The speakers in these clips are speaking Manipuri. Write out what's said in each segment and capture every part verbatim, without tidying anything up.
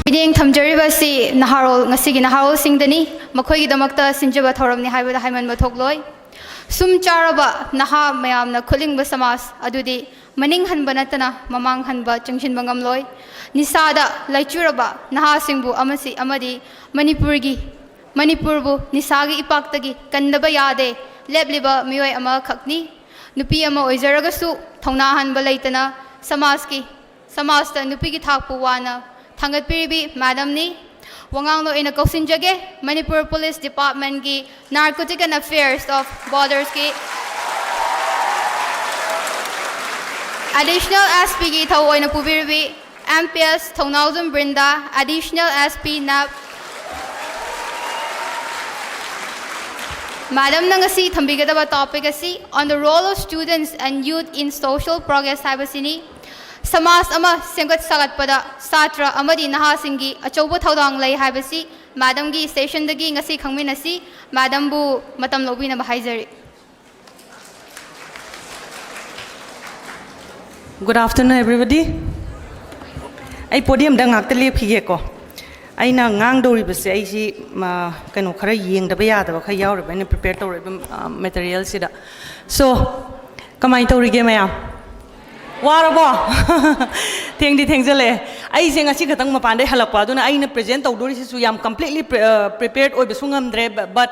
ꯃꯤꯠꯌꯦꯡ ꯊꯝꯖꯔꯤꯕ ꯑꯁꯤ ꯅꯍꯥꯔꯣꯜ, ꯉꯁꯤꯒꯤ ꯅꯍꯥꯔꯣꯜꯁꯤꯡꯗꯅꯤ꯫ ꯃꯈꯣꯏꯒꯤꯗꯃꯛꯇ ꯁꯤꯟꯖꯕ ꯊꯧꯔꯝꯅꯤ ꯍꯥꯏꯕꯗ ꯍꯥꯏꯃꯟꯕ ꯊꯣꯛꯂꯣꯏ꯫ ꯁꯨꯝ ꯆꯥꯔꯕ ꯅꯍꯥ ꯃꯌꯥꯝꯅ ꯈꯨꯠꯂꯤꯡꯕ ꯁꯃꯥꯖ ꯑꯗꯨꯗꯤ ꯃꯅꯤꯡ ꯍꯟꯕ ꯅꯠꯇꯅ ꯃꯃꯥꯡ ꯍꯟꯕ ꯆꯪꯁꯤꯟꯕ ꯉꯝꯂꯣꯏ꯫ ꯅꯤꯁꯥꯗ ꯂꯥꯏꯆꯨꯔꯕ ꯅꯍꯥꯁꯤꯡꯕꯨ ꯑꯃꯁꯤ-, ꯑꯃꯗꯤ ꯃꯅꯤꯄꯨꯔꯒꯤ, ꯃꯅꯤꯄꯨꯔꯕꯨ ꯅꯤꯁꯥꯒꯤ ꯏꯄꯥꯛꯇꯒꯤ ꯀꯟꯗꯕ ꯌꯥꯗꯦ ꯂꯦꯞꯂꯤꯕ ꯃꯤꯑꯣꯏ ꯑꯃꯈꯛꯅꯤ꯫ ꯅꯨꯄꯤ ꯑꯃ ꯑꯣꯏꯖꯔꯒꯁꯨ ꯊꯧꯅꯥ ꯍꯟꯕ ꯂꯩꯇꯅ ꯁꯃꯥꯖꯀꯤ, ꯁꯃꯥꯖꯇ ꯅꯨꯄꯤꯒꯤ ꯊꯥꯛꯄꯨ ꯋꯥꯅ ꯊꯥꯡꯒꯠꯄꯤꯔꯤꯕꯤ ꯃꯦꯗꯝꯅꯤ꯫ ꯋꯥꯉꯥꯡꯂꯣꯏ ꯑꯣꯏꯅ ꯀꯧꯁꯤꯟꯖꯒꯦ ꯃꯅꯤꯄꯨꯔ ꯄꯨꯂꯤꯁ ꯗꯤꯄꯥꯔꯠꯃꯦꯟꯒꯤ ꯅꯥꯔꯀꯣꯇꯤꯛ ꯑꯦꯟ ꯑꯦꯐꯤꯌꯔꯁ ꯑꯣꯐ ꯕꯣꯔꯗꯔꯁꯀꯤ ꯑꯦꯗꯤꯁꯅꯦꯜ ꯑꯦꯁ ꯄꯤꯒꯤ ꯏꯊꯧ ꯑꯣꯏꯅ ꯄꯨꯕꯤꯔꯤꯕꯤ ꯑꯦꯝ ꯄꯤ ꯑꯦꯁ ꯊꯧꯅꯥꯎꯖꯝ ꯕ꯭ꯔꯤꯟꯗꯥ, ꯑꯦꯗꯤꯁꯅꯦꯜ ꯑꯦꯁ ꯄꯤ ꯅꯦꯞ꯫ ꯃꯦꯗꯝꯅ ꯉꯁꯤ ꯊꯝꯕꯤꯒꯗꯕ ꯇꯣꯄꯤꯛ ꯑꯁꯤ On the Role of Students and Youth in Social Progress ꯍꯥꯏꯕꯁꯤꯅꯤ꯫ ꯁꯃꯥꯖ ꯑꯃ ꯁꯦꯝꯒꯠ ꯁꯥꯒꯠꯄꯗ ꯁꯥꯇ꯭ꯔ ꯑꯃꯗꯤ ꯅꯍꯥꯁꯤꯡꯒꯤ ꯑꯆꯧꯕ ꯊꯧꯗꯥꯡ ꯂꯩ ꯍꯥꯏꯕꯁꯤ ꯃꯦꯗꯝꯒꯤ ꯁꯦꯁꯟꯗꯒꯤ ꯉꯁꯤ ꯈꯪꯃꯤꯟꯅꯁꯤ꯫ ꯃꯦꯗꯝꯕꯨ ꯃꯇꯝ ꯂꯧꯕꯤꯅꯕ ꯍꯥꯏꯖꯔꯤ꯫ Good afternoon, everybody. ꯑꯩ ꯄꯣꯗꯤꯌꯝꯗ ꯉꯥꯛꯇ ꯂꯦꯞꯈꯤꯒꯦꯀꯣ꯫ ꯑꯩꯅ ꯉꯥꯡꯗꯧꯔꯤꯕꯁꯦ ꯑꯩꯁꯤ, ꯃ, ꯀꯩꯅꯣ ꯈꯔ ꯌꯦꯡꯗꯕ ꯌꯥꯗꯕ ꯈꯔ ꯌꯥꯎꯔꯤꯕ ꯑꯩꯅ ꯄ꯭ꯔꯤꯄꯦꯌꯔ ꯇꯧꯔꯛꯏꯕ, ꯑ, ꯃꯦꯇꯔꯤꯌꯦꯜꯁꯤꯗ꯫ So, ꯀꯃꯥꯏꯅ ꯇꯧꯔꯤꯒꯦ ꯃꯌꯥꯝ? ꯋꯥꯔꯕꯣ? ꯊꯦꯡꯗꯤ ꯊꯦꯡꯖꯜꯂꯛꯑꯦ꯫ ꯑꯩꯁꯦ ꯉꯁꯤ ꯈꯛꯇꯪ ꯃꯄꯥꯟꯗꯩ ꯍꯜꯂꯛꯄ, ꯑꯗꯨꯅ ꯑꯩꯅ ꯄ꯭ꯔꯖꯦꯟ ꯇꯧꯗꯣꯔꯤꯁꯤꯁꯨ ꯌꯥꯝ ꯀꯝꯄ꯭ꯂꯤꯠꯂꯤ ꯄ꯭ꯔꯤ-, ꯑ, ꯄ꯭ꯔꯤꯄꯦꯌꯔꯗ ꯑꯣꯏꯕꯁꯨ ꯉꯝꯗ꯭ꯔꯦ, ꯕ-, but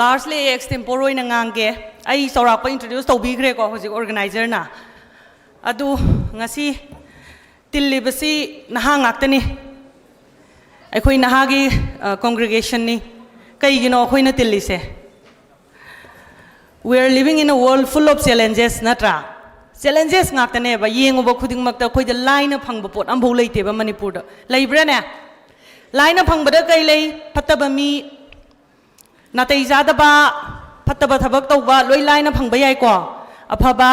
largely ꯑꯩ ꯑꯦꯛꯁꯇꯦꯝꯄꯣꯔ ꯑꯣꯏꯅ ꯉꯥꯡꯒꯦ꯫ ꯑꯩ ꯆꯥꯎꯔꯥꯛꯄ ꯏꯟꯇ꯭ꯔꯣꯗ꯭ꯌꯨꯁ ꯇꯧꯕꯤꯈ꯭ꯔꯦꯀꯣ ꯍꯧꯖꯤꯛ ꯑꯣꯔꯒꯅꯥꯏꯖꯔꯅ꯫ ꯑꯗꯨ ꯉꯁꯤ ꯇꯤꯜꯂꯤꯕꯁꯤ ꯅꯍꯥ ꯉꯥꯛꯇꯅꯤ꯫ ꯑꯩꯈꯣꯏ ꯅꯍꯥꯒꯤ, ꯑ, ꯀꯣꯡꯒ꯭ꯔꯦꯒꯦꯁꯟꯅꯤ꯫ ꯀꯩꯒꯤꯅꯣ ꯑꯩꯈꯣꯏꯅ ꯇꯤꯜꯂꯤꯁꯦ? We are living in a world full of challenges, ꯅꯠꯇ꯭ꯔꯥ? ꯆꯦꯂꯦꯟꯖꯦꯁ ꯉꯥꯛꯇꯅꯦꯕ꯫ ꯌꯦꯡꯉꯨꯕ ꯈꯨꯗꯤꯡꯃꯛꯇ ꯑꯩꯈꯣꯏꯗ ꯂꯥꯏꯅ ꯐꯪꯕ ꯄꯣꯠ ꯑꯝꯐꯥꯎ ꯂꯩꯇꯦꯕ ꯃꯅꯤꯄꯨꯔꯗ꯫ ꯂꯩꯕ꯭ꯔꯥꯅꯦ? ꯂꯥꯏꯅ ꯐꯪꯕꯗ ꯀꯩ ꯂꯩ? ꯐꯠꯇꯕ ꯃꯤ, ꯅꯥꯇꯩ ꯆꯥꯗꯕ, ꯐꯠꯇꯕ ꯊꯕꯛ ꯇꯧꯕ, ꯂꯣꯏ ꯂꯥꯏꯅ ꯐꯪꯕ ꯌꯥꯏꯀꯣ꯫ ꯑꯐꯕ,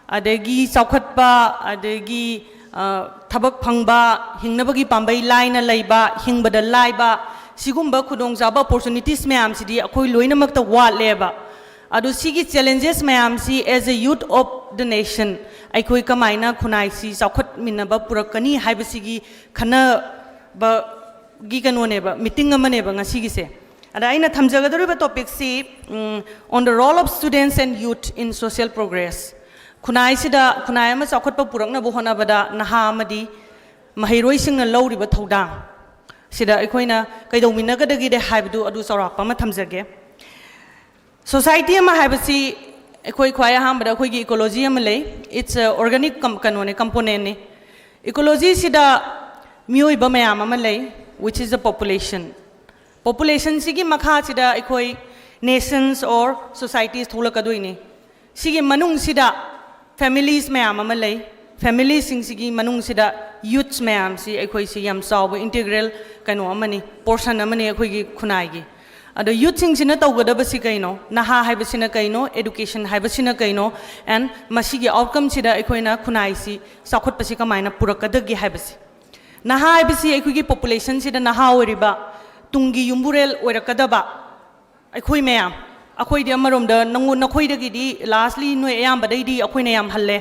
ꯑꯗꯒꯤ ꯆꯥꯎꯈꯠꯄ, ꯑꯗꯒꯤ, ꯑ, ꯊꯕꯛ ꯐꯪꯕ, ꯍꯤꯡꯅꯕꯒꯤ ꯄꯥꯝꯕꯩ ꯂꯥꯏꯅ ꯂꯩꯕ, ꯍꯤꯡꯕꯗ ꯂꯥꯏꯕ, ꯁꯤꯒꯨꯝꯕ ꯈꯨꯗꯣꯡꯆꯥꯕ, ꯑꯣꯄꯣꯔꯆꯨꯅꯤꯇꯤꯁ ꯃꯌꯥꯝꯁꯤꯗꯤ ꯑꯩꯈꯣꯏ ꯂꯣꯏꯅꯃꯛꯇ ꯋꯥꯠꯂꯦꯕ꯫ ꯑꯗꯨ ꯁꯤꯒꯤ ꯆꯦꯂꯦꯟꯖꯦꯁ ꯃꯌꯥꯝꯁꯤ, as a youth of the nation, ꯑꯩꯈꯣꯏ ꯀꯃꯥꯏꯅ ꯈꯨꯟꯅꯥꯏꯁꯤ ꯆꯥꯎꯈꯠꯃꯤꯟꯅꯕ ꯄꯨꯔꯛꯀꯅꯤ ꯍꯥꯏꯕꯁꯤꯒꯤ ꯈꯟꯅ ꯒꯤ ꯀꯩꯅꯣꯅꯦꯕ, ꯃꯤꯇꯤꯡ ꯑꯃꯅꯦꯕ ꯉꯁꯤꯒꯤꯁꯦ꯫ ꯑꯗ ꯑꯩꯅ ꯊꯝꯖꯒꯗꯧꯔꯤꯕ ꯇꯣꯄꯤꯛꯁꯤ, ꯎꯝ, on the role of students and youth in social progress꯫ ꯈꯨꯟꯅꯥꯏꯁꯤꯗ, ꯈꯨꯟꯅꯥꯏ ꯑꯃ ꯆꯥꯎꯈꯠꯄ ꯄꯨꯔꯛꯅꯕ ꯍꯣꯠꯅꯕꯗ ꯅꯍꯥ ꯑꯃꯗꯤ ꯃꯍꯩꯔꯣꯏꯁꯤꯡꯅ ꯂꯧꯔꯤꯕ ꯊꯧꯗꯥꯡ ꯁꯤꯗ ꯑꯩꯈꯣꯏꯅ ꯀꯩꯗꯧꯃꯤꯟꯅꯒꯗꯒꯦ ꯍꯥꯏꯕꯗꯨ ꯑꯗꯨ ꯆꯥꯎꯔꯥꯛꯄ ꯑꯃ ꯊꯝꯖꯒꯦ꯫ ꯁꯣꯁꯥꯏꯇꯤ ꯑꯃ ꯍꯥꯏꯕꯁꯤ ꯑꯩꯈꯣꯏ ꯈ꯭ꯋꯥꯏ ꯑꯍꯥꯟꯕꯗ ꯑꯩꯈꯣꯏꯒꯤ ꯏꯀꯣꯂꯣꯖꯤ ꯑꯃ ꯂꯩ꯫ It's a organic com-, ꯀꯩꯅꯣꯅꯦ, ꯀꯝꯄꯣꯅꯦꯟꯅꯤ꯫ ꯏꯀꯣꯂꯣꯖꯤꯁꯤꯗ ꯃꯤꯑꯣꯏꯕ ꯃꯌꯥꯝ ꯑꯃ ꯂꯩ, which is the population꯫ ꯄꯣꯄꯨꯂꯦꯁꯟꯁꯤꯒꯤ ꯃꯈꯥꯁꯤꯗ ꯑꯩꯈꯣꯏ nations or societies ꯊꯣꯛꯂꯛꯀꯗꯣꯏꯅꯤ꯫ ꯁꯤꯒꯤ ꯃꯅꯨꯡꯁꯤꯗ families ꯃꯌꯥꯝ ꯑꯃ ꯂꯩ꯫ ꯐꯦꯃꯤꯂꯤꯁꯤꯡꯁꯤꯒꯤ ꯃꯅꯨꯡꯁꯤꯗ youths ꯃꯌꯥꯝꯁꯤ ꯑꯩꯈꯣꯏꯁꯤ ꯌꯥꯝ ꯆꯥꯎꯕ integral ꯀꯩꯅꯣ ꯑꯃꯅꯤ, portion ꯑꯃꯅꯤ ꯑꯩꯈꯣꯏꯒꯤ ꯈꯨꯟꯅꯥꯏꯒꯤ꯫ ꯑꯗꯣ youthꯁꯤꯡꯁꯤꯅ ꯇꯧꯒꯗꯕꯁꯤ ꯀꯩꯅꯣ, ꯅꯍꯥ ꯍꯥꯏꯕꯁꯤꯅ ꯀꯩꯅꯣ, education ꯍꯥꯏꯕꯁꯤꯅ ꯀꯩꯅꯣ, and ꯃꯁꯤꯒꯤ outcomeꯁꯤꯗ ꯑꯩꯈꯣꯏꯅ ꯈꯨꯟꯅꯥꯏꯁꯤ ꯆꯥꯎꯈꯠꯄꯁꯤ ꯀꯃꯥꯏꯅ ꯄꯨꯔꯛꯀꯗꯒꯦ ꯍꯥꯏꯕꯁꯤ꯫ ꯅꯍꯥ ꯍꯥꯏꯕꯁꯤ ꯑꯩꯈꯣꯏꯒꯤ ꯄꯣꯄꯨꯂꯦꯁꯟꯁꯤꯗ ꯅꯍꯥ ꯑꯣꯏꯔꯤꯕ, ꯇꯨꯡꯒꯤ ꯌꯨꯝꯕꯨꯔꯦꯜ ꯑꯣꯏꯔꯛꯀꯗꯕ ꯑꯩꯈꯣꯏ ꯃꯌꯥꯝ, ꯑꯩꯈꯣꯏꯗꯤ ꯑꯃꯔꯣꯝꯗ ꯅꯪꯉꯣ-, ꯅꯈꯣꯏꯗꯒꯤꯗꯤ, lastly ꯅꯣꯏ ꯑꯌꯥꯝꯕꯗꯩꯗꯤ ꯑꯩꯈꯣꯏꯅ ꯌꯥꯝ ꯍꯜꯂꯦ꯫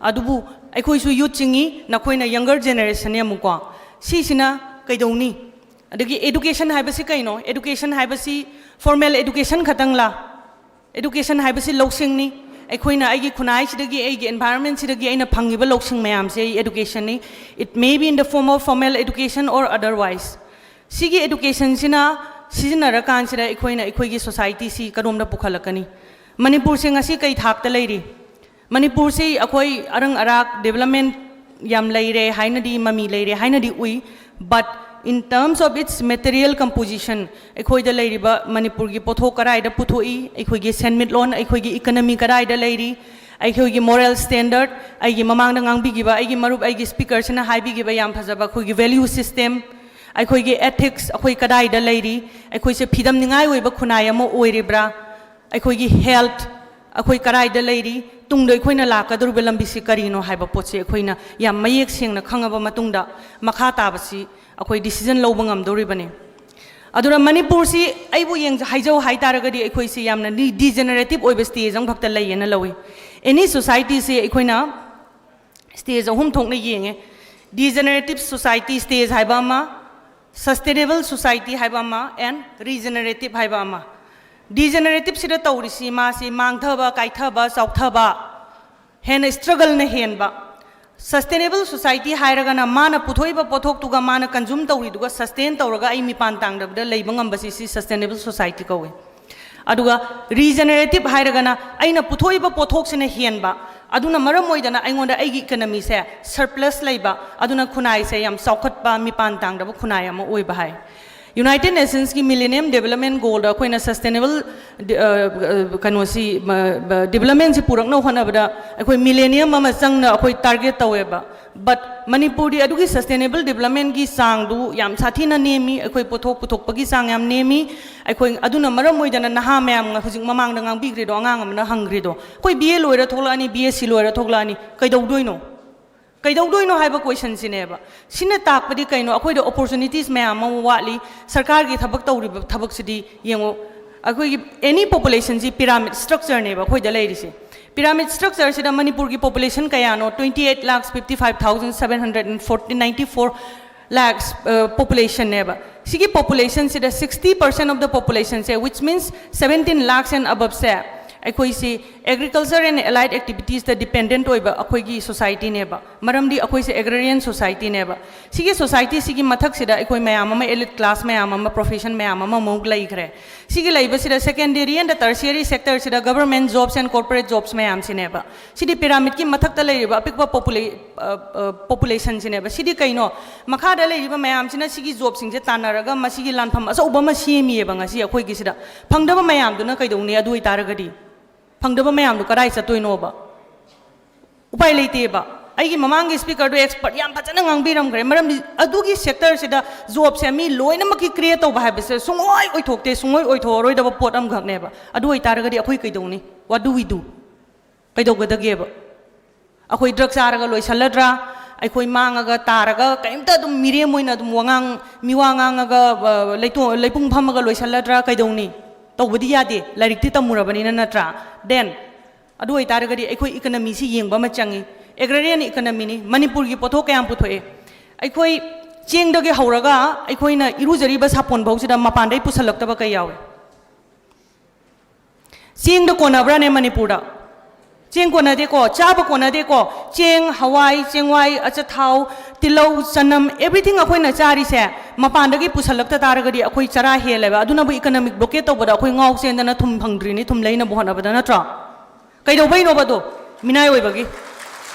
ꯑꯗꯨꯕꯨ ꯑꯩꯈꯣꯏꯁꯨ youth ꯆꯤꯡꯉꯤ, ꯅꯈꯣꯏꯅ younger generation ꯑꯃꯨꯛꯀꯣ꯫ ꯁꯤꯁꯤꯅ ꯀꯩꯗꯧꯅꯤ? ꯑꯗꯒꯤ education ꯍꯥꯏꯕꯁꯤ ꯀꯩꯅꯣ? Education ꯍꯥꯏꯕꯁꯤ formal education ꯈꯛꯇꯪꯂꯥ? Education ꯍꯥꯏꯕꯁꯤ ꯂꯧꯁꯤꯡꯅꯤ꯫ ꯑꯩꯈꯣꯏꯅ ꯑꯩꯒꯤ ꯈꯨꯟꯅꯥꯏꯁꯤꯗꯒꯤ, ꯑꯩꯒꯤ environmentꯁꯤꯗꯒꯤ ꯑꯩꯅ ꯐꯪꯉꯤꯕ ꯂꯧꯁꯤꯡ ꯃꯌꯥꯝꯁꯦ ꯑꯩ educationꯅꯤ꯫ It may be in the form of formal education or otherwise꯫ ꯁꯤꯒꯤ educationꯁꯤꯅ ꯁꯤꯖꯤꯟꯅꯔꯀꯥꯟꯁꯤꯗ ꯑꯩꯈꯣꯏꯅ ꯑꯩꯈꯣꯏꯒꯤ societyꯁꯤ ꯀꯔꯣꯝꯗ ꯄꯨꯈꯠꯂꯛꯀꯅꯤ? ꯃꯅꯤꯄꯨꯔꯁꯦ ꯉꯁꯤ ꯀꯩ ꯊꯥꯛꯇ ꯂꯩꯔꯤ? ꯃꯅꯤꯄꯨꯔꯁꯤ ꯑꯩꯈꯣꯏ ꯑꯔꯪ ꯑꯔꯥꯛ development ꯌꯥꯝ ꯂꯩꯔꯦ ꯍꯥꯏꯅꯗꯤ, ꯃꯃꯤ ꯂꯩꯔꯦ ꯍꯥꯏꯅꯗꯤ ꯎꯏ, but in terms of its material composition, ꯑꯩꯈꯣꯏꯗ ꯂꯩꯔꯤꯕ ꯃꯅꯤꯄꯨꯔꯒꯤ ꯄꯣꯠꯊꯣꯛ ꯀꯗꯥꯏꯗ ꯄꯨꯊꯣꯛꯏ, ꯑꯩꯈꯣꯏꯒꯤ ꯁꯦꯟꯃꯤꯠꯂꯣꯟ, ꯑꯩꯈꯣꯏꯒꯤ economy ꯀꯗꯥꯏꯗ ꯂꯩꯔꯤ, ꯑꯩꯈꯣꯏꯒꯤ moral standard, ꯑꯩꯒꯤ ꯃꯃꯥꯡꯗ ꯉꯥꯡꯕꯤꯈꯤꯕ ꯑꯩꯒꯤ ꯃꯔꯨꯞ, ꯑꯩꯒꯤ speakerꯁꯤꯅ ꯍꯥꯏꯕꯤꯈꯤꯕ ꯌꯥꯝ ꯐꯖꯕ ꯑꯩꯈꯣꯏꯒꯤ value system, ꯑꯩꯈꯣꯏꯒꯤ ethics, ꯑꯩꯈꯣꯏ ꯀꯗꯥꯏꯗ ꯂꯩꯔꯤ, ꯑꯩꯈꯣꯏꯁꯦ ꯐꯤꯗꯝꯅꯤꯡꯉꯥꯏ ꯑꯣꯏꯕ ꯈꯨꯟꯅꯥꯏ ꯑꯃ ꯑꯣꯏꯔꯤꯕ꯭ꯔꯥ, ꯑꯩꯈꯣꯏꯒꯤ health, ꯑꯩꯈꯣꯏ ꯀꯗꯥꯏꯗ ꯂꯩꯔꯤ, ꯇꯨꯡꯗ ꯑꯩꯈꯣꯏꯅ ꯂꯥꯛꯀꯗꯧꯔꯤꯕ ꯂꯝꯕꯤꯁꯤ ꯀꯔꯤꯅꯣ ꯍꯥꯏꯕ ꯄꯣꯠꯁꯤ ꯑꯩꯈꯣꯏꯅ ꯌꯥꯝ ꯃꯌꯦꯛ ꯁꯦꯡꯅ ꯈꯪꯉꯕ ꯃꯇꯨꯡꯗ ꯃꯈꯥ ꯇꯥꯕꯁꯤ ꯑꯩꯈꯣꯏ decision ꯂꯧꯕ ꯉꯝꯗꯧꯔꯤꯕꯅꯤ꯫ ꯑꯗꯨꯅ ꯃꯅꯤꯄꯨꯔꯁꯤ ꯑꯩꯕꯨ ꯌꯦꯡꯖ-, ꯍꯥꯏꯖꯧ ꯍꯥꯏ ꯇꯥꯔꯒꯗꯤ ꯑꯩꯈꯣꯏꯁꯤ ꯌꯥꯝꯅ ꯗꯤ-, degenerative ꯑꯣꯏꯕ stage ꯑꯃꯈꯛꯇ ꯂꯩꯌꯦꯅ ꯂꯧꯏ꯫ Any societyꯁꯤ ꯑꯩꯈꯣꯏꯅ stage ꯑꯍꯨꯝ ꯊꯣꯛꯅ ꯌꯦꯡꯉꯦ꯫ Degenerative society stage ꯍꯥꯏꯕ ꯑꯃ, sustainable society ꯍꯥꯏꯕ ꯑꯃ, and regenerative ꯍꯥꯏꯕ ꯑꯃ꯫ Degenerative ꯁꯤꯗ ꯇꯧꯔꯤꯁꯤ ꯃꯥꯁꯤ ꯃꯥꯡꯊꯕ, ꯀꯥꯏꯊꯕ, ꯆꯥꯎꯊꯕ, ꯍꯦꯟꯅ struggle ꯅ ꯍꯦꯟꯕ꯫ Sustainable society ꯍꯥꯏꯔꯒꯅ ꯃꯥꯅ ꯄꯨꯊꯣꯛꯏꯕ ꯄꯣꯠꯊꯣꯛꯇꯨꯒ ꯃꯥꯅ consume ꯇꯧꯔꯤꯗꯨꯒ sustain ꯇꯧꯔꯒ ꯑꯩ ꯃꯤꯄꯥꯟ ꯇꯥꯡꯗꯕꯗ ꯂꯩꯕ ꯉꯝꯕꯁꯤ, ꯁꯤ sustainable society ꯀꯧꯏ꯫ ꯑꯗꯨꯒ regenerative ꯍꯥꯏꯔꯒꯅ ꯑꯩꯅ ꯄꯨꯊꯣꯛꯏꯕ ꯄꯣꯠꯊꯣꯛꯁꯤꯅ ꯍꯦꯟꯕ, ꯑꯗꯨꯅ ꯃꯔꯝ ꯑꯣꯏꯗꯅ ꯑꯩꯉꯣꯟꯗ ꯑꯩꯒꯤ economy ꯁꯦ surplus ꯂꯩꯕ, ꯑꯗꯨꯅ ꯈꯨꯟꯅꯥꯏꯁꯦ ꯌꯥꯝ ꯆꯥꯎꯈꯠꯄ, ꯃꯤꯄꯥꯟ ꯇꯥꯡꯗꯕ ꯈꯨꯟꯅꯥꯏ ꯑꯃ ꯑꯣꯏꯕ ꯍꯥꯏ꯫ United Nationsꯀꯤ Millennium Development Goalꯗ ꯑꯩꯈꯣꯏꯅ sustainable ꯗꯤ-, ꯑ, ꯑ, ꯀꯩꯅꯣꯁꯤ, ꯃ-, ꯕ-, developmentꯁꯤ ꯄꯨꯔꯛꯅꯕ ꯍꯣꯠꯅꯕꯗ ꯑꯩꯈꯣꯏ millennium ꯑꯃ ꯆꯪꯅ ꯑꯩꯈꯣꯏ target ꯇꯧꯋꯦꯕ꯫ But ꯃꯅꯤꯄꯨꯔꯗꯤ ꯑꯗꯨꯒꯤ sustainable developmentꯀꯤ ꯆꯥꯡꯗꯨ ꯌꯥꯝ ꯁꯥꯊꯤꯅ ꯅꯦꯝꯃꯤ, ꯑꯩꯈꯣꯏ ꯄꯣꯠꯊꯣꯛ ꯄꯨꯊꯣꯛꯄꯒꯤ ꯆꯥꯡ ꯌꯥꯝ ꯅꯦꯝꯃꯤ꯫ ꯑꯩꯈꯣꯏ, ꯑꯗꯨꯅ ꯃꯔꯝ ꯑꯣꯏꯗꯅ ꯅꯍꯥ ꯃꯌꯥꯝ ꯍꯧꯖꯤꯛ ꯃꯃꯥꯡꯗ ꯉꯥꯡꯕꯤꯈ꯭ꯔꯤꯗꯣ, ꯑꯉꯥꯡ ꯑꯃꯅ ꯍꯪꯈ꯭ꯔꯤꯗꯣ, ꯑꯩꯈꯣꯏ B A ꯂꯣꯏꯔ ꯊꯣꯛꯂꯛꯑꯅꯤ, B S C ꯂꯣꯏꯔ ꯊꯣꯛꯂꯛꯑꯅꯤ, ꯀꯩꯗꯧꯗꯣꯏꯅꯣ? ꯀꯩꯗꯧꯗꯣꯏꯅꯣ ꯍꯥꯏꯕ questionꯁꯤꯅꯦꯕ꯫ ꯁꯤꯅ ꯇꯥꯛꯄꯗꯤ ꯀꯩꯅꯣ? ꯑꯩꯈꯣꯏꯗ opportunities ꯃꯌꯥꯝ ꯑꯃ ꯋꯥꯠꯂꯤ꯫ ꯁꯔꯀꯥꯔꯒꯤ ꯊꯕꯛ ꯇꯧꯔꯤꯕ ꯊꯕꯛꯁꯤꯗꯤ ꯌꯦꯡꯉꯣ, ꯑꯩꯈꯣꯏꯒꯤ any populationꯁꯤ pyramid structureꯅꯦꯕ ꯑꯩꯈꯣꯏꯗ ꯂꯩꯔꯤꯁꯦ꯫ Pyramid structureꯁꯤꯗ ꯃꯅꯤꯄꯨꯔꯒꯤ population ꯀꯌꯥꯅꯣ? Twenty eight lakhs fifty five thousand seven hundred and forty, ninety four lakhs, ꯑ, populationꯅꯦꯕ꯫ ꯁꯤꯒꯤ populationꯁꯤꯗ sixty percent of the populationꯁꯦ, which means seventeen lakhs and aboveꯁꯦ, ꯑꯩꯈꯣꯏꯁꯤ agriculture and allied activitiesꯇ dependent ꯑꯣꯏꯕ ꯑꯩꯈꯣꯏꯒꯤ societyꯅꯦꯕ꯫ ꯃꯔꯝꯗꯤ ꯑꯩꯈꯣꯏꯁꯦ agrarian societyꯅꯦꯕ꯫ ꯁꯤꯒꯤ societyꯁꯤꯒꯤ ꯃꯊꯛꯁꯤꯗ ꯑꯩꯈꯣꯏ ꯃꯌꯥꯝ ꯑꯃ, elite class ꯃꯌꯥꯝ ꯑꯃ, profession ꯃꯌꯥꯝ ꯑꯃꯃꯨꯛ ꯂꯩꯈ꯭ꯔꯦ꯫ ꯁꯤꯒꯤ ꯂꯩꯕꯁꯤꯗ secondary and tertiary sectorꯁꯤꯗ government jobs and corporate jobs ꯃꯌꯥꯝꯁꯤꯅꯦꯕ꯫ ꯁꯤꯗꯤ pyramidꯀꯤ ꯃꯊꯛꯇ ꯂꯩꯔꯤꯕ ꯑꯄꯤꯛꯄ popula-, ꯑ, ꯑ, populationꯁꯤꯅꯦꯕ꯫ ꯁꯤꯗꯤ ꯀꯩꯅꯣ? ꯃꯈꯥꯗ ꯂꯩꯔꯤꯕ ꯃꯌꯥꯝꯁꯤꯅ ꯁꯤꯒꯤ jobꯁꯤꯡꯁꯦ ꯇꯥꯟꯅꯔꯒ ꯃꯁꯤꯒꯤ ꯂꯥꯟꯐꯝ ꯑꯆꯧꯕ ꯑꯃ ꯁꯦꯝꯃꯤꯌꯦꯕ ꯉꯁꯤ ꯑꯩꯈꯣꯏꯒꯤꯁꯤꯗ꯫ ꯐꯪꯗꯕ ꯃꯌꯥꯝꯗꯨꯅ ꯀꯩꯗꯧꯅꯤ? ꯑꯗꯨ ꯑꯣꯏꯇꯥꯔꯒꯗꯤ ꯐꯪꯗꯕ ꯃꯌꯥꯝꯗꯣ ꯀꯗꯥꯏ ꯆꯠꯇꯣꯏꯅꯣꯕ? ꯎꯄꯥꯏ ꯂꯩꯇꯦꯕ꯫ ꯑꯩꯒꯤ ꯃꯃꯥꯡꯒꯤ speakerꯗꯣ expert ꯌꯥꯝ ꯐꯖꯅ ꯉꯥꯡꯕꯤꯔꯝꯈ꯭ꯔꯦ꯫ ꯃꯔꯝꯗꯤ ꯑꯗꯨꯒꯤ sectorꯁꯤꯗ jobꯁꯦ ꯃꯤ ꯂꯣꯏꯅꯃꯛꯀꯤ create ꯇꯧꯕ ꯍꯥꯏꯕꯁꯦ ꯁꯨꯡꯑꯣꯏ ꯑꯣꯏꯊꯣꯛꯇꯦ, ꯁꯨꯡꯑꯣꯏ ꯑꯣꯏꯊꯣꯛꯑꯔꯣꯏꯗꯕ ꯄꯣꯠ ꯑꯃꯈꯛꯅꯦꯕ꯫ ꯑꯗꯨ ꯑꯣꯏꯇꯥꯔꯒꯗꯤ ꯑꯩꯈꯣꯏ ꯀꯩꯗꯧꯅꯤ? What do we do? ꯀꯩꯗꯧꯒꯗꯒꯦꯕ? ꯑꯩꯈꯣꯏ drug ꯆꯥꯔꯒ ꯂꯣꯏꯁꯜꯂꯗ꯭ꯔꯥ? ꯑꯩꯈꯣꯏ ꯃꯥꯡꯉꯒ ꯇꯥꯔꯒ ꯀꯔꯤꯝꯇ ꯑꯗꯨꯝ ꯃꯤꯔꯦꯝ ꯑꯣꯏꯅ ꯑꯗꯨꯝ ꯋꯥꯉꯥꯡ, ꯃꯤꯋꯥ ꯉꯥꯡꯉꯒ, ꯑ, ꯂꯩꯇꯣ-, ꯂꯩꯄꯨꯡ ꯐꯝꯃꯒ ꯂꯣꯏꯁꯜꯂꯗ꯭ꯔꯥ? ꯀꯩꯗꯧꯅꯤ? ꯇꯧꯕꯗꯤ ꯌꯥꯗꯦ, ꯂꯥꯏꯔꯤꯛꯇꯤ ꯇꯝꯃꯨꯔꯕꯅꯤꯅ, ꯅꯠꯇ꯭ꯔꯥ? Then ꯑꯗꯨ ꯑꯣꯏꯇꯥꯔꯒꯗꯤ ꯑꯩꯈꯣꯏ economyꯁꯤ ꯌꯦꯡꯕ ꯑꯃ ꯆꯪꯉꯤ꯫ ꯑꯦꯒ꯭ꯔꯦꯔꯤꯌꯟ ꯏꯀꯅꯃꯤꯅꯤ꯫ ꯃꯅꯤꯄꯨꯔꯒꯤ ꯄꯣꯠꯊꯣꯛ ꯀꯌꯥꯝ ꯄꯨꯊꯣꯛꯏ? ꯑꯩꯈꯣꯏ ꯆꯦꯡꯗꯒꯤ ꯍꯧꯔꯒ ꯑꯩꯈꯣꯏꯅ ꯏꯔꯨꯖꯔꯤꯕ ꯁꯥꯄꯣꯟ ꯐꯥꯎꯁꯤꯗ ꯃꯄꯥꯟꯗꯩ ꯄꯨꯁꯜꯂꯛꯇꯕ ꯀꯩ ꯌꯥꯎꯏ? ꯆꯦꯡꯗ ꯀꯣꯟꯅꯕ꯭ꯔꯥꯅꯦ ꯃꯅꯤꯄꯨꯔꯗ? ꯆꯦꯡ ꯀꯣꯟꯅꯗꯦꯀꯣ, ꯆꯥꯕ ꯀꯣꯟꯅꯗꯦꯀꯣ꯫ ꯆꯦꯡ, ꯍꯋꯥꯏ ꯆꯦꯡꯋꯥꯏ, ꯑꯆꯥꯊꯥꯎ, ꯇꯤꯜꯍꯧ, ꯆꯅꯝ, everything ꯑꯩꯈꯣꯏꯅ ꯆꯥꯔꯤꯁꯦ ꯃꯄꯥꯟꯗꯒꯤ ꯄꯨꯁꯜꯂꯛꯇ ꯇꯥꯔꯒꯗꯤ ꯑꯩꯈꯣꯏ ꯆꯔꯥ ꯍꯦꯜꯂꯦꯕ꯫ ꯑꯗꯨꯅꯕꯨ ꯏꯀꯅꯃꯤꯛ ꯕ꯭ꯂꯣꯀꯦꯠ ꯇꯧꯕꯗ ꯑꯩꯈꯣꯏ ꯉꯥꯎ ꯆꯦꯟꯗꯅ ꯊꯨꯝ ꯐꯪꯗ꯭ꯔꯤꯅꯤ, ꯊꯨꯝ ꯂꯩꯅꯕ ꯍꯣꯠꯅꯕꯗ, ꯅꯠꯇ꯭ꯔꯣ? ꯀꯩꯗꯧꯕꯩꯅꯣꯕ ꯑꯗꯣ? ꯃꯤꯅꯥꯏ ꯑꯣꯏꯕꯒꯤ꯫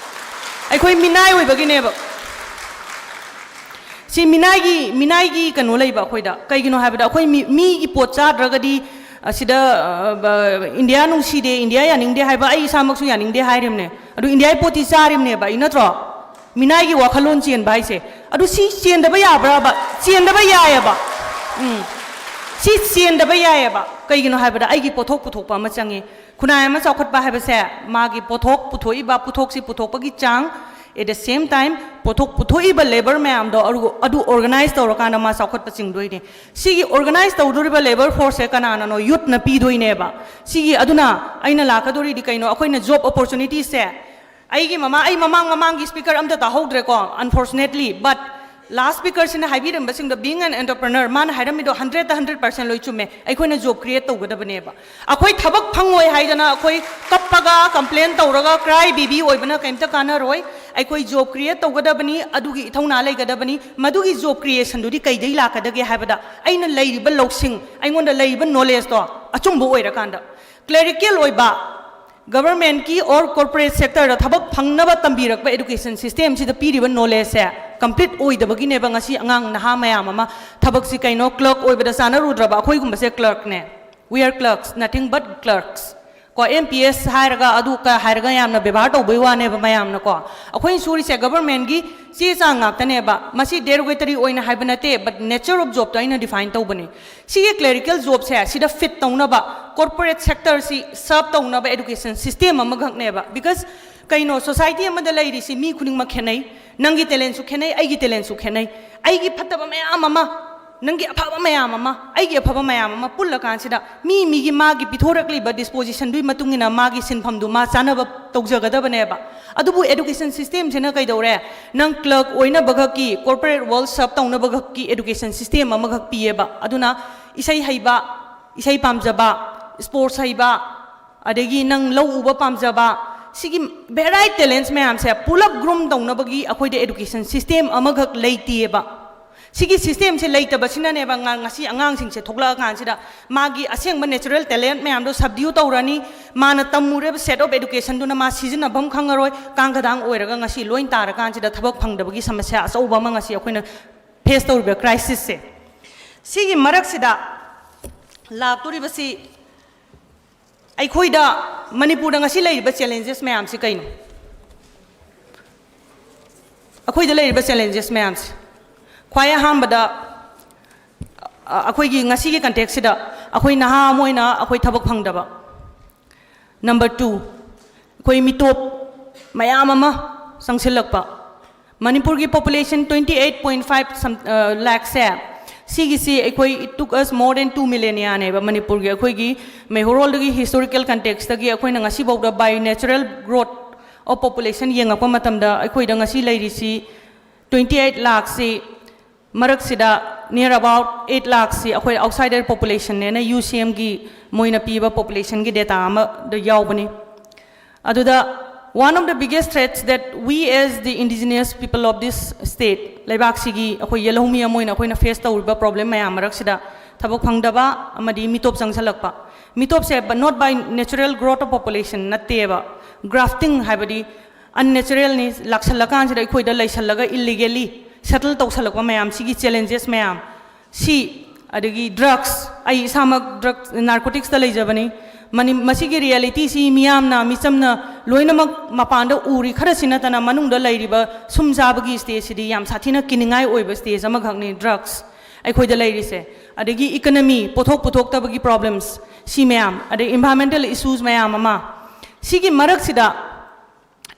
ꯑꯩꯈꯣꯏ ꯃꯤꯅꯥꯏ ꯑꯣꯏꯕꯒꯤꯅꯦꯕ꯫ ꯁꯤ ꯃꯤꯅꯥꯏꯒꯤ, ꯃꯤꯅꯥꯏꯒꯤ ꯀꯩꯅꯣ ꯂꯩꯕ ꯑꯩꯈꯣꯏꯗ꯫ ꯀꯩꯒꯤꯅꯣ ꯍꯥꯏꯕꯗ ꯑꯩꯈꯣꯏ ꯃꯤ, ꯃꯤꯒꯤ ꯄꯣꯠ ꯆꯥꯗ꯭ꯔꯒꯗꯤ ꯑꯁꯤꯗ, ꯑ, ꯕ-, ꯏꯟꯗꯤꯌꯥ ꯅꯨꯡꯁꯤꯗꯦ, ꯏꯟꯗꯤꯌꯥ ꯌꯥꯅꯤꯡꯗꯦ ꯍꯥꯏꯕ ꯑꯩ ꯏꯁꯥꯃꯛꯁꯨ ꯌꯥꯅꯤꯡꯗꯦ ꯍꯥꯏꯔꯤꯕꯅꯦ꯫ ꯑꯗꯨ ꯏꯟꯗꯤꯌꯥꯒꯤ ꯄꯣꯠꯇꯤ ꯆꯥꯔꯤꯕꯅꯦꯕ ꯑꯩ, ꯅꯠꯇ꯭ꯔꯣ? ꯃꯤꯅꯥꯏꯒꯤ ꯋꯥꯈꯜꯂꯣꯟ ꯆꯦꯟꯕ ꯍꯥꯏꯁꯦ꯫ ꯑꯗꯨ ꯁꯤ ꯆꯦꯟꯗꯕ ꯌꯥꯕ꯭ꯔꯕ? ꯆꯦꯟꯗꯕ ꯌꯥꯏꯑꯕ꯫ ꯎꯝ꯫ ꯁꯤ ꯆꯦꯟꯗꯕ ꯌꯥꯏꯑꯕ꯫ ꯀꯩꯒꯤꯅꯣ ꯍꯥꯏꯕꯗ ꯑꯩꯒꯤ ꯄꯣꯠꯊꯣꯛ ꯄꯨꯊꯣꯛꯄ ꯑꯃ ꯆꯪꯉꯤ꯫ ꯈꯨꯟꯅꯥꯏ ꯑꯃ ꯆꯥꯎꯈꯠꯄ ꯍꯥꯏꯕꯁꯦ ꯃꯥꯒꯤ ꯄꯣꯠꯊꯣꯛ ꯄꯨꯊꯣꯛꯏꯕ, ꯄꯣꯠꯊꯣꯛꯁꯤ ꯄꯨꯊꯣꯛꯄꯒꯤ ꯆꯥꯡ, at the same time ꯄꯣꯠꯊꯣꯛ ꯄꯨꯊꯣꯛꯏꯕ ꯂꯦꯕꯔ ꯃꯌꯥꯝꯗꯣ ꯑꯗꯨ, ꯑꯗꯨ ꯑꯣꯔꯒꯅꯥꯏꯖ ꯇꯧꯔꯀꯥꯟꯗ ꯃꯥ ꯆꯥꯎꯈꯠꯄ ꯆꯤꯡꯗꯣꯏꯅꯦ꯫ ꯁꯤꯒꯤ ꯑꯣꯔꯒꯅꯥꯏꯖ ꯇꯧꯗꯣꯔꯤꯕ ꯂꯦꯕꯔ ꯐꯣꯔꯁꯁꯦ ꯀꯅꯥꯅꯅꯣ? ꯌꯨꯠꯅ ꯄꯤꯗꯣꯏꯅꯦꯕ꯫ ꯁꯤꯒꯤ, ꯑꯗꯨꯅ ꯑꯩꯅ ꯂꯥꯛꯀꯗꯣꯔꯤꯗꯤ ꯀꯩꯅꯣ? ꯑꯩꯈꯣꯏꯅ ꯖꯣꯕ ꯑꯣꯄꯣꯔꯆꯨꯅꯤꯇꯤꯁꯦ, ꯑꯩꯒꯤ ꯃꯃꯥ-, ꯑꯩ ꯃꯃꯥꯡ ꯃꯃꯥꯡꯒꯤ ꯁ꯭ꯄꯤꯀꯔ ꯑꯝꯇ ꯇꯥꯍꯧꯗ꯭ꯔꯦꯀꯣ, unfortunately, but last ꯁ꯭ꯄꯤꯀꯔꯁꯤꯅ ꯍꯥꯏꯕꯤꯔꯝꯕꯁꯤꯡꯗꯣ, being an entrepreneur, ꯃꯥꯅ ꯍꯥꯏꯔꯝꯃꯤꯗꯣ hundred ꯇ hundred percent ꯂꯣꯏ ꯆꯨꯝꯃꯦ꯫ ꯑꯩꯈꯣꯏꯅ ꯖꯣꯕ ꯀ꯭ꯔꯤꯌꯦꯠ ꯇꯧꯒꯗꯕꯅꯦꯕ꯫ ꯑꯩꯈꯣꯏ ꯊꯕꯛ ꯐꯪꯉꯣꯏ ꯍꯥꯏꯗꯅ ꯑꯩꯈꯣꯏ ꯀꯞꯄꯒ ꯀꯝꯄ꯭ꯂꯦꯟ ꯇꯧꯔꯒ ꯀ꯭ꯔꯥꯏ ꯕꯦꯕꯤ ꯑꯣꯏꯕꯅ ꯀꯩꯝꯇ ꯀꯥꯟꯅꯔꯣꯏ꯫ ꯑꯩꯈꯣꯏ ꯖꯣꯕ ꯀ꯭ꯔꯤꯌꯦꯠ ꯇꯧꯒꯗꯕꯅꯤ, ꯑꯗꯨꯒꯤ ꯏꯊꯧꯅꯥ ꯂꯩꯒꯗꯕꯅꯤ꯫ ꯃꯗꯨꯒꯤ ꯖꯣꯕ ꯀ꯭ꯔꯤꯌꯦꯁꯟꯗꯨꯗꯤ ꯀꯩꯗꯩ ꯂꯥꯛꯀꯗꯒꯦ ꯍꯥꯏꯕꯗ, ꯑꯩꯅ ꯂꯩꯔꯤꯕ ꯂꯧꯁꯤꯡ, ꯑꯩꯉꯣꯟꯗ ꯂꯩꯔꯤꯕ ꯅꯣꯂꯦꯖꯇꯣ ꯑꯆꯨꯝꯕ ꯑꯣꯏꯔꯀꯥꯟꯗ꯫ ꯀ꯭ꯂꯦꯔꯤꯀꯦꯜ ꯑꯣꯏꯕ, ꯒꯚꯔꯟꯃꯦꯟꯠꯀꯤ or ꯀꯣꯔꯄꯣꯔꯦꯠ ꯁꯦꯛꯇꯔꯗ ꯊꯕꯛ ꯐꯪꯅꯕ ꯇꯝꯕꯤꯔꯛꯄ ꯑꯦꯗꯨꯀꯦꯁꯟ ꯁꯤꯁꯇꯦꯝꯁꯤꯗ ꯄꯤꯔꯤꯕ ꯅꯣꯂꯦꯖꯁꯦ ꯀꯝꯄ꯭ꯂꯤꯠ ꯑꯣꯏꯗꯕꯒꯤꯅꯦꯕ ꯉꯁꯤ ꯑꯉꯥꯡ ꯅꯍꯥ ꯃꯌꯥꯝ ꯑꯃ ꯊꯕꯛꯁꯤ ꯀꯩꯅꯣ, ꯀ꯭ꯂꯔꯛ ꯑꯣꯏꯕꯗ ꯆꯥꯅꯔꯨꯗ꯭ꯔꯕ? ꯑꯩꯈꯣꯏꯒꯨꯝꯕꯁꯦ ꯀ꯭ꯂꯔꯛꯅꯦ꯫ We are clerks, nothing but clerks꯫ ꯀꯣ, M P S ꯍꯥꯏꯔꯒ ꯑꯗꯨ ꯀ-, ꯍꯥꯏꯔꯒ ꯌꯥꯝꯅ ꯕꯦꯕꯥꯔ ꯇꯧꯕꯩ ꯋꯥꯅꯦꯕ ꯃꯌꯥꯝꯅꯀꯣ꯫ ꯑꯩꯈꯣꯏꯅ ꯁꯨꯔꯤꯁꯦ ꯒꯚꯔꯟꯃꯦꯟꯠꯀꯤ ꯆꯦ ꯆꯥꯡ ꯉꯥꯛꯇꯅꯦꯕ꯫ ꯃꯁꯤ derogatory ꯑꯣꯏꯅ ꯍꯥꯏꯕ ꯅꯠꯇꯦ, but nature of job ꯇꯣ ꯑꯩꯅ ꯗꯤꯐꯥꯏꯟ ꯇꯧꯕꯅꯦ꯫ ꯁꯤꯒꯤ ꯀ꯭ꯂꯦꯔꯤꯀꯦꯜ ꯖꯣꯕꯁꯦ ꯁꯤꯗ ꯐꯤꯠ ꯇꯧꯅꯕ, ꯀꯣꯔꯄꯣꯔꯦꯠ ꯁꯦꯛꯇꯔꯁꯤ ꯁꯔꯚ ꯇꯧꯅꯕ ꯑꯦꯗꯨꯀꯦꯁꯟ ꯁꯤꯁꯇꯦꯝ ꯑꯃꯈꯛꯅꯦꯕ꯫ Because ꯀꯩꯅꯣ, ꯁꯣꯁꯥꯏꯇꯤ ꯑꯃꯗ ꯂꯩꯔꯤꯁꯤ ꯃꯤ ꯈꯨꯗꯤꯡꯃꯛ ꯈꯦꯠꯅꯩ꯫ ꯅꯪꯒꯤ ꯇꯦꯂꯦꯟꯁꯨ ꯈꯦꯠꯅꯩ, ꯑꯩꯒꯤ ꯇꯦꯂꯦꯟꯁꯨ ꯈꯦꯠꯅꯩ꯫ ꯑꯩꯒꯤ ꯐꯠꯇꯕ ꯃꯌꯥꯝ ꯑꯃ ꯅꯪꯒꯤ ꯑꯐꯕ ꯃꯌꯥꯝ ꯑꯃ, ꯑꯩꯒꯤ ꯑꯐꯕ ꯃꯌꯥꯝ ꯑꯃ ꯄꯨꯜꯂꯀꯥꯟꯁꯤꯗ ꯃꯤ ꯃꯤꯒꯤ ꯃꯥꯒꯤ ꯄꯤꯊꯣꯔꯛꯂꯤꯕ dispositionꯗꯨꯒꯤ ꯃꯇꯨꯡ ꯏꯟꯅ ꯃꯥꯒꯤ ꯁꯤꯟꯐꯝꯗꯨ ꯃꯥ ꯆꯥꯅꯕ ꯇꯧꯖꯒꯗꯕꯅꯦꯕ꯫ ꯑꯗꯨꯕꯨ education systemꯁꯤꯅ ꯀꯩꯗꯧꯔꯦ? ꯅꯪ clerk ꯑꯣꯏꯅꯕꯈꯛꯀꯤ, corporate world serve ꯇꯧꯅꯕꯈꯛꯀꯤ education system ꯑꯃꯈꯛ ꯄꯤꯌꯦꯕ꯫ ꯑꯗꯨꯅ ꯏꯁꯩ ꯍꯩꯕ, ꯏꯁꯩ ꯄꯥꯝꯖꯕ, sports ꯍꯩꯕ, ꯑꯗꯒꯤ ꯅꯪ ꯂꯧ ꯎꯕ ꯄꯥꯝꯖꯕ, ꯁꯤꯒꯤ varied talents ꯃꯌꯥꯝꯁꯦ ꯄꯨꯂꯞ groom ꯇꯧꯅꯕꯒꯤ ꯑꯩꯈꯣꯏꯗ education system ꯑꯃꯈꯛ ꯂꯩꯇꯦꯕ꯫ ꯁꯤꯒꯤ systemꯁꯦ ꯂꯩꯇꯕꯁꯤꯅꯅꯦꯕ ꯉ-, ꯉꯁꯤ ꯑꯉꯥꯡꯁꯤꯡꯁꯦ ꯊꯣꯛꯂꯛꯑꯀꯥꯟꯁꯤꯗ ꯃꯥꯒꯤ ꯑꯁꯦꯡꯕ natural talent ꯃꯌꯥꯝꯗꯣ subdue ꯇꯧꯔꯅꯤ, ꯃꯥꯅ ꯇꯝꯃꯨꯔꯤꯕ set of educationꯗꯨꯅ ꯃꯥ ꯁꯤꯖꯤꯟꯅꯐꯝ ꯈꯪꯉꯔꯣꯏ, ꯀꯥꯡ ꯈꯗꯥꯡ ꯑꯣꯏꯔꯒ ꯉꯁꯤ ꯂꯣꯏ ꯇꯥꯔꯀꯥꯟꯁꯤꯗ ꯊꯕꯛ ꯐꯪꯗꯕꯒꯤ ꯁꯃꯁ꯭ꯌꯥ ꯑꯆꯧꯕ ꯑꯃ ꯉꯁꯤ ꯑꯩꯈꯣꯏꯅ face ꯇꯧꯔꯤꯕ crisisꯁꯦ꯫ ꯁꯤꯒꯤ ꯃꯔꯛꯁꯤꯗ ꯂꯥꯛꯇꯣꯔꯤꯕꯁꯤ ꯑꯩꯈꯣꯏꯗ, ꯃꯅꯤꯄꯨꯔꯗ ꯉꯁꯤ ꯂꯩꯔꯤꯕ challenges ꯃꯌꯥꯝꯁꯤ ꯀꯩꯅꯣ? ꯑꯩꯈꯣꯏꯗ ꯂꯩꯔꯤꯕ challenges ꯃꯌꯥꯝꯁꯦ, ꯈ꯭ꯋꯥꯏ ꯑꯍꯥꯟꯕꯗ, ꯑ, ꯑꯩꯈꯣꯏꯒꯤ ꯉꯁꯤꯒꯤ contextꯁꯤꯗ ꯑꯩꯈꯣꯏ ꯅꯍꯥ ꯑꯃ ꯑꯣꯏꯅ ꯑꯩꯈꯣꯏ ꯊꯕꯛ ꯐꯪꯗꯕ꯫ Number two, ꯑꯩꯈꯣꯏ ꯃꯤꯇꯣꯞ ꯃꯌꯥꯝ ꯑꯃ ꯆꯪꯁꯤꯜꯂꯛꯄ꯫ ꯃꯅꯤꯄꯨꯔꯒꯤ population twenty eight point five ꯁꯝ-, ꯑ, lakhꯁꯦ, ꯁꯤꯒꯤꯁꯤ ꯑꯩꯈꯣꯏ, it took us more than two millenniaꯅꯦꯕ ꯃꯅꯤꯄꯨꯔꯒꯤ, ꯑꯩꯈꯣꯏꯒꯤ ꯃꯩꯍꯧꯔꯣꯜꯗꯒꯤ historical contextꯇꯒꯤ ꯑꯩꯈꯣꯏꯅ ꯉꯁꯤꯐꯥꯎꯗ by natural growth of population ꯌꯦꯡꯉꯛꯄ ꯃꯇꯝꯗ ꯑꯩꯈꯣꯏꯗ ꯉꯁꯤ ꯂꯩꯔꯤꯁꯤ twenty eight lakhꯁꯤ, ꯃꯔꯛꯁꯤꯗ near about eight lakhꯁꯤ ꯑꯩꯈꯣꯏ outsider populationꯅꯦꯅ UCMꯒꯤ ꯃꯣꯏꯅ ꯄꯤꯕ populationꯒꯤ data ꯑꯃꯗ ꯌꯥꯎꯕꯅꯤ꯫ ꯑꯗꯨꯗ one of the biggest threats that we as the indigenous people of this state, ꯂꯩꯕꯥꯛꯁꯤꯒꯤ ꯑꯩꯈꯣꯏ ꯌꯦꯜꯍꯧꯃꯤ ꯑꯃ ꯑꯣꯏꯅ ꯑꯩꯈꯣꯏꯅ face ꯇꯧꯔꯤꯕ problem ꯃꯌꯥꯝ ꯃꯔꯛꯁꯤꯗ ꯊꯕꯛ ꯐꯪꯗꯕ ꯑꯃꯗꯤ ꯃꯤꯇꯣꯞ ꯆꯪꯁꯜꯂꯛꯄ꯫ ꯃꯤꯇꯣꯞꯁꯦ, but not by natural growth of population ꯅꯠꯇꯦꯕ, grafting ꯍꯥꯏꯕꯗꯤ unnaturalꯅꯤ, ꯂꯥꯛꯁꯜꯂꯀꯥꯟꯁꯤꯗ ꯑꯩꯈꯣꯏꯗ ꯂꯩꯁꯜꯂꯒ illegally settle ꯇꯧꯁꯜꯂꯛꯄ ꯃꯌꯥꯝ, ꯁꯤꯒꯤ challenges ꯃꯌꯥꯝ, ꯁꯤ, ꯑꯗꯒꯤ drugs, ꯑꯩ ꯏꯁꯥꯃꯛ drug, narcoticsꯇ ꯂꯩꯖꯕꯅꯤ꯫ ꯃꯅꯤ-, ꯃꯁꯤꯒꯤ realityꯁꯤ ꯃꯤꯌꯥꯝꯅ, ꯃꯤꯆꯝꯅ ꯂꯣꯏꯅꯃꯛ ꯃꯄꯥꯟꯗ ꯎꯔꯤ, ꯈꯔꯁꯤ ꯅꯠꯇꯅ ꯃꯅꯨꯡꯗ ꯂꯩꯔꯤꯕ ꯁꯨꯝ ꯆꯥꯕꯒꯤ stageꯁꯤꯗꯤ ꯌꯥꯝ ꯁꯥꯊꯤꯅ ꯀꯤꯅꯤꯡꯉꯥꯏ ꯑꯣꯏꯕ stage ꯑꯃꯈꯛꯅꯤ drugs ꯑꯩꯈꯣꯏꯗ ꯂꯩꯔꯤꯁꯦ꯫ ꯑꯗꯒꯤ economy, ꯄꯣꯠꯊꯣꯛ ꯄꯨꯊꯣꯛꯇꯕꯒꯤ problems, ꯁꯤ ꯃꯌꯥꯝ, ꯑꯗꯩ environmental issues ꯃꯌꯥꯝ ꯑꯃ, ꯁꯤꯒꯤ ꯃꯔꯛꯁꯤꯗ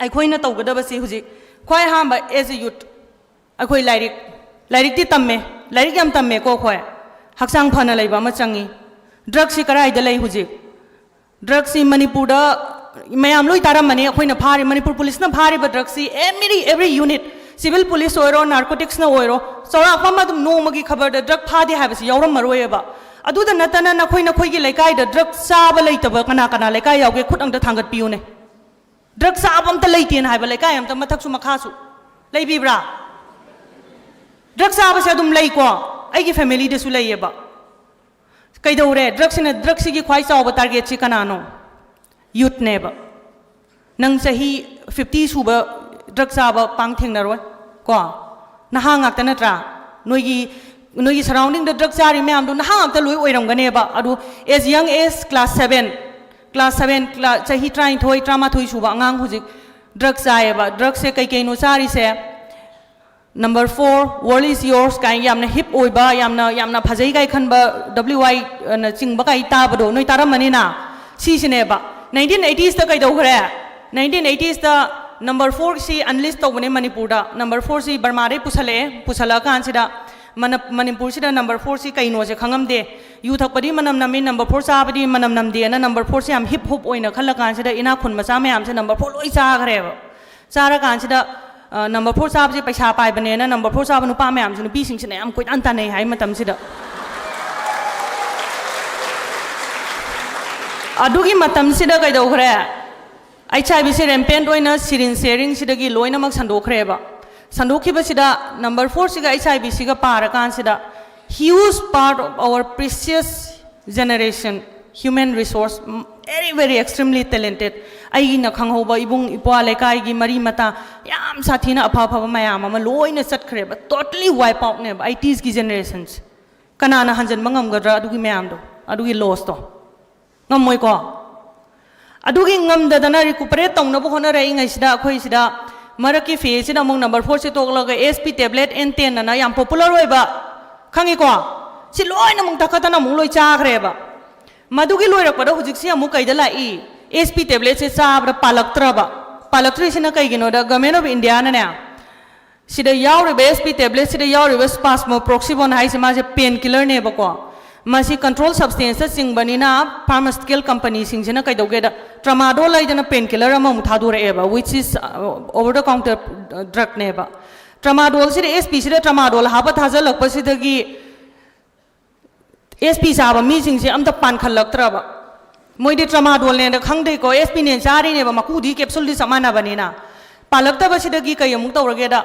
ꯑꯩꯈꯣꯏꯅ ꯇꯧꯒꯗꯕꯁꯤ ꯍꯧꯖꯤꯛ ꯈ꯭ꯋꯥꯏ ꯑꯍꯥꯟꯕ as a youth ꯑꯩꯈꯣꯏ ꯂꯥꯏꯔꯤꯛ, ꯂꯥꯏꯔꯤꯛꯇꯤ ꯇꯝꯃꯦ, ꯂꯥꯏꯔꯤꯛ ꯌꯥꯝ ꯇꯝꯃꯦꯀꯣ ꯑꯩꯈꯣꯏ꯫ ꯍꯛꯆꯥꯡ ꯐꯅ ꯂꯩꯕ ꯑꯃ ꯆꯪꯉꯤ꯫ ꯗ꯭ꯔꯒꯁꯤ ꯀꯗꯥꯏꯗ ꯂꯩ ꯍꯧꯖꯤꯛ? ꯗ꯭ꯔꯒꯁꯤ ꯃꯅꯤꯄꯨꯔꯗ, ꯃꯌꯥꯝ ꯂꯣꯏ ꯇꯥꯔꯝꯃꯅꯤ, ꯑꯩꯈꯣꯏꯅ ꯐꯥꯔꯤ, ꯃꯅꯤꯄꯨꯔ ꯄꯨꯂꯤꯁꯅ ꯐꯥꯔꯤꯕ ꯗ꯭ꯔꯒꯁꯤ, every every unit, civil police ꯑꯣꯏꯔꯣ, ꯅꯥꯔꯀꯣꯇꯤꯛꯁꯅ ꯑꯣꯏꯔꯣ, ꯆꯥꯎꯔꯥꯛꯄ ꯑꯃ ꯑꯗꯨꯝ ꯅꯣꯡꯃꯒꯤ ꯈꯕꯔꯗ ꯗ꯭ꯔꯒ ꯐꯥꯗꯦ ꯍꯥꯏꯕꯁꯤ ꯌꯥꯎꯔꯝꯃꯔꯣꯏꯕ꯫ ꯑꯗꯨꯗ ꯅꯠꯇꯅ ꯅꯈꯣꯏ ꯅꯈꯣꯏꯒꯤ ꯂꯩꯀꯥꯏꯗ ꯗ꯭ꯔꯒ ꯆꯥꯕ ꯂꯩꯇꯕ ꯀꯅꯥ ꯀꯅꯥ ꯂꯩꯀꯥꯏ ꯌꯥꯎꯒꯦ? ꯈꯨꯠ ꯑꯝꯇ ꯊꯥꯡꯒꯠꯄꯤꯌꯨꯅꯦ꯫ ꯗ꯭ꯔꯒ ꯆꯥꯕ ꯑꯝꯇ ꯂꯩꯇꯦꯅ ꯍꯥꯏꯕ ꯂꯩꯀꯥꯏ ꯑꯝꯇ ꯃꯊꯛꯁꯨ ꯃꯈꯥꯁꯨ ꯂꯩꯕꯤꯕ꯭ꯔꯥ? ꯗ꯭ꯔꯒ ꯆꯥꯕꯁꯦ ꯑꯗꯨꯝ ꯂꯩꯀꯣ, ꯑꯩꯒꯤ ꯐꯦꯃꯤꯂꯤꯗꯁꯨ ꯂꯩꯌꯦꯕ꯫ ꯀꯩꯗꯧꯔꯦ? ꯗ꯭ꯔꯒꯁꯤꯅ, ꯗ꯭ꯔꯒꯁꯤꯒꯤ ꯈ꯭ꯋꯥꯏ ꯆꯥꯎꯕ ꯇꯥꯔꯒꯦꯠꯁꯤ ꯀꯅꯥꯅꯣ? ꯌꯨꯠꯅꯦꯕ꯫ ꯅꯪ ꯆꯍꯤ ꯐꯤꯐꯇꯤ ꯁꯨꯕ ꯗ꯭ꯔꯒ ꯆꯥꯕ ꯄꯥꯡ ꯊꯦꯡꯅꯔꯣꯏ ꯀꯣ꯫ ꯅꯍꯥ ꯉꯥꯛꯇ ꯅꯠꯇ꯭ꯔꯥ? ꯅꯣꯏꯒꯤ, ꯅꯣꯏꯒꯤ ꯁꯔꯥꯎꯟꯗꯤꯡꯗ ꯗ꯭ꯔꯒ ꯆꯥꯔꯤ ꯃꯌꯥꯝꯗꯣ ꯅꯍꯥ ꯉꯥꯛꯇ ꯂꯣꯏ ꯑꯣꯏꯔꯝꯒꯅꯦꯕ꯫ ꯑꯗꯨ as young as class seven, class seven, ꯆꯍꯤ ꯇꯔꯥꯅꯤꯊꯣꯏ ꯇꯔꯥꯃꯥꯊꯣꯏ ꯁꯨꯕ ꯑꯉꯥꯡ ꯍꯧꯖꯤꯛ ꯗ꯭ꯔꯒ ꯆꯥꯏꯌꯦꯕ꯫ ꯗ꯭ꯔꯒꯁꯦ ꯀꯩꯀꯩꯅꯣ ꯆꯥꯔꯤꯁꯦ? Number four, world is yours ꯀꯥꯏꯅ ꯌꯥꯝꯅ ꯍꯤꯞ ꯑꯣꯏꯕ, ꯌꯥꯝꯅ, ꯌꯥꯝꯅ ꯐꯖꯩ ꯀꯥꯏ ꯈꯟꯕ W I ꯅꯆꯤꯡꯕ ꯀꯥꯏ ꯇꯥꯕꯗꯣ ꯅꯣꯏ ꯇꯥꯔꯝꯃꯅꯤꯅ꯫ ꯁꯤꯁꯤꯅꯦꯕ꯫ ꯅꯥꯏꯟꯇꯤꯟ ꯑꯩꯇꯤꯁꯇ ꯀꯩꯗꯧꯈ꯭ꯔꯦ? ꯅꯥꯏꯟꯇꯤꯟ ꯑꯩꯇꯤꯁꯇ ꯅꯝꯕꯔ ꯐꯣꯔꯁꯤ ꯑꯟꯂꯤꯁ ꯇꯧꯕꯅꯦ ꯃꯅꯤꯄꯨꯔꯗ꯫ ꯅꯝꯕꯔ ꯐꯣꯔꯁꯤ ꯕꯔꯃꯥꯗꯩ ꯄꯨꯁꯜꯂꯛꯑꯦ꯫ ꯄꯨꯁꯜꯂꯛꯑꯀꯥꯟꯁꯤꯗ ꯃꯅ-, ꯃꯅꯤꯄꯨꯔꯁꯤꯗ ꯅꯝꯕꯔ ꯐꯣꯔꯁꯤ ꯀꯩꯅꯣꯁꯦ ꯈꯪꯉꯝꯗꯦ꯫ ꯌꯨ ꯊꯛꯄꯗꯤ ꯃꯅꯝ ꯅꯝꯃꯤ, ꯅꯝꯕꯔ ꯐꯣꯔ ꯆꯥꯕꯗꯤ ꯃꯅꯝ ꯅꯝꯗꯦꯅ ꯅꯝꯕꯔ ꯐꯣꯔꯁꯦ ꯌꯥꯝ ꯍꯤꯞ ꯍꯨꯞ ꯑꯣꯏꯅ ꯈꯜꯂꯀꯥꯟꯁꯤꯗ ꯏꯅꯥꯛ ꯈꯨꯟ ꯃꯆꯥ ꯃꯌꯥꯝꯁꯦ ꯅꯝꯕꯔ ꯐꯣꯔ ꯂꯣꯏ ꯆꯥꯈ꯭ꯔꯦꯕ꯫ ꯆꯥꯔꯀꯥꯟꯁꯤꯗ, ꯑ, ꯅꯝꯕꯔ ꯐꯣꯔ ꯆꯥꯕꯁꯦ ꯄꯩꯁꯥ ꯄꯥꯏꯕꯅꯦꯅ ꯅꯝꯕꯔ ꯐꯣꯔ ꯆꯥꯕ ꯅꯨꯄꯥ ꯃꯌꯥꯝꯁꯨ ꯅꯨꯄꯤꯁꯤꯡꯁꯤꯅ ꯌꯥꯝ ꯀꯣꯏꯇꯥꯟ ꯇꯥꯟꯅꯩ ꯍꯥꯏ ꯃꯇꯝꯁꯤꯗ꯫ ꯑꯗꯨꯒꯤ ꯃꯇꯝꯁꯤꯗ ꯀꯩꯗꯧꯈ꯭ꯔꯦ? ꯑꯩꯆ ꯑꯥꯏ ꯚꯤꯁꯦ ꯔꯦꯝꯄꯦꯟꯠ ꯑꯣꯏꯅ ꯁꯤꯔꯤꯟ ꯁꯦꯌꯔꯤꯡꯁꯤꯗꯒꯤ ꯂꯣꯏꯅꯃꯛ ꯁꯟꯗꯣꯛꯈ꯭ꯔꯦꯕ꯫ ꯁꯟꯗꯣꯛꯈꯤꯕꯁꯤꯗ ꯅꯝꯕꯔ ꯐꯣꯔꯁꯤꯒ ꯑꯩꯆ ꯑꯥꯏ ꯚꯤꯁꯤꯒ ꯄꯥꯔꯀꯥꯟꯁꯤꯗ huge part of our precious generation, human resource, very very extremely talented, ꯑꯩꯅ ꯈꯪꯍꯧꯕ ꯏꯕꯨꯡ ꯏꯄ꯭ꯋꯥ ꯂꯩꯀꯥꯏꯒꯤ ꯃꯔꯤ ꯃꯇꯥ ꯌꯥꯝ ꯁꯥꯊꯤꯅ ꯑꯐ ꯑꯐꯕ ꯃꯌꯥꯝ ꯑꯃ ꯂꯣꯏꯅ ꯆꯠꯈ꯭ꯔꯦꯕ꯫ Totally wipe outꯅꯦꯕ ꯑꯩꯇꯤꯁꯀꯤ ꯖꯦꯅꯦꯔꯦꯁꯟꯁꯦ꯫ ꯀꯅꯥꯅ ꯍꯟꯖꯤꯟꯕ ꯉꯝꯒꯗ꯭ꯔꯥ ꯑꯗꯨꯒꯤ ꯃꯌꯥꯝꯗꯣ, ꯑꯗꯨꯒꯤ ꯂꯣꯁꯇꯣ? ꯉꯝꯃꯣꯏꯀꯣ꯫ ꯑꯗꯨꯒꯤ ꯉꯝꯗꯗꯅ ꯔꯤꯀꯨꯄꯔꯦꯠ ꯇꯧꯅꯕ ꯍꯣꯠꯅꯔꯛꯏꯉꯩꯁꯤꯗ ꯑꯩꯈꯣꯏꯁꯤꯗ ꯃꯔꯛꯀꯤ ꯐꯦꯁꯁꯤꯗ ꯑꯃꯨꯛ number ꯐꯣꯔꯁꯦ ꯇꯣꯛꯂꯒ S P tablet N ten ꯑꯅ ꯌꯥꯝ ꯄꯣꯄꯨꯂꯔ ꯑꯣꯏꯕ, ꯈꯪꯉꯤꯀꯣ? ꯁꯤ ꯂꯣꯏꯅ ꯑꯃꯨꯛ ꯊꯛꯀꯠꯇꯅ ꯑꯃꯨꯛ ꯂꯣꯏ ꯆꯥꯈ꯭ꯔꯦꯕ꯫ ꯃꯗꯨꯒꯤ ꯂꯣꯏꯔꯛꯄꯗ ꯍꯧꯖꯤꯛꯁꯤ ꯑꯃꯨꯛ ꯀꯩꯗ ꯂꯥꯛꯏ? S P tabletꯁꯦ ꯆꯥꯕꯗ ꯄꯥꯜꯂꯛꯇ꯭ꯔꯕ꯫ ꯄꯥꯜꯂꯛꯇ꯭ꯔꯤꯁꯤꯅ ꯀꯩꯒꯤꯅꯣꯗ Government of Indiaꯅꯅꯦ ꯁꯤꯗ ꯌꯥꯎꯔꯤꯕ S P tablet ꯁꯤꯗ ꯌꯥꯎꯔꯤꯕ spasmoproxibone ꯍꯥꯏꯁꯦ ꯃꯥꯁꯦ pain killer ꯅꯦꯕꯀꯣ꯫ ꯃꯁꯤ control substance ꯆꯤꯡꯕꯅꯤꯅ pharmaceutical company ꯁꯤꯡꯁꯤꯅ ꯀꯩꯗꯧꯒꯦꯗ, tramadol ꯍꯥꯏꯗꯅ pain killer ꯑꯃꯃꯨꯛ ꯊꯥꯗꯣꯔꯛꯑꯦꯕ, which is over the counter drug ꯅꯦꯕ꯫ Tramadol ꯁꯤꯗ, S P ꯁꯤꯗ tramadol ꯍꯥꯞꯄ ꯊꯥꯖꯤꯜꯂꯛꯄꯁꯤꯗꯒꯤ S P ꯆꯥꯕ ꯃꯤꯁꯤꯡꯁꯦ ꯑꯝꯇ ꯄꯥꯟꯈꯠꯂꯛꯇ꯭ꯔꯕ꯫ ꯃꯣꯏꯗꯤ tramadol ꯅꯦꯅ ꯈꯪꯗꯦꯀꯣ, S P ꯅꯦꯅ ꯆꯥꯔꯤꯅꯦꯕ, ꯃꯀꯨꯗꯤ capsule ꯗꯤ ꯆꯞ ꯃꯥꯟꯅꯕꯅꯤꯅ꯫ ꯄꯥꯜꯂꯛꯇꯕꯁꯤꯗꯒꯤ ꯀꯩ ꯑꯃꯨꯛ ꯇꯧꯔꯒꯦꯗ,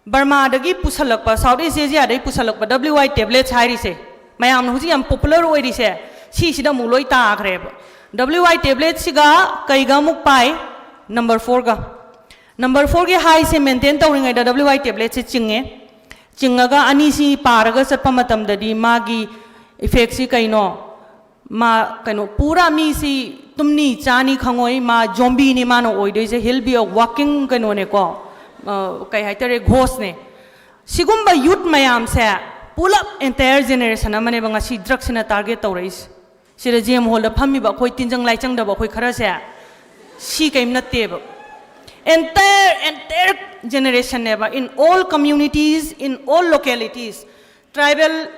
ꯕꯔꯃꯥꯗꯒꯤ ꯄꯨꯁꯜꯂꯛꯄ, South East Asia ꯗꯒꯤ ꯄꯨꯁꯜꯂꯛꯄ W I tablets ꯍꯥꯏꯔꯤꯁꯦ, ꯃꯌꯥꯝꯅ ꯍꯧꯖꯤꯛ ꯌꯥꯝ popular ꯑꯣꯏꯔꯤꯁꯦ, ꯁꯤꯁꯤꯗ ꯑꯃꯨꯛ ꯂꯣꯏ ꯇꯥꯈ꯭ꯔꯦꯕ꯫ W I tablet ꯁꯤꯒ ꯀꯩꯒ ꯑꯃꯨꯛ ꯄꯥꯏ? Number four ꯒ꯫ Number four ꯒꯤ high ꯁꯦ maintain ꯇꯧꯔꯤꯉꯩꯗ W I tablet ꯁꯦ ꯆꯤꯡꯉꯦ꯫ ꯆꯤꯡꯉꯒ ꯑꯅꯤꯁꯤ ꯄꯥꯔꯒ ꯆꯠꯄ ꯃꯇꯝꯗꯗꯤ ꯃꯥꯒꯤ effect ꯁꯤ ꯀꯩꯅꯣ? ꯃꯥ ꯀꯩꯅꯣ, ꯄꯨꯔꯥ ꯃꯤꯁꯤ ꯇꯨꯝꯅꯤ ꯆꯥꯅꯤ ꯈꯪꯉꯣꯏ, ꯃꯥ zombie ꯅꯤ ꯃꯥꯅ ꯑꯣꯏꯗꯣꯏꯁꯦ꯫ He'll be a walking ꯀꯩꯅꯣꯅꯦꯀꯣ, ꯑ, ꯀꯩ ꯍꯥꯏꯇꯥꯔꯦ, ghost ꯅꯦ꯫ ꯁꯤꯒꯨꯝꯕ youth ꯃꯌꯥꯝꯁꯦ ꯄꯨꯂꯞ entire generation ꯑꯃꯅꯦꯕ ꯉꯁꯤ drug ꯁꯤꯅ target ꯇꯧꯔꯛꯏꯁꯦ꯫ ꯁꯤꯗ J M Hall ꯗ ꯐꯝꯃꯤꯕ ꯑꯩꯈꯣꯏ ꯇꯤꯟꯖꯪ ꯂꯥꯏꯆꯪꯗꯕ ꯑꯩꯈꯣꯏ ꯈꯔꯁꯦ ꯁꯤ ꯀꯩꯝ ꯅꯠꯇꯦꯕ꯫ Entire, entire generation ꯅꯦꯕ, in all communities, in all localities, tribal,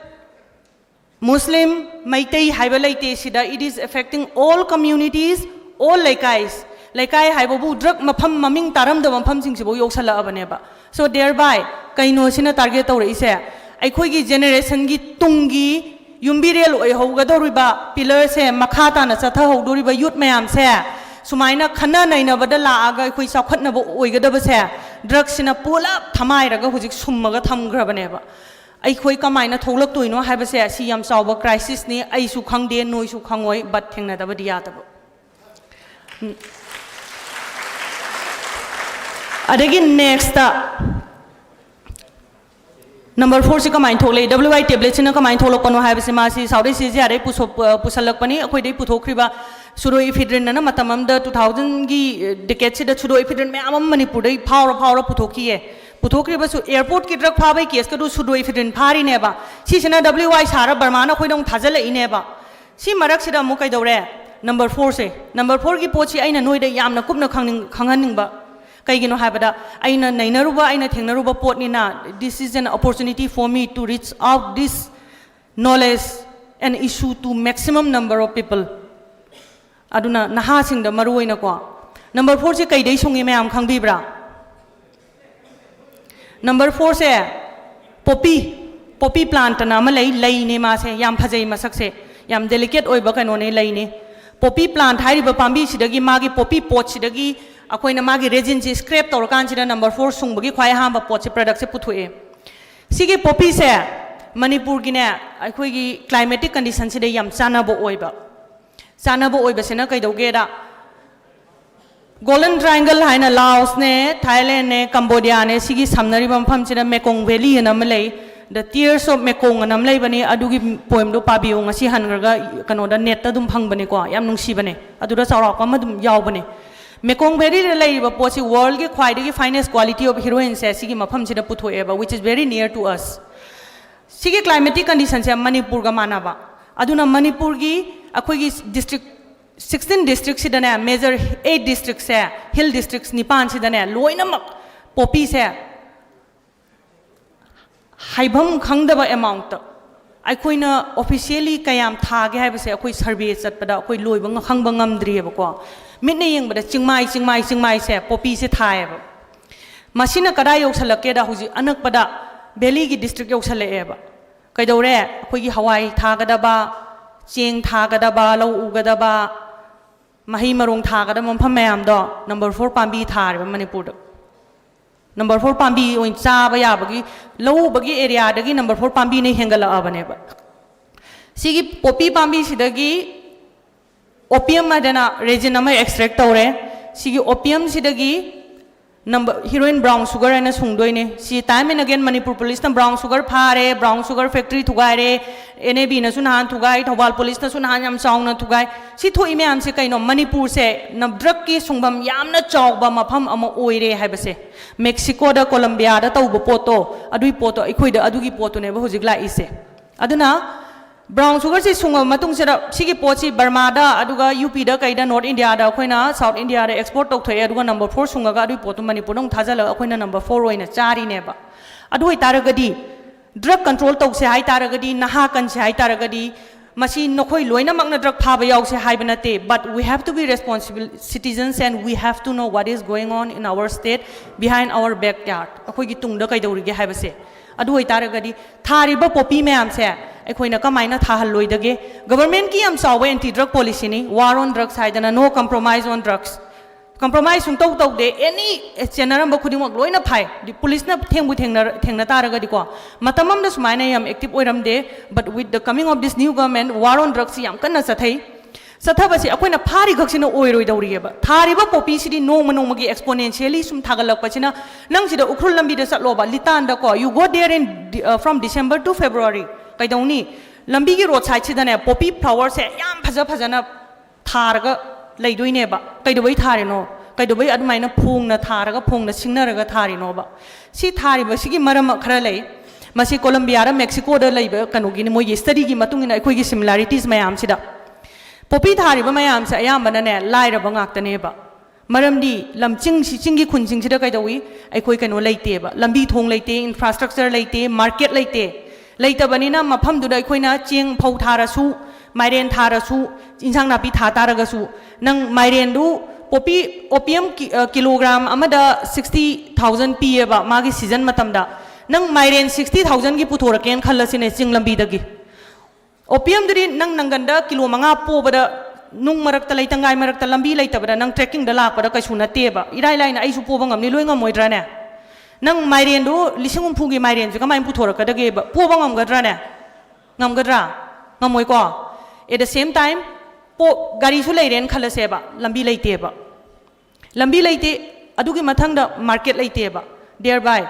Muslim, Meitei ꯍꯥꯏꯕ ꯂꯩꯇꯦ ꯁꯤꯗ, it is affecting all communities, all ꯂꯩꯀꯥꯏꯁ꯫ ꯂꯩꯀꯥꯏ ꯍꯥꯏꯕꯕꯨ drug ꯃꯐꯝ, ꯃꯃꯤꯡ ꯇꯥꯔꯝꯗꯕ ꯃꯐꯝꯁꯤꯡꯁꯤꯐꯥꯎ ꯌꯧꯁꯜꯂꯛꯑꯕꯅꯦꯕ꯫ So thereby ꯀꯩꯅꯣ ꯁꯤꯅ target ꯇꯧꯔꯛꯏꯁꯦ? ꯑꯩꯈꯣꯏꯒꯤ generation ꯒꯤ ꯇꯨꯡꯒꯤ ꯌꯨꯝꯕꯤꯔꯦꯜ ꯑꯣꯏꯍꯧꯒꯗꯧꯔꯤꯕ pillar ꯁꯦ, ꯃꯈꯥ ꯇꯥꯅ ꯆꯠꯊꯍꯧꯗꯣꯔꯤꯕ youth ꯃꯌꯥꯝꯁꯦ ꯁꯨꯃꯥꯏꯅ ꯈꯟꯅ ꯅꯩꯅꯕꯗ ꯂꯥꯛꯑꯒ ꯑꯩꯈꯣꯏ ꯆꯥꯎꯈꯠꯅꯕ ꯑꯣꯏꯒꯗꯕꯁꯦ drug ꯁꯤꯅ ꯄꯨꯂꯞ ꯊꯃꯥꯏꯔꯒ ꯍꯧꯖꯤꯛ ꯁꯨꯝꯃꯒ ꯊꯝꯈ꯭ꯔꯕꯅꯦꯕ꯫ ꯑꯩꯈꯣꯏ ꯀꯃꯥꯏꯅ ꯊꯣꯛꯂꯛꯇꯣꯏꯅꯣ ꯍꯥꯏꯕꯁꯦ ꯁꯤ ꯌꯥꯝ ꯆꯥꯎꯕ crisis ꯅꯤ꯫ ꯑꯩꯁꯨ ꯈꯪꯗꯦ, ꯅꯣꯏꯁꯨ ꯈꯪꯉꯣꯏ, but ꯊꯦꯡꯅꯗꯕꯗꯤ ꯌꯥꯗꯕ꯫ ꯎꯝ꯫ ꯑꯗꯒꯤ next number four ꯁꯤ ꯀꯃꯥꯏꯅ ꯊꯣꯛꯂꯛꯏ? W I tablet ꯁꯤꯅ ꯀꯃꯥꯏꯅ ꯊꯣꯛꯂꯛꯄꯅꯣ ꯍꯥꯏꯕꯁꯤ ꯃꯥꯁꯤ South East Asia ꯗꯩ ꯄꯨꯁꯣꯛ-, ꯄꯨꯁꯜꯂꯛꯄꯅꯤ꯫ ꯑꯩꯈꯣꯏꯗꯩ ꯄꯨꯊꯣꯛꯈ꯭ꯔꯤꯕ pseudoephedrine ꯑꯅ ꯃꯇꯝ ꯑꯃꯗ two thousand ꯒꯤ decade ꯁꯤꯗ pseudoephedrine ꯃꯌꯥꯝ ꯑꯃ ꯃꯅꯤꯄꯨꯔꯗꯩ ꯐꯥꯎꯔ ꯐꯥꯎꯔ ꯄꯨꯊꯣꯛꯈꯤꯌꯦ꯫ ꯄꯨꯊꯣꯛꯈ꯭ꯔꯤꯕꯁꯨ airport ꯀꯤ drug ꯐꯥꯕꯩ case ꯀꯗꯨ pseudoephedrine ꯐꯥꯔꯤꯅꯦꯕ꯫ ꯁꯤꯁꯤꯅ W I ꯁꯥꯔ ꯕꯔꯃꯥꯅ ꯑꯩꯈꯣꯏꯗ ꯑꯃꯨꯛ ꯊꯥꯖꯤꯜꯂꯛꯏꯅꯦꯕ꯫ ꯁꯤ ꯃꯔꯛꯁꯤꯗ ꯑꯃꯨꯛ ꯀꯩꯗꯧꯔꯦ? Number four ꯁꯦ꯫ Number four ꯒꯤ ꯄꯣꯠꯁꯤ ꯑꯩꯅ ꯅꯣꯏꯗ ꯌꯥꯝꯅ ꯀꯨꯞꯅ ꯈꯪꯅꯤꯡ-, ꯈꯪꯍꯟꯅꯤꯡꯕ꯫ ꯀꯩꯒꯤꯅꯣ ꯍꯥꯏꯕꯗ ꯑꯩꯅ ꯅꯩꯅꯔꯨꯕ, ꯑꯩꯅ ꯊꯦꯡꯅꯔꯨꯕ ꯄꯣꯠꯅꯤꯅ, this is an opportunity for me to reach out this knowledge and issue to maximum number of people. ꯑꯗꯨꯅ ꯅꯍꯥꯁꯤꯡꯗ ꯃꯔꯨ ꯑꯣꯏꯅꯀꯣ꯫ ꯅꯝꯕꯔ ꯐꯣꯔꯁꯦ ꯀꯩꯗꯩ ꯁꯨꯡꯉꯤ ꯃꯌꯥꯝ ꯈꯪꯕꯤꯕ꯭ꯔꯥ? ꯅꯝꯕꯔ ꯐꯣꯔꯁꯦ ꯄꯣꯄꯤ, ꯄꯣꯄꯤ ꯄ꯭ꯂꯥꯟꯠꯅ ꯑꯃ ꯂꯩ, ꯂꯩꯅꯦ ꯃꯥꯁꯦ, ꯌꯥꯝ ꯐꯖꯩ ꯃꯁꯛꯁꯦ, ꯌꯥꯝ ꯗꯦꯂꯤꯀꯦꯠ ꯑꯣꯏꯕ ꯀꯩꯅꯣꯅꯦ, ꯂꯩꯅꯦ꯫ ꯄꯣꯄꯤ ꯄ꯭ꯂꯥꯟꯠ ꯍꯥꯏꯔꯤꯕ ꯄꯥꯝꯕꯤꯁꯤꯗꯒꯤ, ꯃꯥꯒꯤ ꯄꯣꯄꯤ ꯄꯣꯠꯁꯤꯗꯒꯤ ꯑꯩꯈꯣꯏꯅ ꯃꯥꯒꯤ ꯔꯦꯖꯤꯟꯁꯤ ꯁ꯭ꯀ꯭ꯔꯦꯞ ꯇꯧꯔꯀꯥꯟꯁꯤꯗ ꯅꯝꯕꯔ ꯐꯣꯔ ꯁꯨꯡꯕꯒꯤ ꯈ꯭ꯋꯥꯏ ꯑꯍꯥꯟꯕ ꯄꯣꯠꯁꯦ, ꯄ꯭ꯔꯗꯛꯁꯦ ꯄꯨꯊꯣꯛꯑꯦ꯫ ꯁꯤꯒꯤ ꯄꯣꯄꯤꯁꯦ ꯃꯅꯤꯄꯨꯔꯒꯤꯅꯦ, ꯑꯩꯈꯣꯏꯒꯤ ꯀ꯭ꯂꯥꯏꯃꯦꯇꯤꯛ ꯀꯟꯗꯤꯁꯟꯁꯤꯗ ꯌꯥꯝ ꯆꯥꯟꯅꯕ ꯑꯣꯏꯕ, ꯆꯥꯟꯅꯕ ꯑꯣꯏꯕꯁꯤꯅ ꯀꯩꯗꯧꯒꯦꯗ, ꯒꯣꯜꯗꯟ ꯇ꯭ꯔꯥꯏꯡꯒꯜ ꯍꯥꯏꯅ ꯂꯥꯑꯣꯁꯅꯦ, ꯊꯥꯏꯂꯦꯟꯅꯦ, ꯀꯝꯕꯣꯗꯤꯌꯥꯅꯦ, ꯁꯤꯒꯤ ꯁꯝꯅꯔꯤꯕ ꯃꯐꯝꯁꯤꯗ ꯃꯦꯀꯣꯡ ꯚꯦꯂꯤ ꯍꯥꯏꯅ ꯑꯃ ꯂꯩ꯫ The Tears of Mekong ꯑꯅ ꯑꯃ ꯂꯩꯕꯅꯤ, ꯑꯗꯨꯒꯤ ꯄꯣꯏꯝꯗꯣ ꯄꯥꯕꯤꯌꯨ꯫ ꯉꯁꯤ ꯍꯟꯈ꯭ꯔꯒ ꯀꯩꯅꯣꯗ, ꯅꯦꯠꯇ ꯑꯗꯨꯝ ꯐꯪꯕꯅꯤꯀꯣ, ꯌꯥꯝ ꯅꯨꯡꯁꯤꯕꯅꯦ꯫ ꯑꯗꯨꯗ ꯆꯥꯎꯔꯥꯛꯄ ꯑꯃ ꯑꯗꯨꯝ ꯌꯥꯎꯕꯅꯦ꯫ ꯃꯦꯀꯣꯡ ꯚꯦꯂꯤꯗ ꯂꯩꯔꯤꯕ ꯄꯣꯠꯁꯤ, ꯋꯥꯔꯜꯒꯤ ꯈ꯭ꯋꯥꯏꯗꯒꯤ finest quality of heroineꯁꯦ ꯁꯤꯒꯤ ꯃꯐꯝꯁꯤꯗ ꯄꯨꯊꯣꯛꯑꯦꯕ, which is very near to us. ꯁꯤꯒꯤ ꯀ꯭ꯂꯥꯏꯃꯦꯇꯤꯛ ꯀꯟꯗꯤꯁꯟꯁꯦ ꯃꯅꯤꯄꯨꯔꯒ ꯃꯥꯟꯅꯕ꯫ ꯑꯗꯨꯅ ꯃꯅꯤꯄꯨꯔꯒꯤ, ꯑꯩꯈꯣꯏꯒꯤ ꯗꯤꯁꯇ꯭ꯔꯤꯛ, ꯁꯤꯛꯁꯇꯤꯟ ꯗꯤꯁꯇ꯭ꯔꯤꯛꯁꯤꯗꯅꯦ, ꯃꯦꯖꯔ ꯑꯩꯠ ꯗꯤꯁꯇ꯭ꯔꯤꯛꯁꯦ, ꯍꯤꯜ ꯗꯤꯁꯇ꯭ꯔꯤꯛꯁ ꯅꯤꯄꯥꯟꯁꯤꯗꯅꯦ, ꯂꯣꯏꯅꯃꯛ ꯄꯣꯄꯤꯁꯦ ꯍꯥꯏꯐꯝ ꯈꯪꯗꯕ ꯑꯦꯃꯥꯎꯟꯠꯇ꯫ ꯑꯩꯈꯣꯏꯅ ꯑꯣꯐꯤꯁꯤꯌꯦꯜꯂꯤ ꯀꯌꯥꯝ ꯊꯥꯒꯦ ꯍꯥꯏꯕꯁꯦ ꯑꯩꯈꯣꯏ ꯁꯔꯚꯦ ꯆꯠꯄꯗ ꯑꯩꯈꯣꯏ ꯂꯣꯏꯕ ꯉ-, ꯈꯪꯕ ꯉꯝꯗ꯭ꯔꯤꯑꯕꯀꯣ꯫ ꯃꯤꯠꯅ ꯌꯦꯡꯕꯗ ꯆꯤꯡꯃꯥꯏ, ꯆꯤꯡꯃꯥꯏ, ꯆꯤꯡꯃꯥꯏꯁꯦ ꯄꯣꯄꯤꯁꯦ ꯊꯥꯏꯌꯦꯕ꯫ ꯃꯁꯤꯅ ꯀꯗꯥꯏ ꯌꯧꯁꯜꯂꯛꯀꯦꯗ, ꯍꯧꯖꯤꯛ ꯑꯅꯛꯄꯗ ꯚꯦꯂꯤꯒꯤ ꯗꯤꯁꯇ꯭ꯔꯤꯛ ꯌꯧꯁꯜꯂꯛꯑꯦꯕ꯫ ꯀꯩꯗꯧꯔꯦ? ꯑꯩꯈꯣꯏꯒꯤ ꯍꯋꯥꯏ ꯊꯥꯒꯗꯕ, ꯆꯦꯡ ꯊꯥꯒꯗꯕ, ꯂꯧ ꯎꯒꯗꯕ, ꯃꯍꯩ ꯃꯔꯣꯡ ꯊꯥꯒꯗꯕ ꯃꯐꯝ ꯃꯌꯥꯝꯗꯣ ꯅꯝꯕꯔ ꯐꯣꯔ ꯄꯥꯝꯕꯤ ꯊꯥꯔꯦꯕ ꯃꯅꯤꯄꯨꯔꯗ꯫ ꯅꯝꯕꯔ ꯐꯣꯔ ꯄꯥꯝꯕꯤ ꯑꯣꯏꯅ ꯆꯥꯕ ꯌꯥꯕꯒꯤ, ꯂꯧ ꯎꯕꯒꯤ ꯑꯦꯔꯤꯌꯥꯗꯒꯤ ꯅꯝꯕꯔ ꯐꯣꯔ ꯄꯥꯝꯕꯤꯅ ꯍꯦꯟꯒꯠꯂꯛꯑꯕꯅꯦꯕ꯫ ꯁꯤꯒꯤ ꯄꯣꯄꯤ ꯄꯥꯝꯕꯤꯁꯤꯗꯒꯤ ꯑꯣꯄꯤꯌꯝ ꯍꯥꯏꯗꯅ ꯔꯦꯖꯤꯟ ꯑꯃ ꯑꯦꯛꯁꯇ꯭ꯔꯦꯛ ꯇꯧꯔꯦ꯫ ꯁꯤꯒꯤ ꯑꯣꯄꯤꯌꯝꯁꯤꯗꯒꯤ ꯅꯝꯕ-, ꯍꯤꯔꯣꯏꯟ ꯕ꯭ꯔꯥꯎꯟ ꯁꯨꯒꯔ ꯍꯥꯏꯅ ꯁꯨꯡꯗꯣꯏꯅꯦ꯫ ꯁꯤ time and again ꯃꯅꯤꯄꯨꯔ ꯄꯨꯂꯤꯁꯅ ꯕ꯭ꯔꯥꯎꯟ ꯁꯨꯒꯔ ꯐꯥꯔꯦ, ꯕ꯭ꯔꯥꯎꯟ ꯁꯨꯒꯔ ꯐꯦꯛꯇ꯭ꯔꯤ ꯊꯨꯒꯥꯏꯔꯦ, ꯑꯦꯟ ꯑꯦ ꯕꯤꯅꯁꯨ ꯅꯍꯥꯟ ꯊꯨꯒꯥꯏ, ꯊꯧꯕꯥꯜ ꯄꯨꯂꯤꯁꯅꯁꯨ ꯅꯍꯥꯟ ꯌꯥꯝ ꯆꯥꯎꯅ ꯊꯨꯒꯥꯏ꯫ ꯁꯤ ꯊꯣꯛꯏ ꯃꯌꯥꯝꯁꯦ ꯀꯩꯅꯣ? ꯃꯅꯤꯄꯨꯔꯁꯦ ꯅ-, ꯗ꯭ꯔꯒꯀꯤ ꯁꯨꯡꯐꯝ ꯌꯥꯝꯅ ꯆꯥꯎꯕ ꯃꯐꯝ ꯑꯃ ꯑꯣꯏꯔꯦ ꯍꯥꯏꯕꯁꯦ꯫ ꯃꯦꯛꯁꯤꯀꯣꯗ, ꯀꯣꯂꯝꯕꯤꯌꯥꯗ ꯇꯧꯕ ꯄꯣꯠꯇꯣ, ꯑꯗꯨꯏ ꯄꯣꯠꯇꯣ ꯑꯩꯈꯣꯏꯗ, ꯑꯗꯨꯒꯤ ꯄꯣꯠꯇꯨꯅꯦꯕ ꯍꯧꯖꯤꯛ ꯂꯥꯛꯏꯁꯦ꯫ ꯑꯗꯨꯅ Brown sugar ꯁꯤ ꯁꯨꯡꯉꯕ ꯃꯇꯨꯡꯁꯤꯗ ꯁꯤꯒꯤ ꯄꯣꯠꯁꯤ ꯕꯔꯃꯥꯗ, ꯑꯗꯨꯒ ꯌꯨ ꯄꯤꯗ, ꯀꯩꯗ, North India ꯗ ꯑꯩꯈꯣꯏꯅ South India ꯗ export ꯇꯧꯊꯣꯛꯑꯦ, ꯑꯗꯨꯒ number four ꯁꯨꯡꯉꯒ ꯑꯗꯨꯒꯤ ꯄꯣꯠꯇꯨ ꯃꯅꯤꯄꯨꯔꯗ ꯑꯃꯨꯛ ꯊꯥꯖꯤꯜꯂꯒ ꯑꯩꯈꯣꯏꯅ number four ꯑꯣꯏꯅ ꯆꯥꯔꯤꯅꯦꯕ꯫ ꯑꯗꯨ ꯑꯣꯏꯇꯥꯔꯒꯗꯤ drug control ꯇꯧꯁꯦ ꯍꯥꯏꯇꯥꯔꯒꯗꯤ, ꯅꯍꯥ ꯀꯟꯁꯦ ꯍꯥꯏꯇꯥꯔꯒꯗꯤ, ꯃꯁꯤ ꯅꯈꯣꯏ ꯂꯣꯏꯅꯃꯛꯅ drug ꯊꯥꯕ ꯌꯥꯎꯁꯦ ꯍꯥꯏꯕ ꯅꯠꯇꯦ, but we have to be responsible citizens and we have to know what is going on in our state, behind our backyard, ꯑꯩꯈꯣꯏꯒꯤ ꯇꯨꯡꯗ ꯀꯩꯗꯧꯔꯤꯒꯦ ꯍꯥꯏꯕꯁꯦ꯫ ꯑꯗꯨ ꯑꯣꯏꯇꯥꯔꯒꯗꯤ ꯊꯥꯔꯤꯕ poppy ꯃꯌꯥꯝꯁꯦ ꯑꯩꯈꯣꯏꯅ ꯀꯃꯥꯏꯅ ꯊꯥꯍꯜꯂꯣꯏꯗꯒꯦ? Government ꯀꯤ ꯌꯥꯝ ꯆꯥꯎꯕ anti drug policy ꯅꯤ, war on drugs ꯍꯥꯏꯗꯅ, no compromise on drugs꯫ Compromise ꯁꯨꯡꯇꯧ ꯇꯧꯗꯦ, any ꯆꯦꯟꯅꯔꯝꯕ ꯈꯨꯗꯤꯡꯃꯛ ꯂꯣꯏꯅ ꯐꯥꯏ꯫ ꯗꯤ-, police ꯅ ꯊꯦꯡꯕꯨ ꯊꯦꯡꯅ-, ꯊꯦꯡꯅ ꯇꯥꯔꯒꯗꯤꯀꯣ, ꯃꯇꯝ ꯑꯃꯗ ꯁꯨꯃꯥꯏꯅ ꯌꯥꯝ active ꯑꯣꯏꯔꯝꯗꯦ, but with the coming of this new government, war on drugs ꯁꯤ ꯌꯥꯝ ꯀꯟꯅ ꯆꯠꯊꯩ꯫ ꯆꯠꯊꯕꯁꯤ ꯑꯩꯈꯣꯏꯅ ꯐꯥꯔꯤ ꯈꯛꯁꯤꯅ ꯑꯣꯏꯔꯣꯏꯗꯧꯔꯤꯑꯕ꯫ ꯊꯥꯔꯤꯕ poppy ꯁꯤꯗꯤ ꯅꯣꯡꯃ ꯅꯣꯡꯃꯒꯤ exponentially ꯁꯨꯝ ꯊꯥꯒꯠꯂꯛꯄꯁꯤꯅ, ꯅꯪ ꯁꯤꯗ ꯎꯈ꯭ꯔꯨꯜ ꯂꯝꯕꯤꯗ ꯆꯠꯂꯣꯕ, ꯂꯤꯇꯥꯟꯗꯀꯣ, you go there in, uh, from December to February, ꯀꯩꯗꯧꯅꯤ? ꯂꯝꯕꯤꯒꯤ road side ꯁꯤꯗꯅꯦ poppy flower ꯁꯦ ꯌꯥꯝ ꯐꯖ ꯐꯖꯅ ꯊꯥꯔꯒ ꯂꯩꯗꯣꯏꯅꯦꯕ꯫ ꯀꯩꯗꯧꯕꯩ ꯊꯥꯔꯤꯅꯣ? ꯀꯩꯗꯧꯕꯩ ꯑꯗꯨꯃꯥꯏꯅ ꯐꯣꯡꯅ ꯊꯥꯔꯒ, ꯐꯣꯡꯅ ꯁꯤꯡꯅꯔꯒ ꯊꯥꯔꯤꯅꯣꯕ? ꯁꯤ ꯊꯥꯔꯤꯕꯁꯤꯒꯤ ꯃꯔꯝ ꯈꯔ ꯂꯩ꯫ ꯃꯁꯤ ꯀꯣꯂꯝꯕꯤꯌꯥꯗ, ꯃꯦꯛꯁꯤꯀꯣꯗ ꯂꯩꯕ ꯀꯩꯅꯣꯒꯤꯅꯤ, ꯃꯣꯏꯒꯤ study ꯒꯤ ꯃꯇꯨꯡ ꯏꯟꯅ ꯑꯩꯈꯣꯏꯒꯤ similarities ꯃꯌꯥꯝꯁꯤꯗ꯫ Poppy ꯊꯥꯔꯤꯕ ꯃꯌꯥꯝꯁꯦ ꯑꯌꯥꯝꯕꯅꯅꯦ ꯂꯥꯏꯔꯕ ꯉꯥꯛꯇꯅꯦꯕ꯫ ꯃꯔꯝꯗꯤ ꯂꯝ ꯆꯤꯡꯁꯤ, ꯆꯤꯡꯒꯤ ꯈꯨꯟꯁꯤꯡꯁꯤꯗ ꯀꯩꯗꯧꯏ? ꯑꯩꯈꯣꯏ ꯀꯩꯅꯣ ꯂꯩꯇꯦꯕ, ꯂꯝꯕꯤ ꯊꯣꯡ ꯂꯩꯇꯦ, infrastructure ꯂꯩꯇꯦ, market ꯂꯩꯇꯦ꯫ ꯂꯩꯇꯕꯅꯤꯅ ꯃꯐꯝꯗꯨꯗ ꯑꯩꯈꯣꯏꯅ ꯆꯦꯡ ꯐꯧ ꯊꯥꯔꯁꯨ, ꯃꯥꯏꯔꯦꯟ ꯊꯥꯔꯁꯨ, ꯏꯟꯁꯥꯡ ꯅꯥꯄꯤ ꯊꯥ ꯇꯥꯔꯒꯁꯨ, ꯅꯪ ꯃꯥꯏꯔꯦꯟꯗꯨ poppy, opium ꯀꯤ-, ꯑ, kilogram ꯑꯃꯗ sixty thousand ꯄꯤꯌꯦꯕ ꯃꯥꯒꯤ season ꯃꯇꯝꯗ꯫ ꯅꯪ ꯃꯥꯏꯔꯦꯟ sixty thousand ꯒꯤ ꯄꯨꯊꯣꯔꯛꯀꯦꯅ ꯈꯜꯂꯁꯤꯅꯦ ꯆꯤꯡ ꯂꯝꯕꯤꯗꯒꯤ꯫ Opium ꯗꯨꯗꯤ ꯅꯪ ꯅꯪꯒꯟꯗ ꯀꯤꯂꯣ ꯃꯉꯥ ꯄꯣꯕꯗ, ꯅꯨꯡ ꯃꯔꯛꯇ, ꯂꯩꯇꯪꯒꯥꯏ ꯃꯔꯛꯇ, ꯂꯝꯕꯤ ꯂꯩꯇꯕꯗ, ꯅꯪ trekking ꯗ ꯂꯥꯛꯄꯗ ꯀꯩꯁꯨ ꯅꯠꯇꯦꯕ꯫ ꯏꯔꯥꯏ ꯂꯥꯏꯅ ꯑꯩꯁꯨ ꯄꯣꯕ ꯉꯝꯅꯤ, ꯂꯣꯏ ꯉꯝꯃꯣꯏꯗ꯭ꯔꯥꯅꯦ? ꯅꯪ ꯃꯥꯏꯔꯦꯟꯗꯨ ꯂꯤꯁꯤꯡ ꯍꯨꯝꯐꯨꯒꯤ ꯃꯥꯏꯔꯦꯟꯁꯦ ꯀꯃꯥꯏꯅ ꯄꯨꯊꯣꯔꯛꯀꯗꯒꯦꯕ? ꯄꯣꯕ ꯉꯝꯒꯗ꯭ꯔꯥꯅꯦ? ꯉꯝꯒꯗ꯭ꯔꯥ? ꯉꯝꯃꯣꯏꯀꯣ? At the same time, ꯄꯣ-, ꯒꯥꯔꯤꯁꯨ ꯂꯩꯔꯦꯅ ꯈꯜꯂꯁꯦꯕ, ꯂꯝꯕꯤ ꯂꯩꯇꯦꯕ꯫ ꯂꯝꯕꯤ ꯂꯩꯇꯦ, ꯑꯗꯨꯒꯤ ꯃꯊꯪꯗ market ꯂꯩꯇꯦꯕ꯫ Thereby,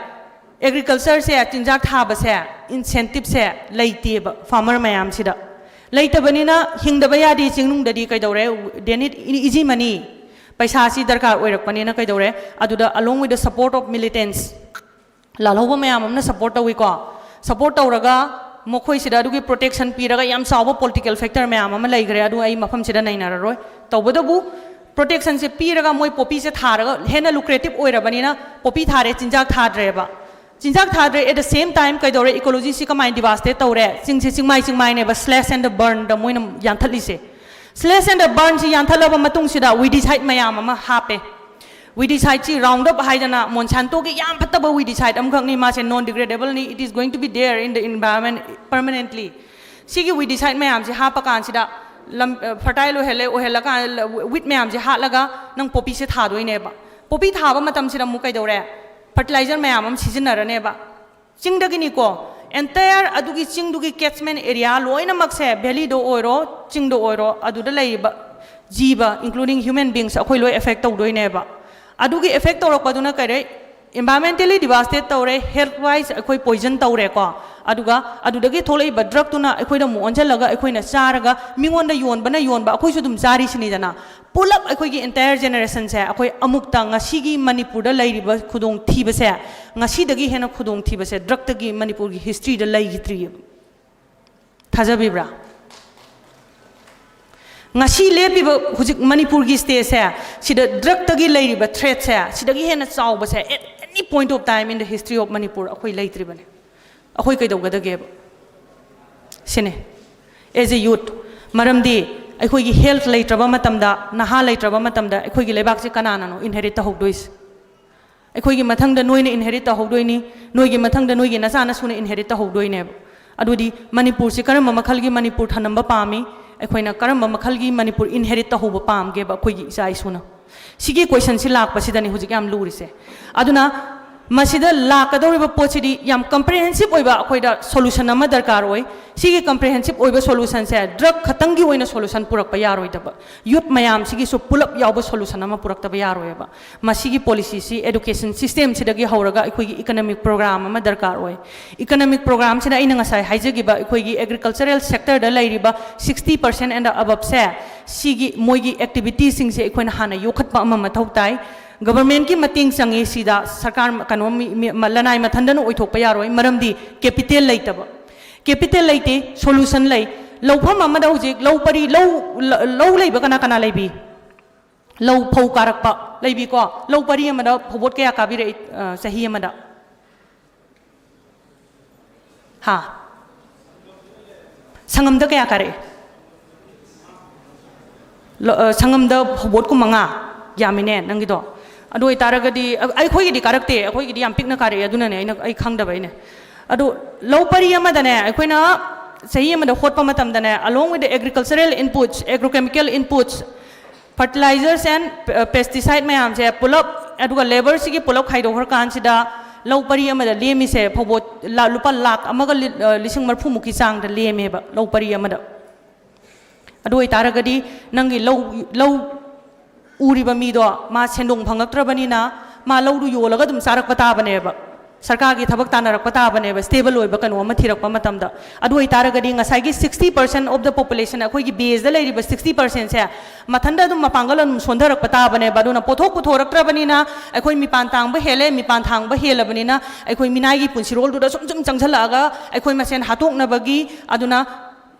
agriculture ꯁꯦ, ꯆꯤꯟꯖꯥꯛ ꯊꯥꯕꯁꯦ, incentive ꯁꯦ ꯂꯩꯇꯦꯕ farmer ꯃꯌꯥꯝꯁꯤꯗ꯫ ꯂꯩꯇꯕꯅꯤꯅ ꯍꯤꯡꯗꯕ ꯌꯥꯗꯦ꯫ ꯆꯤꯡꯅꯨꯡꯗꯗꯤ ꯀꯩꯗꯧꯔꯦ? They need easy money꯫ ꯄꯩꯁꯥꯁꯤ ꯗꯔꯀꯥꯔ ꯑꯣꯏꯔꯛꯄꯅꯤꯅ ꯀꯩꯗꯧꯔꯦ? ꯑꯗꯨꯗ, along with the support of militants, ꯂꯥꯜꯍꯧꯕ ꯃꯌꯥꯝ ꯑꯃꯅ support ꯇꯧꯏꯀꯣ꯫ Support ꯇꯧꯔꯒ ꯃꯈꯣꯏꯁꯤꯗ ꯑꯗꯨꯒꯤ protection ꯄꯤꯔꯒ ꯌꯥꯝ ꯆꯥꯎꯕ political factor ꯃꯌꯥꯝ ꯑꯃ ꯂꯩꯈ꯭ꯔꯦ, ꯑꯗꯨ ꯑꯩ ꯃꯐꯝꯁꯤꯗ ꯅꯩꯅꯔꯔꯣꯏ꯫ ꯇꯧꯕꯇꯕꯨ, protectionꯁꯦ ꯄꯤꯔꯒ ꯃꯣꯏ poppyꯁꯦ ꯊꯥꯔꯒ ꯍꯦꯟꯅ lucrative ꯑꯣꯏꯔꯕꯅꯤꯅ poppy ꯊꯥꯔꯦ, ꯆꯤꯟꯖꯥꯛ ꯊꯥꯗ꯭ꯔꯦꯕ꯫ ꯆꯤꯟꯖꯥꯛ ꯊꯥꯗ꯭ꯔꯦ, at the same time ꯀꯩꯗꯧꯔꯦ, ecologyꯁꯤ ꯀꯃꯥꯏꯅ devastate ꯇꯧꯔꯦ? ꯆꯤꯡꯁꯦ ꯆꯤꯡꯃꯥꯏ ꯆꯤꯡꯃꯥꯏꯅꯦꯕ, slash and burnꯗ ꯃꯣꯏꯅ ꯌꯥꯟꯊꯠꯂꯤꯁꯦ꯫ Slash and burnꯁꯤ ꯌꯥꯟꯊꯠꯂꯕ ꯃꯇꯨꯡꯁꯤꯗ weedicide ꯃꯌꯥꯝ ꯑꯃ ꯍꯥꯞꯄꯦ꯫ Weedicideꯁꯤ Roundup ꯍꯥꯏꯗꯅ Monsantoꯒꯤ ꯌꯥꯝ ꯐꯠꯇꯕ weedicide ꯑꯃꯈꯛꯅꯤ, ꯃꯥꯁꯦ non-degradableꯅꯤ, it is going to be there in the environment permanently꯫ ꯁꯤꯒꯤ weedicide ꯃꯌꯥꯝꯁꯦ ꯍꯥꯞꯄ ꯀꯥꯟꯁꯤꯗ ꯂꯝ, fertile ꯑꯣꯏꯍꯜꯂꯦ, ꯑꯣꯏꯍꯜꯂꯀꯥꯟꯗ wheat ꯃꯌꯥꯝꯁꯦ ꯍꯥꯠꯂꯒ ꯅꯪ poppyꯁꯦ ꯊꯥꯗꯣꯏꯅꯦꯕ꯫ Poppy ꯊꯥꯕ ꯃꯇꯝꯁꯤꯗ ꯑꯃꯨꯛ ꯀꯩꯗꯧꯔꯦ? Fertilizer ꯃꯌꯥꯝ ꯑꯃ ꯁꯤꯖꯤꯟꯅꯔꯅꯦꯕ꯫ ꯆꯤꯡꯗꯒꯤꯅꯤꯀꯣ, entire ꯑꯗꯨꯒꯤ ꯆꯤꯡꯗꯨꯒꯤ catchment area ꯂꯣꯏꯅꯃꯛꯁꯦ, valleyꯗ ꯑꯣꯏꯔꯣ, ꯆꯤꯡꯗ ꯑꯣꯏꯔꯣ, ꯑꯗꯨꯗ ꯂꯩꯔꯤꯕ ꯖꯤꯕ, including human beings, ꯑꯩꯈꯣꯏ ꯂꯣꯏ affect ꯇꯧꯗꯣꯏꯅꯦꯕ꯫ ꯑꯗꯨꯒꯤ affect ꯇꯧꯔꯛꯄꯗꯨꯅ ꯀꯩꯔꯦ? Environmentally devastate ꯇꯧꯔꯦ, health wise ꯑꯩꯈꯣꯏ poison ꯇꯧꯔꯦꯀꯣ꯫ ꯑꯗꯨꯒ ꯑꯗꯨꯗꯒꯤ ꯊꯣꯛꯂꯛꯏꯕ drugꯇꯨꯅ ꯑꯩꯈꯣꯏꯗ ꯑꯃꯨꯛ ꯑꯣꯟꯁꯤꯜꯂꯒ ꯑꯩꯈꯣꯏꯅ ꯆꯥꯔꯒ ꯃꯤꯉꯣꯟꯗ ꯌꯣꯟꯕꯅ ꯌꯣꯟꯕ, ꯑꯩꯈꯣꯏꯁꯨ ꯑꯗꯨꯝ ꯆꯥꯔꯤꯁꯤꯅꯤꯗꯅ꯫ ꯄꯨꯂꯞ ꯑꯩꯈꯣꯏꯒꯤ entire generationꯁꯦ ꯑꯩꯈꯣꯏ ꯑꯃꯨꯛꯇ ꯉꯁꯤꯒꯤ ꯃꯅꯤꯄꯨꯔꯗ ꯂꯩꯔꯤꯕ ꯈꯨꯗꯣꯡꯊꯤꯕꯁꯦ, ꯉꯁꯤꯗꯒꯤ ꯍꯦꯟꯅ ꯈꯨꯗꯣꯡꯊꯤꯕꯁꯦ drugꯇꯒꯤ ꯃꯅꯤꯄꯨꯔꯒꯤ historyꯗ ꯂꯩꯈꯤꯗ꯭ꯔꯤꯌꯦꯕ꯫ ꯊꯥꯖꯕꯤꯕ꯭ꯔꯥ? ꯉꯁꯤ ꯂꯦꯞꯄꯤꯕ ꯍꯧꯖꯤꯛ ꯃꯅꯤꯄꯨꯔꯒꯤ stateꯁꯦ, ꯁꯤꯗ drugꯇꯒꯤ ꯂꯩꯔꯤꯕ threatꯁꯦ, ꯁꯤꯗꯒꯤ ꯍꯦꯟꯅ ꯆꯥꯎꯕꯁꯦ at any point of time in the history of Manipur ꯑꯩꯈꯣꯏ ꯂꯩꯇ꯭ꯔꯤꯕꯅꯦ꯫ ꯑꯩꯈꯣꯏ ꯀꯩꯗꯧꯒꯗꯒꯦꯕ? ꯁꯤꯅꯦ, as a youth꯫ ꯃꯔꯝꯗꯤ ꯑꯩꯈꯣꯏꯒꯤ health ꯂꯩꯇ꯭ꯔꯕ ꯃꯇꯝꯗ, ꯅꯍꯥ ꯂꯩꯇ꯭ꯔꯕ ꯃꯇꯝꯗ ꯑꯩꯈꯣꯏꯒꯤ ꯂꯩꯕꯥꯛꯁꯦ ꯀꯅꯥꯅꯅꯣ inherit ꯇꯧꯍꯧꯗꯣꯏꯁꯦ? ꯑꯩꯈꯣꯏꯒꯤ ꯃꯊꯪꯗ ꯅꯣꯏꯅ inherit ꯇꯧꯍꯧꯗꯣꯏꯅꯤ, ꯅꯣꯏꯒꯤ ꯃꯊꯪꯗ ꯅꯣꯏꯒꯤ ꯅꯆꯥ ꯅꯁꯨꯅ inherit ꯇꯧꯍꯧꯗꯣꯏꯅꯦꯕ꯫ ꯑꯗꯨꯗꯤ ꯃꯅꯤꯄꯨꯔꯁꯤ ꯀꯔꯝꯕ ꯃꯈꯜꯒꯤ ꯃꯅꯤꯄꯨꯔ ꯊꯝꯂꯝꯕ ꯄꯥꯝꯃꯤ? ꯑꯩꯈꯣꯏꯅ ꯀꯔꯝꯕ ꯃꯈꯜꯒꯤ ꯃꯅꯤꯄꯨꯔ inherit ꯇꯧꯍꯧꯕ ꯄꯥꯝꯒꯦꯕ ꯑꯩꯈꯣꯏꯒꯤ ꯏꯆꯥ ꯏꯁꯨꯅ? ꯁꯤꯒꯤ questionꯁꯤ ꯂꯥꯛꯄꯁꯤꯗꯅꯤ ꯍꯧꯖꯤꯛ ꯌꯥꯝ ꯂꯨꯔꯤꯁꯦ꯫ ꯑꯗꯨꯅ ꯃꯁꯤꯗ ꯂꯥꯛꯀꯗꯧꯔꯤꯕ ꯄꯣꯠꯁꯤꯗꯤ ꯌꯥꯝ comprehensive ꯑꯣꯏꯕ ꯑꯩꯈꯣꯏꯗ solution ꯑꯃ ꯗꯔꯀꯥꯔ ꯑꯣꯏ꯫ ꯁꯤꯒꯤ comprehensive ꯑꯣꯏꯕ solutionꯁꯦ drug ꯈꯛꯇꯪꯒꯤ ꯑꯣꯏꯅ solution ꯄꯨꯔꯛꯄ ꯌꯥꯔꯣꯏꯗꯕ, youth ꯃꯌꯥꯝꯁꯤꯒꯤꯁꯨ ꯄꯨꯂꯞ ꯌꯥꯎꯕ solution ꯑꯃ ꯄꯨꯔꯛꯇꯕ ꯌꯥꯔꯣꯏꯕ꯫ ꯃꯁꯤꯒꯤ policyꯁꯤ education systemꯁꯤꯗꯒꯤ ꯍꯧꯔꯒ ꯑꯩꯈꯣꯏꯒꯤ economic program ꯑꯃ ꯗꯔꯀꯥꯔ ꯑꯣꯏ꯫ Economic programꯁꯤꯗ ꯑꯩꯅ ꯉꯁꯥꯏ ꯍꯥꯏꯖꯈꯤꯕ ꯑꯩꯈꯣꯏꯒꯤ agricultural sectorꯗ ꯂꯩꯔꯤꯕ sixty percent and aboveꯁꯦ, ꯁꯤꯒꯤ ꯃꯣꯏꯒꯤ activitiesꯁꯤꯡꯁꯦ ꯑꯩꯈꯣꯏꯅ ꯍꯥꯟꯅ ꯌꯣꯛꯈꯠꯄ ꯑꯃ ꯃꯊꯧ ꯇꯥꯏ꯫ Governmentꯀꯤ ꯃꯇꯦꯡ ꯆꯪꯉꯤ ꯁꯤꯗ, ꯁꯔꯀꯥꯔ ꯀꯩꯅꯣ ꯃꯤ, ꯃꯤ, ꯂꯅꯥꯏ ꯃꯊꯟꯗꯅ ꯑꯣꯏꯊꯣꯛꯄ ꯌꯥꯔꯣꯏ, ꯃꯔꯝꯗꯤ capital ꯂꯩꯇꯕ꯫ ꯀꯦꯄꯤꯇꯦꯜ ꯂꯩꯇꯦ, ꯁꯣꯂꯨꯁꯟ ꯂꯩ꯫ ꯂꯧꯐꯝ ꯑꯃꯗ ꯍꯧꯖꯤꯛ ꯂꯧ ꯄꯔꯤ, ꯂꯧ, ꯂꯧ ꯂꯩꯕ ꯀꯅꯥ ꯀꯅꯥ ꯂꯩꯕꯤ? ꯂꯧ ꯐꯧ ꯀꯥꯔꯛꯄ ꯂꯩꯕꯤꯀꯣ? ꯂꯧ ꯄꯔꯤ ꯑꯃꯗ ꯐꯧꯕꯣꯠ ꯀꯌꯥ ꯀꯥꯕꯤꯔꯛꯏ, ꯑ, ꯆꯍꯤ ꯑꯃꯗ? ꯍꯥ? ꯁꯪꯉꯝꯗ ꯀꯌꯥ ꯀꯥꯔꯛꯏ? ꯂ-, ꯑ, ꯁꯪꯉꯝꯗ ꯐꯧꯕꯣꯠ ꯀꯨꯟꯃꯉꯥ? ꯌꯥꯝꯃꯤꯅꯦ ꯅꯪꯒꯤꯗꯣ꯫ ꯑꯗꯨ ꯑꯣꯏꯇꯥꯔꯒꯗꯤ, ꯑ, ꯑꯩꯈꯣꯏꯒꯤꯗꯤ ꯀꯥꯔꯛꯇꯦ, ꯑꯩꯈꯣꯏꯒꯤꯗꯤ ꯌꯥꯝ ꯄꯤꯛꯅ ꯀꯥꯔꯛꯑꯦ, ꯑꯗꯨꯅꯅꯦ ꯑꯩꯅ, ꯑꯩ ꯈꯪꯗꯕꯩꯅꯦ꯫ ꯑꯗꯨ ꯂꯧ ꯄꯔꯤ ꯑꯃꯗꯅꯦ, ꯑꯩꯈꯣꯏꯅ ꯆꯍꯤ ꯑꯃꯗ ꯍꯣꯠꯄ ꯃꯇꯝꯗꯅꯦ, along with the agricultural inputs, agrochemical inputs, fertilizers and, ꯑ, pesticide ꯃꯌꯥꯝꯁꯦ ꯄꯨꯂꯞ, ꯑꯗꯨꯒ ꯂꯦꯕꯔꯁꯤꯒꯤ ꯄꯨꯂꯞ ꯈꯥꯏꯗꯣꯛꯈ꯭ꯔꯀꯥꯟꯁꯤꯗ ꯂꯧ ꯄꯔꯤ ꯑꯃꯗ ꯂꯦꯝꯃꯤꯁꯦ ꯐꯧꯕꯣꯠ ꯂꯥ-, ꯂꯨꯄꯥ ꯂꯥꯈ ꯑꯃꯒ ꯂꯤ-, ꯑ, ꯂꯤꯁꯤꯡ ꯃꯔꯤꯐꯨꯃꯨꯛꯀꯤ ꯆꯥꯡꯗ ꯂꯦꯝꯃꯦꯕ ꯂꯧ ꯄꯔꯤ ꯑꯃꯗ꯫ ꯑꯗꯨ ꯑꯣꯏꯇꯥꯔꯒꯗꯤ ꯅꯪꯒꯤ ꯂꯧ, ꯂꯧ ꯎꯔꯤꯕ ꯃꯤꯗꯣ ꯃꯥ ꯁꯦꯟꯗꯣꯡ ꯐꯪꯉꯛꯇ꯭ꯔꯕꯅꯤꯅ ꯃꯥ ꯂꯧꯗꯨ ꯌꯣꯜꯂꯒ ꯑꯗꯨꯝ ꯆꯥꯔꯛꯄ ꯇꯥꯕꯅꯦꯕ꯫ ꯁꯔꯀꯥꯔꯒꯤ ꯊꯕꯛ ꯇꯥꯟꯅꯔꯛꯄ ꯇꯥꯕꯅꯦꯕ, ꯁ꯭ꯇꯦꯕꯜ ꯑꯣꯏꯕ ꯀꯩꯅꯣ ꯑꯃ ꯊꯤꯔꯛꯄ ꯃꯇꯝꯗ꯫ ꯑꯗꯨ ꯑꯣꯏꯇꯥꯔꯒꯗꯤ ꯉꯁꯥꯏꯒꯤ sixty percent of the population, ꯑꯩꯈꯣꯏꯒꯤ ꯕꯦꯁꯇ ꯂꯩꯔꯤꯕ sixty percentꯁꯦ ꯃꯊꯟꯇ ꯑꯗꯨꯝ ꯃꯄꯥꯡꯒꯜ ꯑꯗꯨꯝ ꯁꯣꯟꯊꯔꯛꯄ ꯇꯥꯕꯅꯦꯕ꯫ ꯑꯗꯨꯅ ꯄꯣꯠꯊꯣꯛ ꯄꯨꯊꯣꯔꯛꯇ꯭ꯔꯕꯅꯤꯅ ꯑꯩꯈꯣꯏ ꯃꯤꯄꯥꯟ ꯇꯥꯡꯕ ꯍꯦꯜꯂꯦ, ꯃꯤꯄꯥꯟ ꯊꯥꯡꯕ ꯍꯦꯜꯂꯕꯅꯤꯅ ꯑꯩꯈꯣꯏ ꯃꯤꯅꯥꯏꯒꯤ ꯄꯨꯟꯁꯤꯔꯣꯜꯗꯨꯗ ꯁꯨꯝ ꯁꯨꯝ ꯆꯪꯁꯤꯜꯂꯛꯑꯒ ꯑꯩꯈꯣꯏ ꯃꯁꯦꯟ ꯍꯥꯠꯇꯣꯛꯅꯕꯒꯤ, ꯑꯗꯨꯅ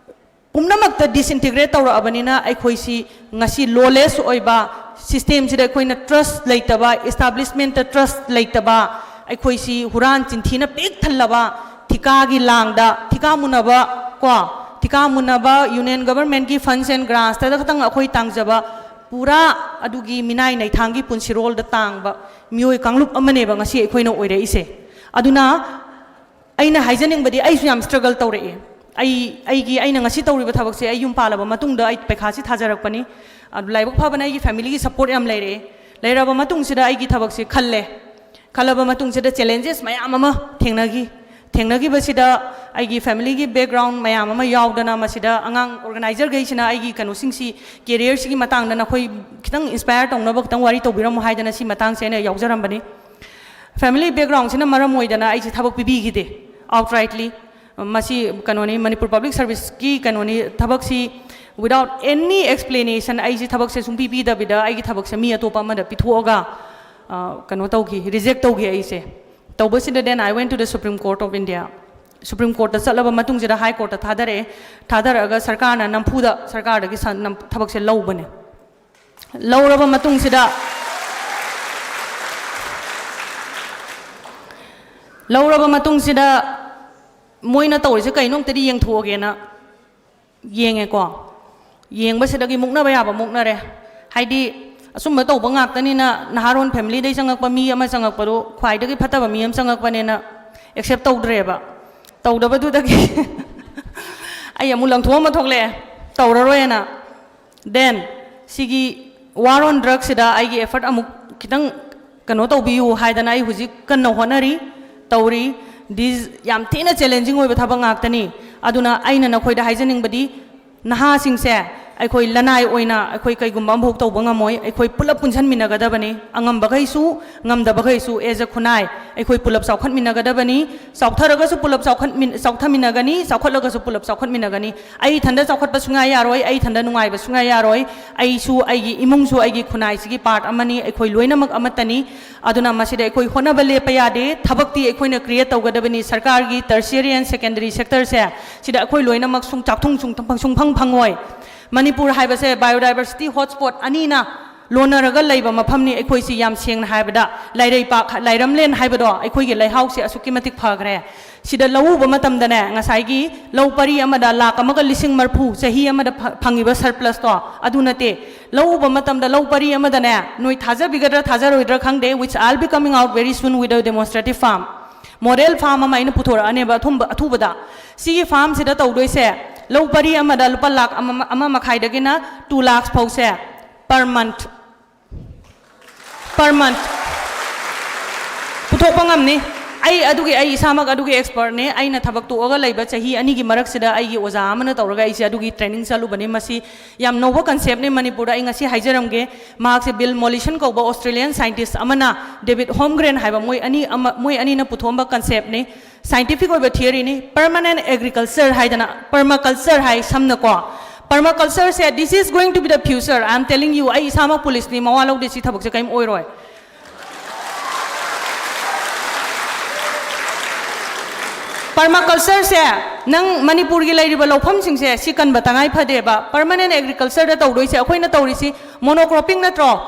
ꯄꯨꯝꯅꯃꯛꯇ disintegrate ꯇꯧꯔꯛꯑꯕꯅꯤꯅ ꯑꯩꯈꯣꯏꯁꯤ ꯉꯁꯤ lawless ꯑꯣꯏꯕ systemꯁꯤꯗ ꯑꯩꯈꯣꯏꯅ trust ꯂꯩꯇꯕ, establishmentꯇ trust ꯂꯩꯇꯕ, ꯑꯩꯈꯣꯏꯁꯤ ꯍꯨꯔꯥꯟ ꯆꯤꯟꯊꯤꯅ ꯄꯤꯛ ꯊꯜꯂꯕ ꯊꯤꯀꯥꯒꯤ ꯂꯥꯡꯗ, ꯊꯤꯀꯥ ꯃꯨꯟꯅꯕ ꯀꯣ, ꯊꯤꯀꯥ ꯃꯨꯟꯅꯕ union governmentꯀꯤ funds and grantsꯇꯗ ꯈꯛꯇꯪ ꯑꯩꯈꯣꯏ ꯇꯥꯡꯖꯕ ꯄꯨꯔꯥ ꯑꯗꯨꯒꯤ ꯃꯤꯅꯥꯏ ꯅꯩꯊꯥꯡꯒꯤ ꯄꯨꯟꯁꯤꯔꯣꯜꯗ ꯇꯥꯡꯕ ꯃꯤꯑꯣꯏ ꯀꯥꯡꯂꯨꯞ ꯑꯃꯅꯦꯕ ꯉꯁꯤ ꯑꯩꯈꯣꯏꯅ ꯑꯣꯏꯔꯛꯏꯁꯦ꯫ ꯑꯗꯨꯅ ꯑꯩꯅ ꯍꯥꯏꯖꯅꯤꯡꯕꯗꯤ ꯑꯩꯁꯨ ꯌꯥꯝ struggle ꯇꯧꯔꯛꯑꯦ꯫ ꯑꯩ, ꯑꯩꯒꯤ, ꯑꯩꯅ ꯉꯁꯤ ꯇꯧꯔꯤꯕ ꯊꯕꯛꯁꯦ ꯑꯩ ꯌꯨꯝ ꯄꯥꯜꯂꯕ ꯃꯇꯨꯡꯗ ꯑꯩ ꯄꯩꯈꯥꯁꯤ ꯊꯥꯖꯔꯛꯄꯅꯤ꯫ ꯑꯗꯨ ꯂꯥꯏꯕꯛ ꯐꯕꯅ ꯑꯩꯒꯤ familyꯒꯤ support ꯌꯥꯝ ꯂꯩꯔꯛꯑꯦ꯫ ꯂꯩꯔꯕ ꯃꯇꯨꯡꯁꯤꯗ ꯑꯩꯒꯤ ꯊꯕꯛꯁꯤ ꯈꯜꯂꯦ꯫ ꯈꯜꯂꯕ ꯃꯇꯨꯡꯁꯤꯗ challenges ꯃꯌꯥꯝ ꯑꯃ ꯊꯦꯡꯅꯈꯤ꯫ ꯊꯦꯡꯅꯈꯤꯕꯁꯤꯗ ꯑꯩꯒꯤ familyꯒꯤ background ꯃꯌꯥꯝ ꯑꯃ ꯌꯥꯎꯗꯅ ꯃꯁꯤꯗ ꯑꯉꯥꯡ organizerꯈꯩꯁꯤꯅ ꯑꯩꯒꯤ ꯀꯩꯅꯣꯁꯤꯡꯁꯤ, careerꯁꯤꯒꯤ ꯃꯇꯥꯡꯗ ꯅꯈꯣꯏ ꯈꯤꯇꯪ inspire ꯇꯧꯅꯕ ꯈꯤꯇꯪ ꯋꯥꯔꯤ ꯇꯧꯕꯤꯔꯝꯃꯨ ꯍꯥꯏꯗꯅ ꯁꯤ ꯃꯇꯥꯡꯁꯦ ꯑꯩꯅ ꯌꯥꯎꯖꯔꯝꯕꯅꯤ꯫ Family backgroundꯁꯤꯅ ꯃꯔꯝ ꯑꯣꯏꯗꯅ ꯑꯩꯁꯦ ꯊꯕꯛ ꯄꯤꯕꯤꯈꯤꯗꯦ outrightly꯫ ꯃꯁꯤ ꯀꯩꯅꯣꯅꯤ, ꯃꯅꯤꯄꯨꯔ Public Serviceꯀꯤ ꯀꯩꯅꯣꯅꯤ, ꯊꯕꯛꯁꯤ without any explanation ꯑꯩꯁꯦ ꯊꯕꯛꯁꯦ ꯁꯨꯡꯄꯤ ꯄꯤꯗꯕꯤꯗ ꯑꯩꯒꯤ ꯊꯕꯛꯁꯦ ꯃꯤ ꯑꯇꯣꯞꯄ ꯑꯃꯗ ꯄꯤꯊꯣꯛꯑꯒ, ꯑ, ꯀꯩꯅꯣ ꯇꯧꯈꯤ, reject ꯇꯧꯈꯤ ꯑꯩꯁꯦ꯫ ꯇꯧꯕꯁꯤꯗ then I went to the Supreme Court of India꯫ Supreme ꯀꯣꯔꯠꯇ ꯆꯠꯂꯕ ꯃꯇꯨꯡꯁꯤꯗ ꯍꯥꯏ ꯀꯣꯔꯠꯇ ꯊꯥꯗꯔꯛꯑꯦ꯫ ꯊꯥꯗꯔꯛꯑꯒ ꯁꯔꯀꯥꯔꯅ ꯅꯝꯐꯨꯗ ꯁꯔꯀꯥꯔꯗꯒꯤ ꯁ-, ꯅꯝ-, ꯊꯕꯛꯁꯦ ꯂꯧꯕꯅꯦ꯫ ꯂꯧꯔꯕ ꯃꯇꯨꯡꯁꯤꯗ, ꯂꯧꯔꯕ ꯃꯇꯨꯡꯁꯤꯗ ꯃꯣꯏꯅ ꯇꯧꯔꯤꯁꯦ ꯀꯩꯅꯣ ꯑꯝꯇꯗꯤ ꯌꯦꯡꯊꯣꯛꯑꯒꯦꯅ ꯌꯦꯡꯉꯦꯀꯣ꯫ ꯌꯦꯡꯕꯁꯤꯗꯒꯤ ꯃꯨꯛꯅꯕ ꯌꯥꯕ ꯃꯨꯛꯅꯔꯦ꯫ ꯍꯥꯏꯗꯤ, ꯑꯆꯨꯝꯕ ꯇꯧꯕ ꯉꯥꯛꯇꯅꯤꯅ, ꯅꯍꯥꯔꯣꯟ ꯐꯦꯃꯤꯂꯤꯗꯒꯤ ꯆꯪꯉꯛꯄ ꯃꯤ ꯑꯃ ꯆꯪꯉꯛꯄꯗꯣ ꯈ꯭ꯋꯥꯏꯗꯒꯤ ꯐꯠꯇꯕ ꯃꯤ ꯑꯃ ꯆꯪꯉꯛꯄꯅꯦꯅ ꯑꯦꯛꯁꯦꯞ ꯇꯧꯗ꯭ꯔꯦꯕ꯫ ꯇꯧꯗꯕꯗꯨꯗꯒꯤ ꯑꯩ ꯑꯃꯨꯛ ꯂꯪꯊꯣꯛꯑꯝꯕ ꯊꯣꯛꯂꯛꯑꯦ, ꯇꯧꯔꯔꯣꯏꯅ꯫ Then, ꯁꯤꯒꯤ war on drugsꯁꯤꯗ ꯑꯩꯒꯤ effort ꯑꯃꯨꯛ ꯈꯤꯇꯪ ꯀꯩꯅꯣ ꯇꯧꯕꯤꯌꯨ ꯍꯥꯏꯗꯅ ꯑꯩ ꯍꯧꯖꯤꯛ ꯀꯟꯅ ꯍꯣꯠꯅꯔꯤ, ꯇꯧꯔꯤ꯫ This ꯌꯥꯝ ꯊꯤꯅ challenging ꯑꯣꯏꯕ ꯊꯕꯛ ꯉꯥꯛꯇꯅꯤ꯫ ꯑꯗꯨꯅ ꯑꯩꯅ ꯅꯈꯣꯏꯗ ꯍꯥꯏꯖꯅꯤꯡꯕꯗꯤ, ꯅꯍꯥꯁꯤꯡꯁꯦ, ꯑꯩꯈꯣꯏ ꯂꯅꯥꯏ ꯑꯣꯏꯅ ꯑꯩꯈꯣꯏ ꯀꯩꯒꯨꯝꯕ ꯑꯃꯐꯥꯎ ꯇꯧꯕ ꯉꯝꯃꯣꯏ꯫ ꯑꯩꯈꯣꯏ ꯄꯨꯂꯞ ꯄꯨꯟꯁꯤꯟꯃꯤꯟꯅꯒꯗꯕꯅꯤ꯫ ꯑꯉꯝꯕꯈꯩꯁꯨ, ꯉꯝꯗꯕꯈꯩꯁꯨ, as a ꯈꯨꯟꯅꯥꯏ ꯑꯩꯈꯣꯏ ꯄꯨꯂꯞ ꯆꯥꯎꯈꯠꯃꯤꯟꯅꯒꯗꯕꯅꯤ꯫ ꯆꯥꯎꯊꯔꯒꯁꯨ ꯄꯨꯂꯞ ꯆꯥꯎꯈꯠꯃꯤꯟ-, ꯆꯥꯎꯊꯃꯤꯟꯅꯒꯅꯤ, ꯆꯥꯎꯈꯠꯂꯒꯁꯨ ꯄꯨꯂꯞ ꯆꯥꯎꯈꯠꯃꯤꯟꯅꯒꯅꯤ꯫ ꯑꯩ ꯏꯊꯟꯗ ꯆꯥꯎꯈꯠꯄ ꯁꯨꯡꯌꯥ ꯌꯥꯔꯣꯏ, ꯑꯩ ꯏꯊꯟꯗ ꯅꯨꯡꯉꯥꯏꯕ ꯁꯨꯡꯌꯥ ꯌꯥꯔꯣꯏ꯫ ꯑꯩꯁꯨ, ꯑꯩꯒꯤ ꯏꯃꯨꯡꯁꯨ ꯑꯩꯒꯤ ꯈꯨꯟꯅꯥꯏꯁꯤꯒꯤ part ꯑꯃꯅꯤ, ꯑꯩꯈꯣꯏ ꯂꯣꯏꯅꯃꯛ ꯑꯃꯠꯇꯅꯤ꯫ ꯑꯗꯨꯅ ꯃꯁꯤꯗ ꯑꯩꯈꯣꯏ ꯍꯣꯠꯅꯕ ꯂꯦꯞꯄ ꯌꯥꯗꯦ, ꯊꯕꯛꯇꯤ ꯑꯩꯈꯣꯏꯅ create ꯇꯧꯒꯗꯕꯅꯤ꯫ ꯁꯔꯀꯥꯔꯒꯤ tertiary and secondary sectorꯁꯦ, ꯁꯤꯗ ꯑꯩꯈꯣꯏ ꯂꯣꯏꯅꯃꯛ ꯁꯨꯡ-, ꯆꯥꯛꯊꯨꯡ ꯁꯨꯡ-, ꯁꯨꯡꯐꯪ ꯐꯪꯉꯣꯏ꯫ ꯃꯅꯤꯄꯨꯔ ꯍꯥꯏꯕꯁꯦ biodiversity hotspot ꯑꯅꯤꯅ ꯂꯣꯟꯅꯔꯒ ꯂꯩꯕ ꯃꯐꯝꯅꯤ꯫ ꯑꯩꯈꯣꯏꯁꯤ ꯌꯥꯝ ꯁꯦꯡꯅ ꯍꯥꯏꯕꯗ ꯂꯩꯔꯩꯄꯥꯛ, ꯂꯥꯏꯔꯝꯂꯦꯟ ꯍꯥꯏꯕꯗꯣ ꯑꯩꯈꯣꯏꯒꯤ ꯂꯩꯍꯥꯎꯁꯦ ꯑꯁꯨꯛꯀꯤ ꯃꯇꯤꯛ ꯐꯈ꯭ꯔꯦ꯫ ꯁꯤꯗ ꯂꯧ ꯎꯕ ꯃꯇꯝꯗꯅꯦ, ꯉꯁꯥꯏꯒꯤ ꯂꯧ ꯄꯔꯤ ꯑꯃꯗ ꯂꯥꯈ ꯑꯃꯒ ꯂꯤꯁꯤꯡ ꯃꯔꯤꯐꯨ ꯆꯍꯤ ꯑꯃꯗ ꯐ-, ꯐꯪꯉꯤꯕ surplusꯇꯣ ꯑꯗꯨ ꯅꯠꯇꯦ꯫ ꯂꯧ ꯎꯕ ꯃꯇꯝꯗ ꯂꯧ ꯄꯔꯤ ꯑꯃꯗꯅꯦ, ꯅꯣꯏ ꯊꯥꯖꯕꯤꯒꯗ꯭ꯔꯥ ꯊꯥꯖꯔꯣꯏꯗ꯭ꯔꯥ ꯈꯪꯗꯦ, which I'll be coming out very soon with a demonstrative farm, model farm ꯑꯃ ꯑꯩꯅ ꯄꯨꯊꯣꯔꯛꯑꯅꯦꯕ ꯑꯊꯨꯝꯕ-, ꯑꯊꯨꯕꯗ꯫ ꯁꯤꯒꯤ farmꯁꯤꯗ ꯇꯧꯗꯣꯏꯁꯦ, ꯂꯧ ꯄꯔꯤ ꯑꯃꯗ ꯂꯨꯄꯥ ꯂꯥꯈ ꯑꯃ, ꯑꯃ ꯃꯈꯥꯏꯗꯒꯤꯅ two lakhs ꯐꯥꯎꯁꯦ per month, per month ꯄꯨꯊꯣꯛꯄ ꯉꯝꯅꯤ꯫ ꯑꯩ ꯑꯗꯨꯒꯤ, ꯑꯩ ꯏꯁꯥꯃꯛ ꯑꯗꯨꯒꯤ expertꯅꯦ꯫ ꯑꯩꯅ ꯊꯕꯛ ꯇꯣꯛꯑꯒ ꯂꯩꯕ ꯆꯍꯤ ꯑꯅꯤꯒꯤ ꯃꯔꯛꯁꯤꯗ ꯑꯩꯒꯤ ꯑꯣꯖꯥ ꯑꯃꯅ ꯇꯧꯔꯒ ꯑꯩꯁꯦ ꯑꯗꯨꯒꯤ training ꯆꯠꯂꯨꯕꯅꯤ꯫ ꯃꯁꯤ ꯌꯥꯝ ꯅꯧꯕ conceptꯅꯦ ꯃꯅꯤꯄꯨꯔꯗ꯫ ꯑꯩ ꯉꯁꯤ ꯍꯥꯏꯖꯔꯝꯒꯦ, ꯃꯍꯥꯛꯁꯦ Bill Mollison ꯀꯧꯕ Australian scientist ꯑꯃꯅ David Holmgren ꯍꯥꯏꯕ, ꯃꯣꯏ ꯑꯅꯤ ꯑꯃ, ꯃꯣꯏ ꯑꯅꯤꯅ ꯄꯨꯊꯣꯛꯑꯝꯕ conceptꯅꯤ꯫ Scientific ꯑꯣꯏꯕ theoryꯅꯤ꯫ Permanent agriculture ꯍꯥꯏꯗꯅ, permaculture high ꯁꯝꯅꯀꯣ꯫ Permacultureꯁꯦ, this is going to be the future, I am telling you, ꯑꯩ ꯏꯁꯥꯃꯛ policeꯅꯤ, ꯃꯋꯥ ꯂꯧꯗꯦ, ꯁꯤ ꯊꯕꯛꯁꯦ ꯀꯔꯤꯝ ꯑꯣꯏꯔꯣꯏ꯫ Permaculture ꯁꯦ, ꯅꯪ ꯃꯅꯤꯄꯨꯔꯒꯤ ꯂꯩꯔꯤꯕ ꯂꯧꯐꯝꯁꯤꯡꯁꯦ ꯁꯤ ꯀꯟꯕ ꯇꯉꯥꯏ ꯐꯗꯦꯕ꯫ Permanent agriculture ꯗ ꯇꯧꯗꯣꯏꯁꯦ ꯑꯩꯈꯣꯏꯅ ꯇꯧꯔꯤꯁꯤ monocropping ꯅꯠꯇ꯭ꯔꯣ?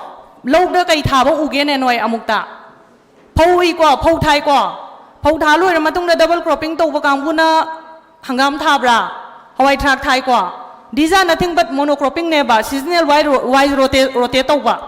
ꯂꯧꯗ ꯀꯩ ꯊꯥꯕ ꯎꯒꯦꯅꯦ ꯅꯣꯏ ꯑꯃꯨꯛꯇ? ꯐꯧ ꯎꯏꯀꯣ, ꯐꯧ ꯊꯥꯏꯀꯣ꯫ ꯐꯧ ꯊꯥ ꯂꯣꯏꯔ ꯃꯇꯨꯡꯗ double cropping ꯇꯧꯕ ꯀꯥꯡꯕꯨꯅ ꯍꯪꯒꯥꯝ ꯊꯥꯕ꯭ꯔꯥ? ꯍꯋꯥꯏ ꯊꯔꯥꯛ ꯊꯥꯏꯀꯣ꯫ These are nothing but monocropping ꯅꯦꯕ, seasonal wise ro-, wise rotate, rotate ꯇꯧꯕ꯫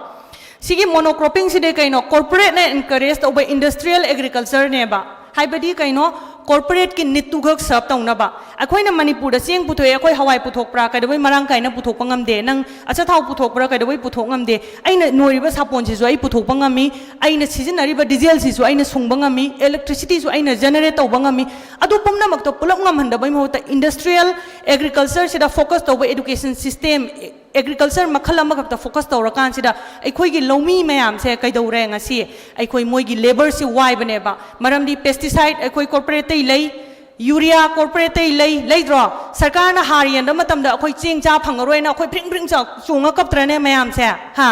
ꯁꯤꯒꯤ monocropping ꯁꯤꯗꯤ ꯀꯩꯅꯣ? Corporate ꯅ encourage ꯇꯧꯕ industrial agriculture ꯅꯦꯕ꯫ ꯍꯥꯏꯕꯗꯤ ꯀꯩꯅꯣ? Corporate ꯀꯤ need ꯇꯨ ꯈꯛ serve ꯇꯧꯅꯕ꯫ ꯑꯩꯈꯣꯏꯅ ꯃꯅꯤꯄꯨꯔꯗ ꯆꯦꯡ ꯄꯨꯊꯣꯛꯑꯦ, ꯑꯩꯈꯣꯏ ꯍꯋꯥꯏ ꯄꯨꯊꯣꯛꯄ꯭ꯔꯥ? ꯀꯩꯗꯧꯕꯩ ꯃꯔꯥꯡ ꯀꯥꯏꯅ ꯄꯨꯊꯣꯛꯄ ꯉꯝꯗꯦ? ꯅꯪ ꯑꯆꯥꯊꯥꯎ ꯄꯨꯊꯣꯛꯄ꯭ꯔꯥ? ꯀꯩꯗꯧꯕꯩ ꯄꯨꯊꯣꯛ ꯉꯝꯗꯦ? ꯑꯩꯅ ꯅꯣꯏꯔꯤꯕ ꯁꯥꯄꯣꯟꯁꯤꯁꯨ ꯑꯩ ꯄꯨꯊꯣꯛꯄ ꯉꯝꯃꯤ, ꯑꯩꯅ ꯁꯤꯖꯤꯟꯅꯔꯤꯕ diesel ꯁꯤꯁꯨ ꯑꯩꯅ ꯁꯨꯡꯕ ꯉꯝꯃꯤ, electricity ꯁꯨ ꯑꯩꯅ generate ꯇꯧꯕ ꯉꯝꯃꯤ꯫ ꯑꯗꯨ ꯄꯨꯝꯅꯃꯛꯇꯣ ꯄꯨꯂꯞ ꯉꯝꯍꯟꯗꯕꯩ ꯃꯍꯨꯠꯇ industrial agriculture ꯁꯤꯗ focus ꯇꯧꯕ, education system, agriculture ꯃꯈꯜ ꯑꯃꯈꯛꯇ focus ꯇꯧꯔꯀꯥꯟꯁꯤꯗ ꯑꯩꯈꯣꯏꯒꯤ ꯂꯧꯃꯤ ꯃꯌꯥꯝꯁꯦ ꯀꯩꯗꯧꯔꯦ ꯉꯁꯤ? ꯑꯩꯈꯣꯏ ꯃꯣꯏꯒꯤ labour ꯁꯤ ꯋꯥꯏꯕꯅꯦꯕ꯫ ꯃꯔꯝꯗꯤ pesticide ꯑꯩꯈꯣꯏ corporate ꯇꯩ ꯂꯩ, urea corporate ꯇꯩ ꯂꯩ, ꯂꯩꯗ꯭ꯔꯣ? ꯁꯔꯀꯥꯔꯅ ꯍꯥꯔ ꯌꯦꯟꯕ ꯃꯇꯝꯗ ꯑꯩꯈꯣꯏ ꯆꯦꯡ ꯆꯥ ꯐꯪꯉꯔꯣꯏꯅ ꯑꯩꯈꯣꯏ ꯐ꯭ꯔꯤꯡ ꯐ꯭ꯔꯤꯡ ꯆꯥ-, ꯆꯣꯡꯉ ꯀꯞꯇ꯭ꯔꯅꯦ ꯃꯌꯥꯝꯁꯦ? ꯍꯥ?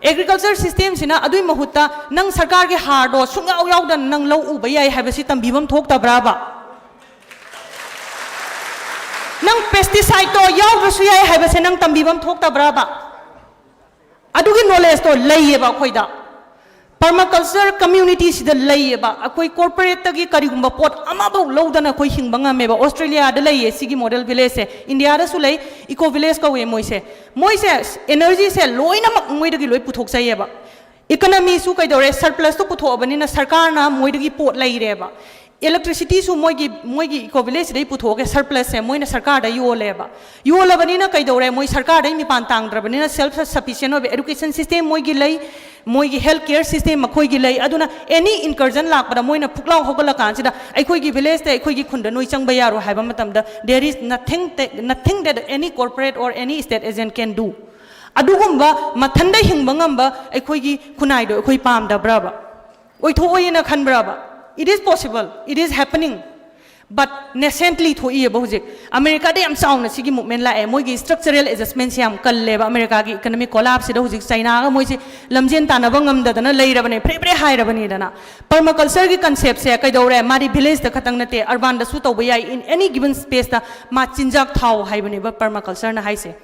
Agriculture system ꯁꯤꯅ ꯑꯗꯨꯏ ꯃꯍꯨꯠꯇ ꯅꯪ ꯁꯔꯀꯥꯔꯒꯤ ꯍꯥꯔꯗꯣ ꯁꯨꯡꯌꯥꯎ ꯌꯥꯎꯗꯅ ꯅꯪ ꯂꯧ ꯎꯕ ꯌꯥꯏ ꯍꯥꯏꯕꯁꯤ ꯇꯝꯕꯤꯐꯝ ꯊꯣꯛꯇꯕ꯭ꯔꯕ? ꯅꯪ pesticide ꯇꯣ ꯌꯥꯎꯗ꯭ꯔꯁꯨ ꯌꯥꯏ ꯍꯥꯏꯕꯁꯦ ꯅꯪ ꯇꯝꯕꯤꯐꯝ ꯊꯣꯛꯇꯕ꯭ꯔꯕ? ꯑꯗꯨꯒꯤ knowledge ꯇꯣ ꯂꯩꯌꯦꯕ ꯑꯩꯈꯣꯏꯗ꯫ Permaculture community ꯁꯤꯗ ꯂꯩꯌꯦꯕ꯫ ꯑꯩꯈꯣꯏ corporate ꯇꯒꯤ ꯀꯔꯤꯒꯨꯝꯕ ꯄꯣꯠ ꯑꯃꯐꯧ ꯂꯧꯗꯅ ꯑꯩꯈꯣꯏ ꯍꯤꯡꯕ ꯉꯝꯃꯦꯕ꯫ Australia ꯗ ꯂꯩꯌꯦ ꯁꯤꯒꯤ model village ꯁꯦ, India ꯗꯁꯨ ꯂꯩ, eco village ꯀꯧꯋꯦ ꯃꯣꯏꯁꯦ꯫ ꯃꯣꯏꯁꯦ energy ꯁꯦ ꯂꯣꯏꯅꯃꯛ ꯃꯣꯏꯗꯒꯤ ꯂꯣꯏ ꯄꯨꯊꯣꯛꯆꯩꯌꯦꯕ꯫ Economy ꯁꯨ ꯀꯩꯗꯧꯔꯦ? Surplus ꯇꯣ ꯄꯨꯊꯣꯛꯑꯕꯅꯤꯅ ꯁꯔꯀꯥꯔꯅ ꯃꯣꯏꯗꯒꯤ ꯄꯣꯠ ꯂꯩꯔꯦꯕ꯫ Electricity ꯁꯨ ꯃꯣꯏꯒꯤ, ꯃꯣꯏꯒꯤ eco village ꯁꯤꯗꯩ ꯄꯨꯊꯣꯛꯑꯒ surplus ꯁꯦ ꯃꯣꯏꯅ ꯁꯔꯀꯥꯔꯗ ꯌꯣꯜꯂꯦꯕ꯫ ꯌꯣꯜꯂꯕꯅꯤꯅ ꯀꯩꯗꯧꯔꯦ? ꯃꯣꯏ ꯁꯔꯀꯥꯔꯗꯩ ꯃꯤꯄꯥꯟ ꯇꯥꯡꯗ꯭ꯔꯕꯅꯤꯅ self sufficient ꯑꯣꯏꯕ education system ꯃꯣꯏꯒꯤ ꯂꯩ, ꯃꯣꯏꯒꯤ health care system ꯃꯈꯣꯏꯒꯤ ꯂꯩ꯫ ꯑꯗꯨꯅ any incursion ꯂꯥꯛꯄꯗ ꯃꯣꯏꯅ ꯐꯨꯛꯂꯥꯎ ꯍꯧꯒꯠꯂꯀꯥꯟꯁꯤꯗ ꯑꯩꯈꯣꯏꯒꯤ village ꯇ, ꯑꯩꯈꯣꯏꯒꯤ ꯈꯨꯟꯗ ꯅꯣꯏ ꯆꯪꯕ ꯌꯥꯔꯣꯏ ꯍꯥꯏꯕ ꯃꯇꯝꯗ there is nothing that, nothing that any corporate or any state agent can do꯫ ꯑꯗꯨꯒꯨꯝꯕ ꯃꯊꯟꯗ ꯍꯤꯡꯕ ꯉꯝꯕ ꯑꯩꯈꯣꯏꯒꯤ ꯈꯨꯟꯅꯥꯏꯗꯣ ꯑꯩꯈꯣꯏ ꯄꯥꯝꯗꯕ꯭ꯔꯕ? ꯑꯣꯏꯊꯣꯛꯑꯣꯏꯅ ꯈꯟꯕ꯭ꯔꯕ? It is possible, it is happening꯫ But nascently ꯊꯣꯛꯏꯑꯕ ꯍꯧꯖꯤꯛ꯫ ꯑꯃꯦꯔꯤꯀꯥꯗ ꯌꯥꯝ ꯆꯥꯎꯅ ꯁꯤꯒꯤ movement ꯂꯥꯛꯑꯦ꯫ ꯃꯣꯏꯒꯤ structural adjustmentꯁꯦ ꯌꯥꯝ ꯀꯜꯂꯦꯕ꯫ ꯑꯃꯦꯔꯤꯀꯥꯒꯤ economic collapseꯁꯤꯗ ꯍꯧꯖꯤꯛ ꯆꯥꯏꯅꯥꯒ ꯃꯣꯏꯁꯦ ꯂꯝꯖꯦꯟ ꯇꯥꯟꯅꯕ ꯉꯝꯗꯗꯅ ꯂꯩꯔꯕꯅꯦ, ꯐ꯭ꯔꯦ ꯐ꯭ꯔꯦ ꯍꯥꯏꯔꯕꯅꯤꯗꯅ꯫ Permacultureꯒꯤ conceptꯁꯦ ꯀꯩꯗꯧꯔꯦ? ꯃꯥꯗꯤ villageꯇ ꯈꯛꯇꯪ ꯅꯠꯇꯦ, urbanꯗꯁꯨ ꯇꯧꯕ ꯌꯥꯏ꯫ In any given spaceꯇ ꯃꯥ ꯆꯤꯟꯖꯥꯛ ꯊꯥꯎ ꯍꯥꯏꯕꯅꯦꯕ permacultureꯅ ꯍꯥꯏꯁꯦ꯫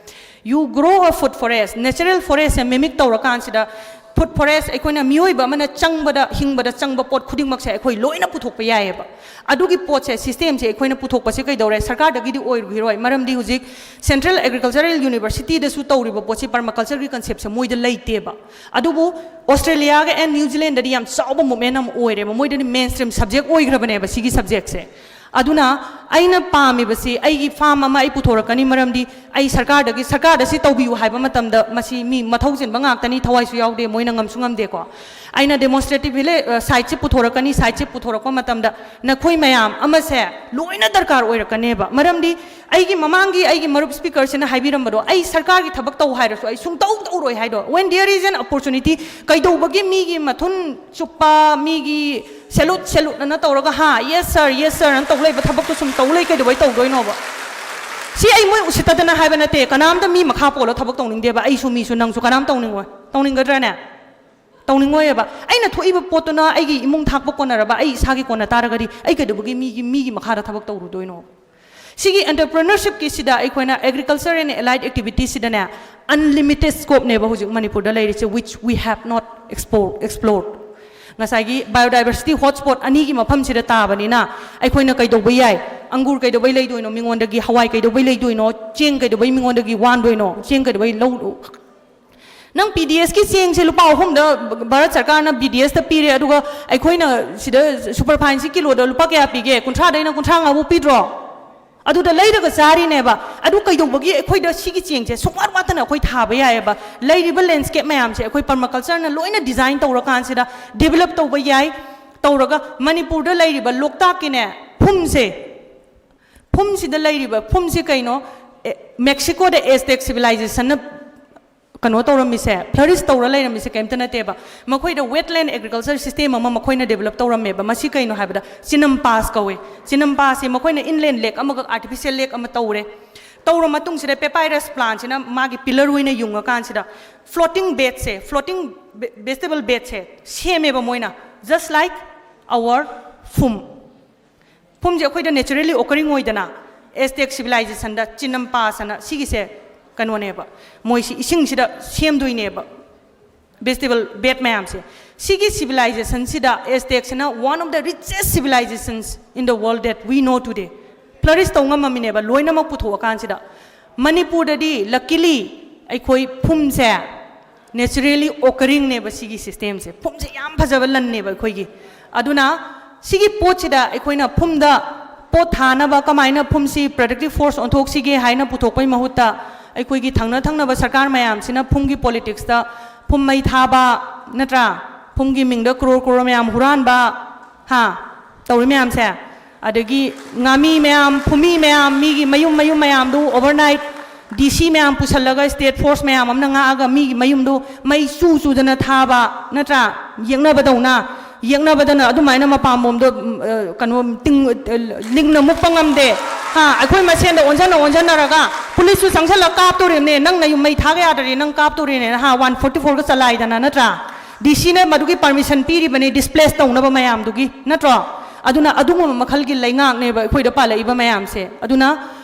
You grow a food forest, natural forestꯁꯦ mimic ꯇꯧꯔꯀꯥꯟꯁꯤꯗ, food forest ꯑꯩꯈꯣꯏꯅ ꯃꯤꯑꯣꯏꯕ ꯑꯃꯅ ꯆꯪꯕꯗ, ꯍꯤꯡꯕꯗ ꯆꯪꯕ ꯄꯣꯠ ꯈꯨꯗꯤꯡꯃꯛꯁꯦ ꯑꯩꯈꯣꯏ ꯂꯣꯏꯅ ꯄꯨꯊꯣꯛꯄ ꯌꯥꯏꯑꯕ꯫ ꯑꯗꯨꯒꯤ ꯄꯣꯠꯁꯦ, systemꯁꯦ ꯑꯩꯈꯣꯏꯅ ꯄꯨꯊꯣꯛꯄꯁꯦ ꯀꯩꯗꯧꯔꯦ? ꯁꯔꯀꯥꯔꯗꯒꯤꯗꯤ ꯑꯣꯏꯔꯨꯈꯤꯔꯣꯏ꯫ ꯃꯔꯝꯗꯤ ꯍꯧꯖꯤꯛ Central Agricultural Universityꯗꯁꯨ ꯇꯧꯔꯤꯕ ꯄꯣꯠꯁꯤ permacultureꯒꯤ conceptꯁꯦ ꯃꯣꯏꯗ ꯂꯩꯇꯦꯕ꯫ ꯑꯗꯨꯕꯨ Australiaꯒ and New Zealandꯗꯤ ꯌꯥꯝ ꯆꯥꯎꯕ movement ꯑꯃ ꯑꯣꯏꯔꯦꯕ꯫ ꯃꯣꯏꯗꯗꯤ mainstream subject ꯑꯣꯏꯈ꯭ꯔꯕꯅꯦꯕ ꯁꯤꯒꯤ subjectꯁꯦ꯫ ꯑꯗꯨꯅ ꯑꯩꯅ ꯄꯥꯝꯃꯤꯕꯁꯤ, ꯑꯩꯒꯤ farm ꯑꯃ ꯑꯩ ꯄꯨꯊꯣꯔꯛꯀꯅꯤ, ꯃꯔꯝꯗꯤ ꯑꯩ ꯁꯔꯀꯥꯔꯗꯒꯤ, ꯁꯔꯀꯥꯔꯗ ꯁꯤ ꯇꯧꯕꯤꯌꯨ ꯍꯥꯏꯕ ꯃꯇꯝꯗ, ꯃꯁꯤ ꯃꯤ ꯃꯊꯧ ꯆꯤꯟꯕ ꯉꯥꯛꯇꯅꯤ, ꯊꯋꯥꯏꯁꯨ ꯌꯥꯎꯗꯦ, ꯃꯣꯏꯅ ꯉꯝꯁꯨ ꯉꯝꯗꯦꯀꯣ꯫ ꯑꯩꯅ demonstrative village, ꯑ, siteꯁꯤ ꯄꯨꯊꯣꯔꯛꯀꯅꯤ, siteꯁꯤ ꯄꯨꯊꯣꯔꯛꯄ ꯃꯇꯝꯗ ꯅꯈꯣꯏ ꯃꯌꯥꯝ ꯑꯃꯁꯦ ꯂꯣꯏꯅ ꯗꯔꯀꯥꯔ ꯑꯣꯏꯔꯛꯀꯅꯦꯕ꯫ ꯃꯔꯝꯗꯤ ꯑꯩꯒꯤ ꯃꯃꯥꯡꯒꯤ ꯑꯩꯒꯤ ꯃꯔꯨꯞ speakerꯁꯤꯅ ꯍꯥꯏꯕꯤꯔꯝꯕꯗꯣ, ꯑꯩ ꯁꯔꯀꯥꯔꯒꯤ ꯊꯕꯛ ꯇꯧ ꯍꯥꯏꯔꯁꯨ ꯑꯩ ꯁꯨꯡꯇꯧ ꯇꯧꯔꯣꯏ ꯍꯥꯏꯗꯣ꯫ When there is an opportunity, ꯀꯩꯗꯧꯕꯒꯤ ꯃꯤꯒꯤ ꯃꯊꯨꯟ ꯆꯨꯞꯄ, ꯃꯤꯒꯤ salute, saluteꯅ ꯇꯧꯔꯒ, ꯍꯥ, yes sir, yes sirꯅ ꯇꯧ ꯂꯩꯕ ꯊꯕꯛꯇꯣ ꯁꯨꯝ ꯇꯧ ꯂꯩ, ꯀꯩꯗꯧꯕꯩ ꯇꯧꯗꯣꯏꯅꯣꯕ? ꯁꯤ ꯑꯩ ꯃꯣꯏ ꯎꯁꯤꯠꯇꯗꯅ ꯍꯥꯏꯕ ꯅꯠꯇꯦ, ꯀꯅꯥꯝꯇ ꯃꯤ ꯃꯈꯥ ꯄꯣꯜꯂ ꯊꯕꯛ ꯇꯧꯅꯤꯡꯗꯦꯕ꯫ ꯑꯩꯁꯨ ꯃꯤꯁꯨ, ꯅꯪꯁꯨ ꯀꯅꯥꯝ ꯇꯧꯅꯤꯡꯉꯣꯏ꯫ ꯇꯧꯅꯤꯡꯒꯗ꯭ꯔꯅꯦ? ꯇꯧꯅꯤꯡꯉꯣꯏꯑꯕ꯫ ꯑꯩꯅ ꯊꯣꯛꯏꯕ ꯄꯣꯠꯇꯨꯅ ꯑꯩꯒꯤ ꯏꯃꯨꯡ ꯊꯥꯛꯄ ꯀꯣꯟꯅꯔꯕ, ꯑꯩ ꯏꯁꯥꯒꯤ ꯀꯣꯟꯅ ꯇꯥꯔꯒꯗꯤ ꯑꯩ ꯀꯩꯗꯧꯕꯒꯤ ꯃꯤꯒꯤ, ꯃꯤꯒꯤ ꯃꯈꯥꯗ ꯊꯕꯛ ꯇꯧꯔꯨꯗꯣꯏꯅꯣ? ꯁꯤꯒꯤ entrepreneurshipꯀꯤꯁꯤꯗ ꯑꯩꯈꯣꯏꯅ agriculture and allied activitiesꯁꯤꯗꯅꯦ, unlimited scopeꯅꯦꯕ ꯍꯧꯖꯤꯛ ꯃꯅꯤꯄꯨꯔꯗ ꯂꯩꯔꯤꯁꯦ, which we have not explore-, explored꯫ ꯉꯁꯥꯏꯒꯤ biodiversity hotspot ꯑꯅꯤꯒꯤ ꯃꯐꯝꯁꯤꯗ ꯇꯥꯕꯅꯤꯅ ꯑꯩꯈꯣꯏꯅ ꯀꯩꯗꯧꯕ ꯌꯥꯏ? ꯑꯪꯒꯨꯔ ꯀꯩꯗꯧꯕꯩ ꯂꯩꯗꯣꯏꯅꯣ ꯃꯤꯉꯣꯟꯗꯒꯤ? ꯍꯋꯥꯏ ꯀꯩꯗꯧꯕꯩ ꯂꯩꯗꯣꯏꯅꯣ? ꯆꯦꯡ ꯀꯩꯗꯧꯕꯩ ꯃꯤꯉꯣꯟꯗꯒꯤ ꯋꯥꯟꯗꯣꯏꯅꯣ? ꯆꯦꯡ ꯀꯩꯗꯧꯕꯩ ꯂꯧ-, ꯅꯪ ꯄꯤ ꯗꯤ ꯑꯦꯁꯀꯤ ꯆꯦꯡꯁꯦ ꯂꯨꯄꯥ ꯑꯍꯨꯝꯗ ꯚꯥꯔꯠ ꯁꯔꯀꯥꯔꯅ ꯄꯤ ꯗꯤ ꯑꯦꯁꯇ ꯄꯤꯔꯦ, ꯑꯗꯨꯒ ꯑꯩꯈꯣꯏꯅ ꯁꯤꯗ superfineꯁꯤ ꯀꯤꯂꯣꯗ ꯂꯨꯄꯥ ꯀꯌꯥ ꯄꯤꯒꯦ? ꯀꯨꯟꯊ꯭ꯔꯥꯗꯩꯅ ꯀꯨꯟꯊ꯭ꯔꯥ ꯃꯉꯥꯕꯨ ꯄꯤꯗ꯭ꯔꯣ? ꯑꯗꯨꯗ ꯂꯩꯔꯒ ꯆꯥꯔꯤꯅꯦꯕ꯫ ꯑꯗꯨ ꯀꯩꯗꯧꯕꯒꯤ ꯑꯩꯈꯣꯏꯗ ꯁꯤꯒꯤ ꯆꯦꯡꯁꯦ ꯁꯨꯡꯋꯥꯠ ꯋꯥꯠꯇꯅ ꯑꯩꯈꯣꯏ ꯊꯥꯕ ꯌꯥꯏꯑꯕ? ꯂꯩꯔꯤꯕ landscape ꯃꯌꯥꯝꯁꯦ ꯑꯩꯈꯣꯏ permacultureꯅ ꯂꯣꯏꯅ design ꯇꯧꯔꯀꯥꯟꯁꯤꯗ develop ꯇꯧꯕ ꯌꯥꯏ꯫ ꯇꯧꯔꯒ ꯃꯅꯤꯄꯨꯔꯗ ꯂꯩꯔꯤꯕ ꯂꯣꯛꯇꯥꯛꯀꯤꯅꯦ, ꯐꯨꯝꯁꯦ, ꯐꯨꯝꯁꯤꯗ ꯂꯩꯔꯤꯕ, ꯐꯨꯝꯁꯤ ꯀꯩꯅꯣ? ꯑꯦ, ꯃꯦꯛꯁꯤꯀꯣꯗ Aztec civilizationꯅ ꯀꯩꯅꯣ ꯇꯧꯔꯝꯃꯤꯁꯦ, flourish ꯇꯧꯔ ꯂꯩꯔꯝꯃꯤꯁꯦ ꯀꯩꯝꯇ ꯅꯠꯇꯦꯕ꯫ ꯃꯈꯣꯏꯗ wetland agriculture system ꯑꯃ ꯃꯈꯣꯏꯅ develop ꯇꯧꯔꯝꯃꯦꯕ꯫ ꯃꯁꯤ ꯀꯩꯅꯣ ꯍꯥꯏꯕꯗ ꯆꯤꯅꯝꯄꯥꯁ ꯀꯧꯋꯦ꯫ ꯆꯤꯅꯝꯄꯥꯁꯁꯦ ꯃꯈꯣꯏꯅ inland lake ꯑꯃꯈꯛ artificial lake ꯑꯃ ꯇꯧꯔꯦ꯫ ꯇꯧꯔ ꯃꯇꯨꯡꯁꯤꯗ papyrus plantꯁꯤꯅ ꯃꯥꯒꯤ pillar ꯑꯣꯏꯅ ꯌꯨꯡꯉꯀꯥꯟꯁꯤꯗ floating bedꯁꯦ, floating vegetable bedꯁꯦ ꯁꯦꯝꯃꯦꯕ ꯃꯣꯏꯅ, just like our ꯐꯨꯝ꯫ ꯐꯨꯝꯁꯦ ꯑꯩꯈꯣꯏꯗ naturally occurring ꯑꯣꯏꯗꯅ, Aztec civilizationꯗ ꯆꯤꯅꯝꯄꯥꯁ ꯑꯅ ꯁꯤꯒꯤꯁꯦ ꯀꯩꯅꯣꯅꯦꯕ, ꯃꯣꯏꯁꯤ ꯏꯁꯤꯡꯁꯤꯗ ꯁꯦꯝꯗꯣꯏꯅꯦꯕ vegetable bed ꯃꯌꯥꯝꯁꯦ꯫ ꯁꯤꯒꯤ civilizationꯁꯤꯗ Aztecꯁꯤꯅ one of the richest civilizations in the world that we know today꯫ Flourish ꯇꯧ ꯉꯝꯃꯝꯃꯤꯅꯦꯕ ꯂꯣꯏꯅꯃꯛ ꯄꯨꯊꯣꯛꯑꯀꯥꯟꯁꯤꯗ꯫ ꯃꯅꯤꯄꯨꯔꯗꯗꯤ luckily ꯑꯩꯈꯣꯏ ꯐꯨꯝꯁꯦ naturally occurringꯅꯦꯕ ꯁꯤꯒꯤ systemꯁꯦ꯫ ꯐꯨꯝꯁꯦ ꯌꯥꯝ ꯐꯖꯕ ꯂꯟꯅꯦꯕ ꯑꯩꯈꯣꯏꯒꯤ꯫ ꯑꯗꯨꯅ ꯁꯤꯒꯤ ꯄꯣꯠꯁꯤꯗ ꯑꯩꯈꯣꯏꯅ ꯐꯨꯝꯗ ꯄꯣꯠ ꯊꯥꯅꯕ ꯀꯃꯥꯏꯅ ꯐꯨꯝꯁꯤ productive force ꯑꯣꯟꯊꯣꯛꯁꯤꯒꯦ ꯍꯥꯏꯅ ꯄꯨꯊꯣꯛꯄꯩ ꯃꯍꯨꯠꯇ, ꯑꯩꯈꯣꯏꯒꯤ ꯊꯪꯅ ꯊꯪꯅꯕ ꯁꯔꯀꯥꯔ ꯃꯌꯥꯝꯁꯤꯅ ꯐꯨꯝꯒꯤ politicsꯇ ꯐꯨꯝ ꯃꯩ ꯊꯥꯕ, ꯅꯠꯇ꯭ꯔꯥ? ꯐꯨꯝꯒꯤ ꯃꯤꯡꯗ crore crore ꯃꯌꯥꯝ ꯍꯨꯔꯥꯟꯕ, ꯍꯥ, ꯇꯧꯔꯤ ꯃꯌꯥꯝꯁꯦ꯫ ꯑꯗꯒꯤ ꯉꯥꯃꯤ ꯃꯌꯥꯝ, ꯐꯨꯝꯃꯤ ꯃꯌꯥꯝ, ꯃꯤꯒꯤ ꯃꯌꯨꯝ ꯃꯌꯨꯝ ꯃꯌꯥꯝꯗꯨ overnight DC ꯃꯌꯥꯝ ꯄꯨꯁꯜꯂꯒ, state force ꯃꯌꯥꯝ ꯑꯃꯅ ꯉꯥꯛꯑꯒ ꯃꯤꯒꯤ ꯃꯌꯨꯝꯗꯨ ꯃꯩ ꯆꯨ ꯆꯨꯗꯅ ꯊꯥꯕ, ꯅꯠꯇ꯭ꯔꯥ? ꯌꯦꯛꯅꯕꯗꯧꯅ, ꯌꯦꯛꯅꯕꯗꯅ ꯑꯗꯨꯃꯥꯏꯅ ꯃꯄꯥꯝꯕꯣꯝꯗꯣ, ꯎꯝ, ꯑ, ꯀꯩꯅꯣ, ꯇꯤꯡ-, ꯑ, ꯂꯤꯡꯅ ꯃꯨꯛꯄ ꯉꯝꯗꯦ꯫ ꯍꯥ, ꯑꯩꯈꯣꯏ ꯃꯁꯦꯟꯗ ꯑꯣꯟꯁꯟꯅ ꯑꯣꯟꯁꯟꯅꯔꯒ policeꯁꯨ ꯆꯪꯁꯜꯂꯒ ꯀꯥꯞꯇꯣꯔꯤꯕꯅꯦ, "ꯅꯪ ꯅꯌꯨꯝ ꯃꯩ ꯊꯥꯒ ꯌꯥꯗ꯭ꯔꯗꯤ ꯅꯪ ꯀꯥꯞꯇꯣꯔꯤꯅꯦꯅ", ꯍꯥ, one forty fourꯒ ꯆꯂꯥꯏꯗꯅ, ꯅꯠꯇ꯭ꯔꯥ? DCꯅ ꯃꯗꯨꯒꯤ permission ꯄꯤꯔꯤꯕꯅꯤ displace ꯇꯧꯅꯕ ꯃꯌꯥꯝꯗꯨꯒꯤ, ꯅꯠꯇ꯭ꯔꯣ? ꯑꯗꯨꯅ ꯑꯗꯨꯒꯨꯝꯕ ꯃꯈꯜꯒꯤ ꯂꯩꯉꯥꯛꯅꯦꯕ ꯑꯩꯈꯣꯏꯗ ꯄꯥꯜꯂꯛꯏꯕ ꯃꯌꯥꯝꯁꯦ꯫ ꯑꯗꯨꯅ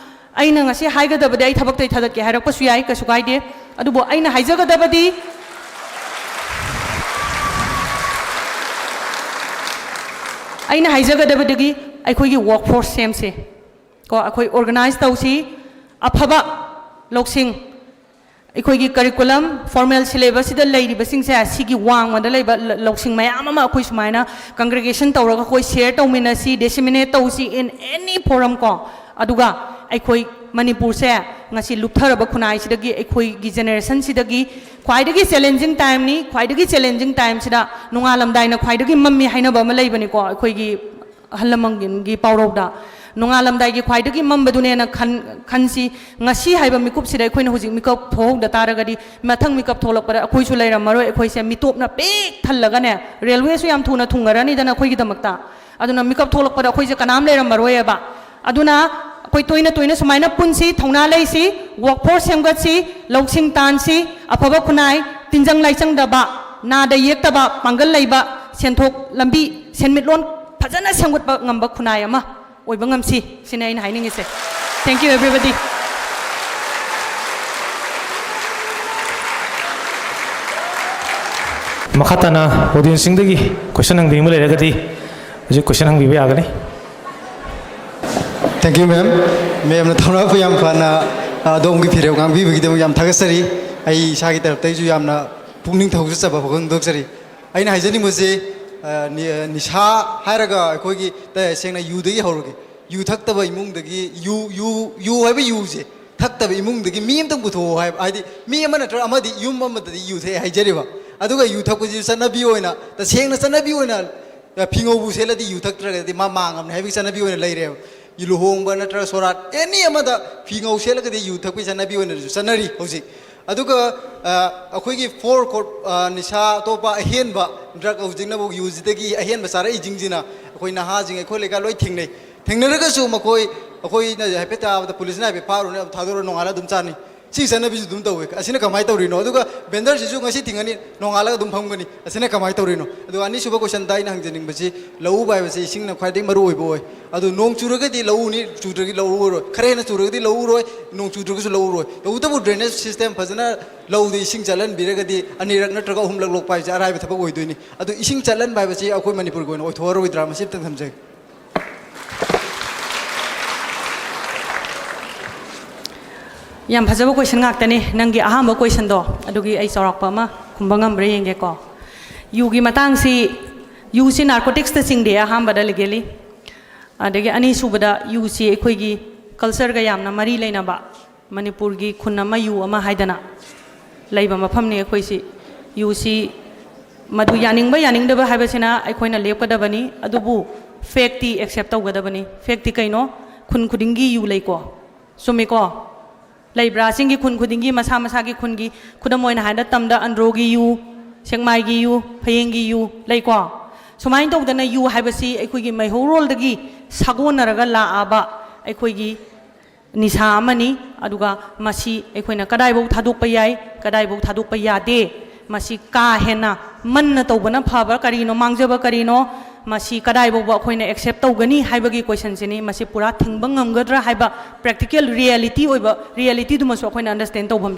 ꯑꯩꯅ ꯉꯁꯤ ꯍꯥꯏꯒꯗꯕꯗꯤ, ꯑꯩ ꯊꯕꯛꯇꯩ ꯊꯥꯗꯠꯀꯦ ꯍꯥꯏꯔꯛꯄꯁꯨ ꯌꯥꯏ, ꯀꯩꯁꯨ ꯀꯥꯏꯗꯦ꯫ ꯑꯗꯨꯕꯨ ꯑꯩꯅ ꯍꯥꯏꯖꯒꯗꯕꯗꯤ, ꯑꯩꯅ ꯍꯥꯏꯖꯒꯗꯕꯗꯒꯤ ꯑꯩꯈꯣꯏꯒꯤ workforce ꯁꯦꯝꯁꯦ꯫ ꯀꯣ, ꯑꯩꯈꯣꯏ organize ꯇꯧꯁꯤ, ꯑꯐꯕ ꯂꯧꯁꯤꯡ, ꯑꯩꯈꯣꯏꯒꯤ curriculum, formal syllabusꯁꯤꯗ ꯂꯩꯔꯤꯕꯁꯤꯡꯁꯦ, ꯁꯤꯒꯤ ꯋꯥꯡꯃꯗ ꯂꯩꯕ ꯂ-, ꯂꯧꯁꯤꯡ ꯃꯌꯥꯝ ꯑꯃ ꯑꯩꯈꯣꯏ ꯁꯨꯃꯥꯏꯅ congregation ꯇꯧꯔꯒ ꯑꯩꯈꯣꯏ share ꯇꯧꯃꯤꯟꯅꯁꯤ, disseminate ꯇꯧꯁꯤ in any forum ꯀꯣ꯫ ꯑꯗꯨꯒ ꯑꯩꯈꯣꯏ ꯃꯅꯤꯄꯨꯔꯁꯦ ꯉꯁꯤ ꯂꯨꯞꯊꯔꯕ ꯈꯨꯟꯅꯥꯏꯁꯤꯗꯒꯤ, ꯑꯩꯈꯣꯏꯒꯤ generationꯁꯤꯗꯒꯤ ꯈ꯭ꯋꯥꯏꯗꯒꯤ challenging timeꯅꯤ, ꯈ꯭ꯋꯥꯏꯗꯒꯤ challenging timeꯁꯤꯗ ꯅꯣꯡꯉꯥꯜꯂꯝꯗꯥꯏꯅ ꯈ꯭ꯋꯥꯏꯗꯒꯤ ꯃꯝꯃꯤ ꯍꯥꯏꯅꯕ ꯑꯃ ꯂꯩꯕꯅꯤꯀꯣ ꯑꯩꯈꯣꯏꯒꯤ ꯑꯍꯜ ꯂꯃꯟꯒꯤ ꯄꯥꯎꯔꯧꯗ꯫ ꯅꯣꯡꯉꯥꯜꯂꯝꯗꯥꯏꯒꯤ ꯈ꯭ꯋꯥꯏꯗꯒꯤ ꯃꯝꯕꯗꯨꯅꯦꯅ ꯈꯟ-, ꯈꯟꯁꯤ꯫ ꯉꯁꯤ ꯍꯥꯏꯕ ꯃꯤꯀꯨꯞꯁꯤꯗ ꯑꯩꯈꯣꯏꯅ ꯍꯧꯖꯤꯛ ꯃꯤꯀꯞ ꯊꯣꯛꯍꯧꯗ ꯇꯥꯔꯒꯗꯤ, ꯃꯊꯪ ꯃꯤꯀꯞ ꯊꯣꯛꯂꯛꯄꯗ ꯑꯩꯈꯣꯏꯁꯨ ꯂꯩꯔꯝꯃꯔꯣꯏ꯫ ꯑꯩꯈꯣꯏꯁꯦ ꯃꯤꯇꯣꯞꯅ ꯄꯤꯛ ꯊꯜꯂꯒꯅꯦ, ꯔꯦꯜꯋꯦꯁꯨ ꯌꯥꯝ ꯊꯨꯅ ꯊꯨꯡꯉꯔꯅꯤꯗꯅ ꯑꯩꯈꯣꯏꯒꯤꯗꯃꯛꯇ꯫ ꯑꯗꯨꯅ ꯃꯤꯀꯞ ꯊꯣꯛꯂꯛꯄꯗ ꯑꯩꯈꯣꯏꯁꯦ ꯀꯅꯥꯝ ꯂꯩꯔꯝꯃꯔꯣꯏꯕ꯫ ꯑꯗꯨꯅ ꯑꯩꯈꯣꯏ ꯇꯣꯏꯅ ꯇꯣꯏꯅ ꯁꯨꯃꯥꯏꯅ ꯄꯨꯟꯁꯤ, ꯊꯧꯅꯥ ꯂꯩꯁꯤ, ꯋꯥꯔꯛ ꯐꯣꯔꯁ ꯁꯦꯝꯒꯠꯁꯤ, ꯂꯧꯁꯤꯡ ꯇꯥꯟꯁꯤ, ꯑꯐꯕ ꯈꯨꯟꯅꯥꯏ, ꯇꯤꯟꯖꯪ ꯂꯥꯏꯆꯪꯗꯕ, ꯅꯥꯗ ꯌꯦꯛꯇꯕ, ꯄꯥꯡꯒꯜ ꯂꯩꯕ, ꯁꯦꯟꯊꯣꯛ ꯂꯝꯕꯤ, ꯁꯦꯟꯃꯤꯠꯂꯣꯟ ꯐꯖꯅ ꯁꯦꯝꯒꯠꯄ ꯉꯝꯕ ꯈꯨꯟꯅꯥꯏ ꯑꯃ ꯑꯣꯏꯕ ꯉꯝꯁꯤ꯫ ꯁꯤꯅꯤ ꯑꯩꯅ ꯍꯥꯏꯅꯤꯡꯉꯤꯁꯦ꯫ Thank you, everybody. ꯃꯈꯥ ꯇꯥꯅ ꯑꯣꯗꯤꯌꯟꯁꯁꯤꯡꯗꯒꯤ ꯀꯣꯏꯁꯟ ꯍꯪꯕꯤꯅꯤꯡꯕ ꯂꯩꯔꯒꯗꯤ ꯍꯧꯖꯤꯛ ꯀꯣꯏꯁꯟ ꯍꯪꯕꯤꯕ ꯌꯥꯒꯅꯤ꯫ Thank you, ma'am. Ma'amꯅ ꯊꯧꯅꯥ ꯌꯥꯝ ꯐꯅ ꯑꯗꯣꯝꯒꯤ ꯐꯤꯔꯦꯞ ꯉꯥꯡꯕꯤꯕꯒꯤꯗꯃꯛ ꯌꯥꯝ ꯊꯥꯒꯠꯆꯔꯤ꯫ ꯑꯩ ꯏꯁꯥꯒꯤ ꯇꯔꯞꯇꯒꯤꯁꯨ ꯌꯥꯝꯅ ꯄꯨꯛꯅꯤꯡ ꯊꯧꯒꯠꯆꯕ ꯐꯣꯡꯗꯣꯛꯆꯔꯤ꯫ ꯑꯩꯅ ꯍꯥꯏꯖꯅꯤꯡꯕꯁꯤ, ꯑ, ꯅꯤ-, ꯑ, ꯅꯤꯁꯥ ꯍꯥꯏꯔꯒ ꯑꯩꯈꯣꯏꯒꯤ ꯇ-, ꯁꯦꯡꯅ ꯌꯨꯗꯒꯤ ꯍꯧꯔꯒꯦ꯫ ꯌꯨ ꯊꯛꯇꯕ ꯏꯃꯨꯡꯗꯒꯤ, ꯌꯨ, ꯌꯨ, ꯌꯨ ꯍꯥꯏꯕ ꯌꯨꯁꯦ ꯊꯛꯇꯕ ꯏꯃꯨꯡꯗꯒꯤ ꯃꯤ ꯑꯃꯇꯪ ꯄꯨꯊꯣꯛꯑꯣ ꯍꯥꯏꯕ, ꯍꯥꯏꯗꯤ ꯃꯤ ꯑꯃ ꯅꯠꯇ꯭ꯔꯒ ꯑꯃꯗꯤ ꯌꯨꯝ ꯑꯃꯗꯗꯤ ꯌꯨ ꯊꯛꯑꯦ ꯍꯥꯏꯖꯔꯤꯕ꯫ ꯑꯗꯨꯒ ꯌꯨ ꯊꯛꯄꯁꯤ ꯆꯠꯅꯕꯤ ꯑꯣꯏꯅ, ꯇꯁꯦꯡꯅ ꯆꯠꯅꯕꯤ ꯑꯣꯏꯅ, ꯑ, ꯐꯤꯉꯧꯕꯨ ꯁꯦꯠꯂꯗꯤ ꯌꯨ ꯊꯛꯇ꯭ꯔꯒꯗꯤ ꯃꯥ ꯃꯥꯡꯉꯕꯅꯤ ꯍꯥꯏꯕꯒꯤ ꯆꯠꯅꯕꯤ ꯑꯣꯏꯅ ꯂꯩꯔꯦꯕ꯫ ꯂꯨꯍꯣꯡꯕ ꯅꯠꯇ꯭ꯔꯒ ꯁꯣꯔꯥꯠ, ꯑꯦꯅꯤ ꯑꯃꯗ ꯐꯤꯉꯧ ꯁꯦꯠꯂꯒꯗꯤ ꯌꯨ ꯊꯛꯄꯒꯤ ꯆꯠꯅꯕꯤ ꯑꯣꯏꯅꯁꯨ ꯆꯠꯅꯔꯤ ꯍꯧꯖꯤꯛ꯫ ꯑꯗꯨꯒ, ꯑ, ꯑꯩꯈꯣꯏꯒꯤ ꯐꯣꯔ ꯀꯣꯔꯠ, ꯑ, ꯅꯤꯁꯥ ꯑꯇꯣꯞꯄ ꯑꯍꯦꯟꯕ ꯗ꯭ꯔꯒ ꯍꯧꯖꯤꯛꯅꯕꯨ ꯌꯨꯁꯤꯗꯒꯤ ꯑꯍꯦꯟꯕ ꯆꯥꯔꯛꯏꯁꯤꯡꯁꯤꯅ ꯑꯩꯈꯣꯏ ꯅꯍꯥꯁꯤꯡ ꯑꯩꯈꯣꯏ ꯂꯩꯀꯥꯏ ꯂꯣꯏ ꯊꯦꯡꯅꯩ꯫ ꯊꯦꯡꯅꯔꯒꯁꯨ ꯃꯈꯣꯏ, ꯑꯩꯈꯣꯏꯅ ꯍꯥꯏꯐꯦꯠ ꯇꯥꯕꯗ ꯄꯨꯂꯤꯁꯅ ꯍꯥꯏꯐꯦꯠ ꯐꯥꯔꯨꯅꯦ, ꯑꯗꯨꯝ ꯊꯥꯗꯣꯔꯒ ꯅꯣꯡꯉꯥꯜꯂ ꯑꯗꯨꯝ ꯆꯥꯅꯤ꯫ ꯁꯤ ꯆꯠꯅꯕꯤꯁꯨ ꯑꯗꯨꯝ ꯇꯧꯋꯦ꯫ ꯑꯁꯤꯅ ꯀꯃꯥꯏꯅ ꯇꯧꯔꯤꯅꯣ? ꯑꯗꯨꯒ ꯕꯦꯟꯗꯔꯁꯤꯁꯨ ꯉꯁꯤ ꯊꯤꯡꯉꯅꯤ, ꯅꯣꯡꯉꯥꯜꯂꯒ ꯑꯗꯨꯝ ꯐꯝꯒꯅꯤ꯫ ꯑꯁꯤꯅ ꯀꯃꯥꯏꯅ ꯇꯧꯔꯤꯅꯣ? ꯑꯗꯨꯒ ꯑꯅꯤꯁꯨꯕ ꯀꯣꯏꯁꯟꯗ ꯑꯩꯅ ꯍꯪꯖꯅꯤꯡꯕꯁꯤ, ꯂꯧ ꯎꯕ ꯍꯥꯏꯕꯁꯤ ꯏꯁꯤꯡꯅ ꯈ꯭ꯋꯥꯏꯗꯒꯤ ꯃꯔꯨ ꯑꯣꯏꯕ ꯑꯣꯏ꯫ ꯑꯗꯨ ꯅꯣꯡ ꯆꯨꯔꯒꯗꯤ ꯂꯧ ꯎꯅꯤ, ꯆꯨꯗ꯭ꯔꯗꯤ ꯂꯧ ꯎꯔꯣꯏ꯫ ꯈꯔ ꯍꯦꯟꯅ ꯆꯨꯔꯒꯗꯤ ꯂꯧ ꯎꯔꯣꯏ, ꯅꯣꯡ ꯆꯨꯗ꯭ꯔꯒꯁꯨ ꯂꯧ ꯎꯔꯣꯏ꯫ ꯇꯧꯕꯇꯕꯨ ꯗ꯭ꯔꯦꯅꯦꯖ ꯁꯤꯁꯇꯦꯝ ꯐꯖꯅ ꯂꯧꯗ ꯏꯁꯤꯡ ꯆꯠꯍꯟꯕꯤꯔꯒꯗꯤ ꯑꯅꯤꯔꯛ ꯅꯠꯇ꯭ꯔꯒ ꯑꯍꯨꯝꯂꯛ ꯂꯣꯛꯄ ꯍꯥꯏꯕꯁꯤ ꯑꯔꯥꯏꯕ ꯊꯕꯛ ꯑꯣꯏꯗꯣꯏꯅꯤ꯫ ꯑꯗꯨ ꯏꯁꯤꯡ ꯆꯠꯍꯟꯕ ꯍꯥꯏꯕꯁꯤ ꯑꯩꯈꯣꯏ ꯃꯅꯤꯄꯨꯔꯒꯤ ꯑꯣꯏꯅ ꯑꯣꯏꯊꯣꯛꯑꯔꯣꯏꯗ꯭ꯔꯥ? ꯃꯁꯤ ꯑꯝꯇꯪ ꯊꯝꯖꯒꯦ꯫ ꯌꯥꯝ ꯐꯖꯕ ꯀꯣꯏꯁꯟ ꯉꯥꯛꯇꯅꯤ꯫ ꯅꯪꯒꯤ ꯑꯍꯥꯟꯕ ꯀꯣꯏꯁꯟꯗꯣ, ꯑꯗꯨꯒꯤ ꯑꯩ ꯆꯥꯎꯔꯥꯛꯄ ꯑꯃ ꯈꯨꯝꯕ ꯉꯝꯕ꯭ꯔꯥ ꯌꯦꯡꯒꯦꯀꯣ꯫ ꯌꯨꯒꯤ ꯃꯇꯥꯡꯁꯤ, ꯌꯨꯁꯤ ꯅꯥꯔꯀꯣꯇꯤꯛꯁꯇ ꯆꯤꯡꯗꯦ ꯑꯍꯥꯟꯕꯗ, ꯂꯤꯒꯦꯂꯤ꯫ ꯑꯗꯒꯤ ꯑꯅꯤꯁꯨꯕꯗ, ꯌꯨꯁꯤ ꯑꯩꯈꯣꯏꯒꯤ ꯀꯜꯆꯔꯒ ꯌꯥꯝꯅ ꯃꯔꯤ ꯂꯩꯅꯕ, ꯃꯅꯤꯄꯨꯔꯒꯤ ꯈꯨꯟ ꯑꯃ ꯌꯨ ꯑꯃ ꯍꯥꯏꯗꯅ ꯂꯩꯕ ꯃꯐꯝꯅꯤ ꯑꯩꯈꯣꯏꯁꯤ꯫ ꯌꯨꯁꯤ ꯃꯗꯨ ꯌꯥꯅꯤꯡꯕ ꯌꯥꯅꯤꯡꯗꯕ ꯍꯥꯏꯕꯁꯤꯅ ꯑꯩꯈꯣꯏꯅ ꯂꯦꯞꯀꯗꯕꯅꯤ꯫ ꯑꯗꯨꯕꯨ ꯐꯦꯛꯇꯤ ꯑꯦꯛꯁꯦꯞ ꯇꯧꯒꯗꯕꯅꯤ꯫ ꯐꯦꯛꯇꯤ ꯀꯩꯅꯣ? ꯈꯨꯟ ꯈꯨꯗꯤꯡꯒꯤ ꯌꯨ ꯂꯩꯀꯣ, ꯆꯨꯝꯃꯤꯀꯣ? ꯂꯩꯕ꯭ꯔꯥ? ꯆꯤꯡꯒꯤ ꯈꯨꯟ ꯈꯨꯗꯤꯡꯒꯤ, ꯃꯁꯥ ꯃꯁꯥꯒꯤ ꯈꯨꯟꯒꯤ, ꯈꯨꯗꯝ ꯑꯣꯏꯅ ꯍꯥꯏꯔꯕꯗ ꯇꯝꯗ ꯑꯟꯗ꯭ꯔꯣꯒꯤ ꯌꯨ, ꯁꯦꯛꯃꯥꯏꯒꯤ ꯌꯨ, ꯐꯌꯦꯡꯒꯤ ꯌꯨ ꯂꯩꯀꯣ꯫ ꯁꯨꯃꯥꯏꯅ ꯇꯧꯗꯅ ꯌꯨ ꯍꯥꯏꯕꯁꯤ ꯑꯩꯈꯣꯏꯒꯤ ꯃꯩꯍꯧꯔꯣꯜꯗꯒꯤ ꯁꯥꯒꯣꯟꯅꯔꯒ ꯂꯥꯛꯑꯕ ꯑꯩꯈꯣꯏꯒꯤ ꯅꯤꯁꯥ ꯑꯃꯅꯤ꯫ ꯑꯗꯨꯒ ꯃꯁꯤ ꯑꯩꯈꯣꯏꯅ ꯀꯗꯥꯏꯐꯥꯎ ꯊꯥꯗꯣꯛꯄ ꯌꯥꯏ, ꯀꯗꯥꯏꯐꯥꯎ ꯊꯥꯗꯣꯛꯄ ꯌꯥꯗꯦ, ꯃꯁꯤ ꯀꯥ ꯍꯦꯟꯅ ꯃꯟꯅ ꯇꯧꯕꯅ ꯐꯕ꯭ꯔꯥ, ꯀꯔꯤꯅꯣ ꯃꯥꯡꯖꯕ ꯀꯔꯤꯅꯣ, ꯃꯁꯤ ꯀꯗꯥꯏꯐꯥꯎꯕ ꯑꯩꯈꯣꯏꯅ ꯑꯦꯛꯁꯦꯞ ꯇꯧꯒꯅꯤ ꯍꯥꯏꯕꯒꯤ ꯀꯣꯏꯁꯟꯁꯤꯅꯤ꯫ ꯃꯁꯤ ꯄꯨꯔꯥ ꯊꯤꯡꯕ ꯉꯝꯒꯗ꯭ꯔꯥ ꯍꯥꯏꯕ ꯄ꯭ꯔꯦꯛꯇꯤꯀꯦꯜ ꯔꯤꯌꯦꯂꯤꯇꯤ ꯑꯣꯏꯕ, ꯔꯤꯌꯦꯂꯤꯇꯤꯗꯨꯃꯁꯨ ꯑꯩꯈꯣꯏꯅ ꯑꯟꯗꯔꯁꯇꯦꯟ ꯇꯧꯐꯝ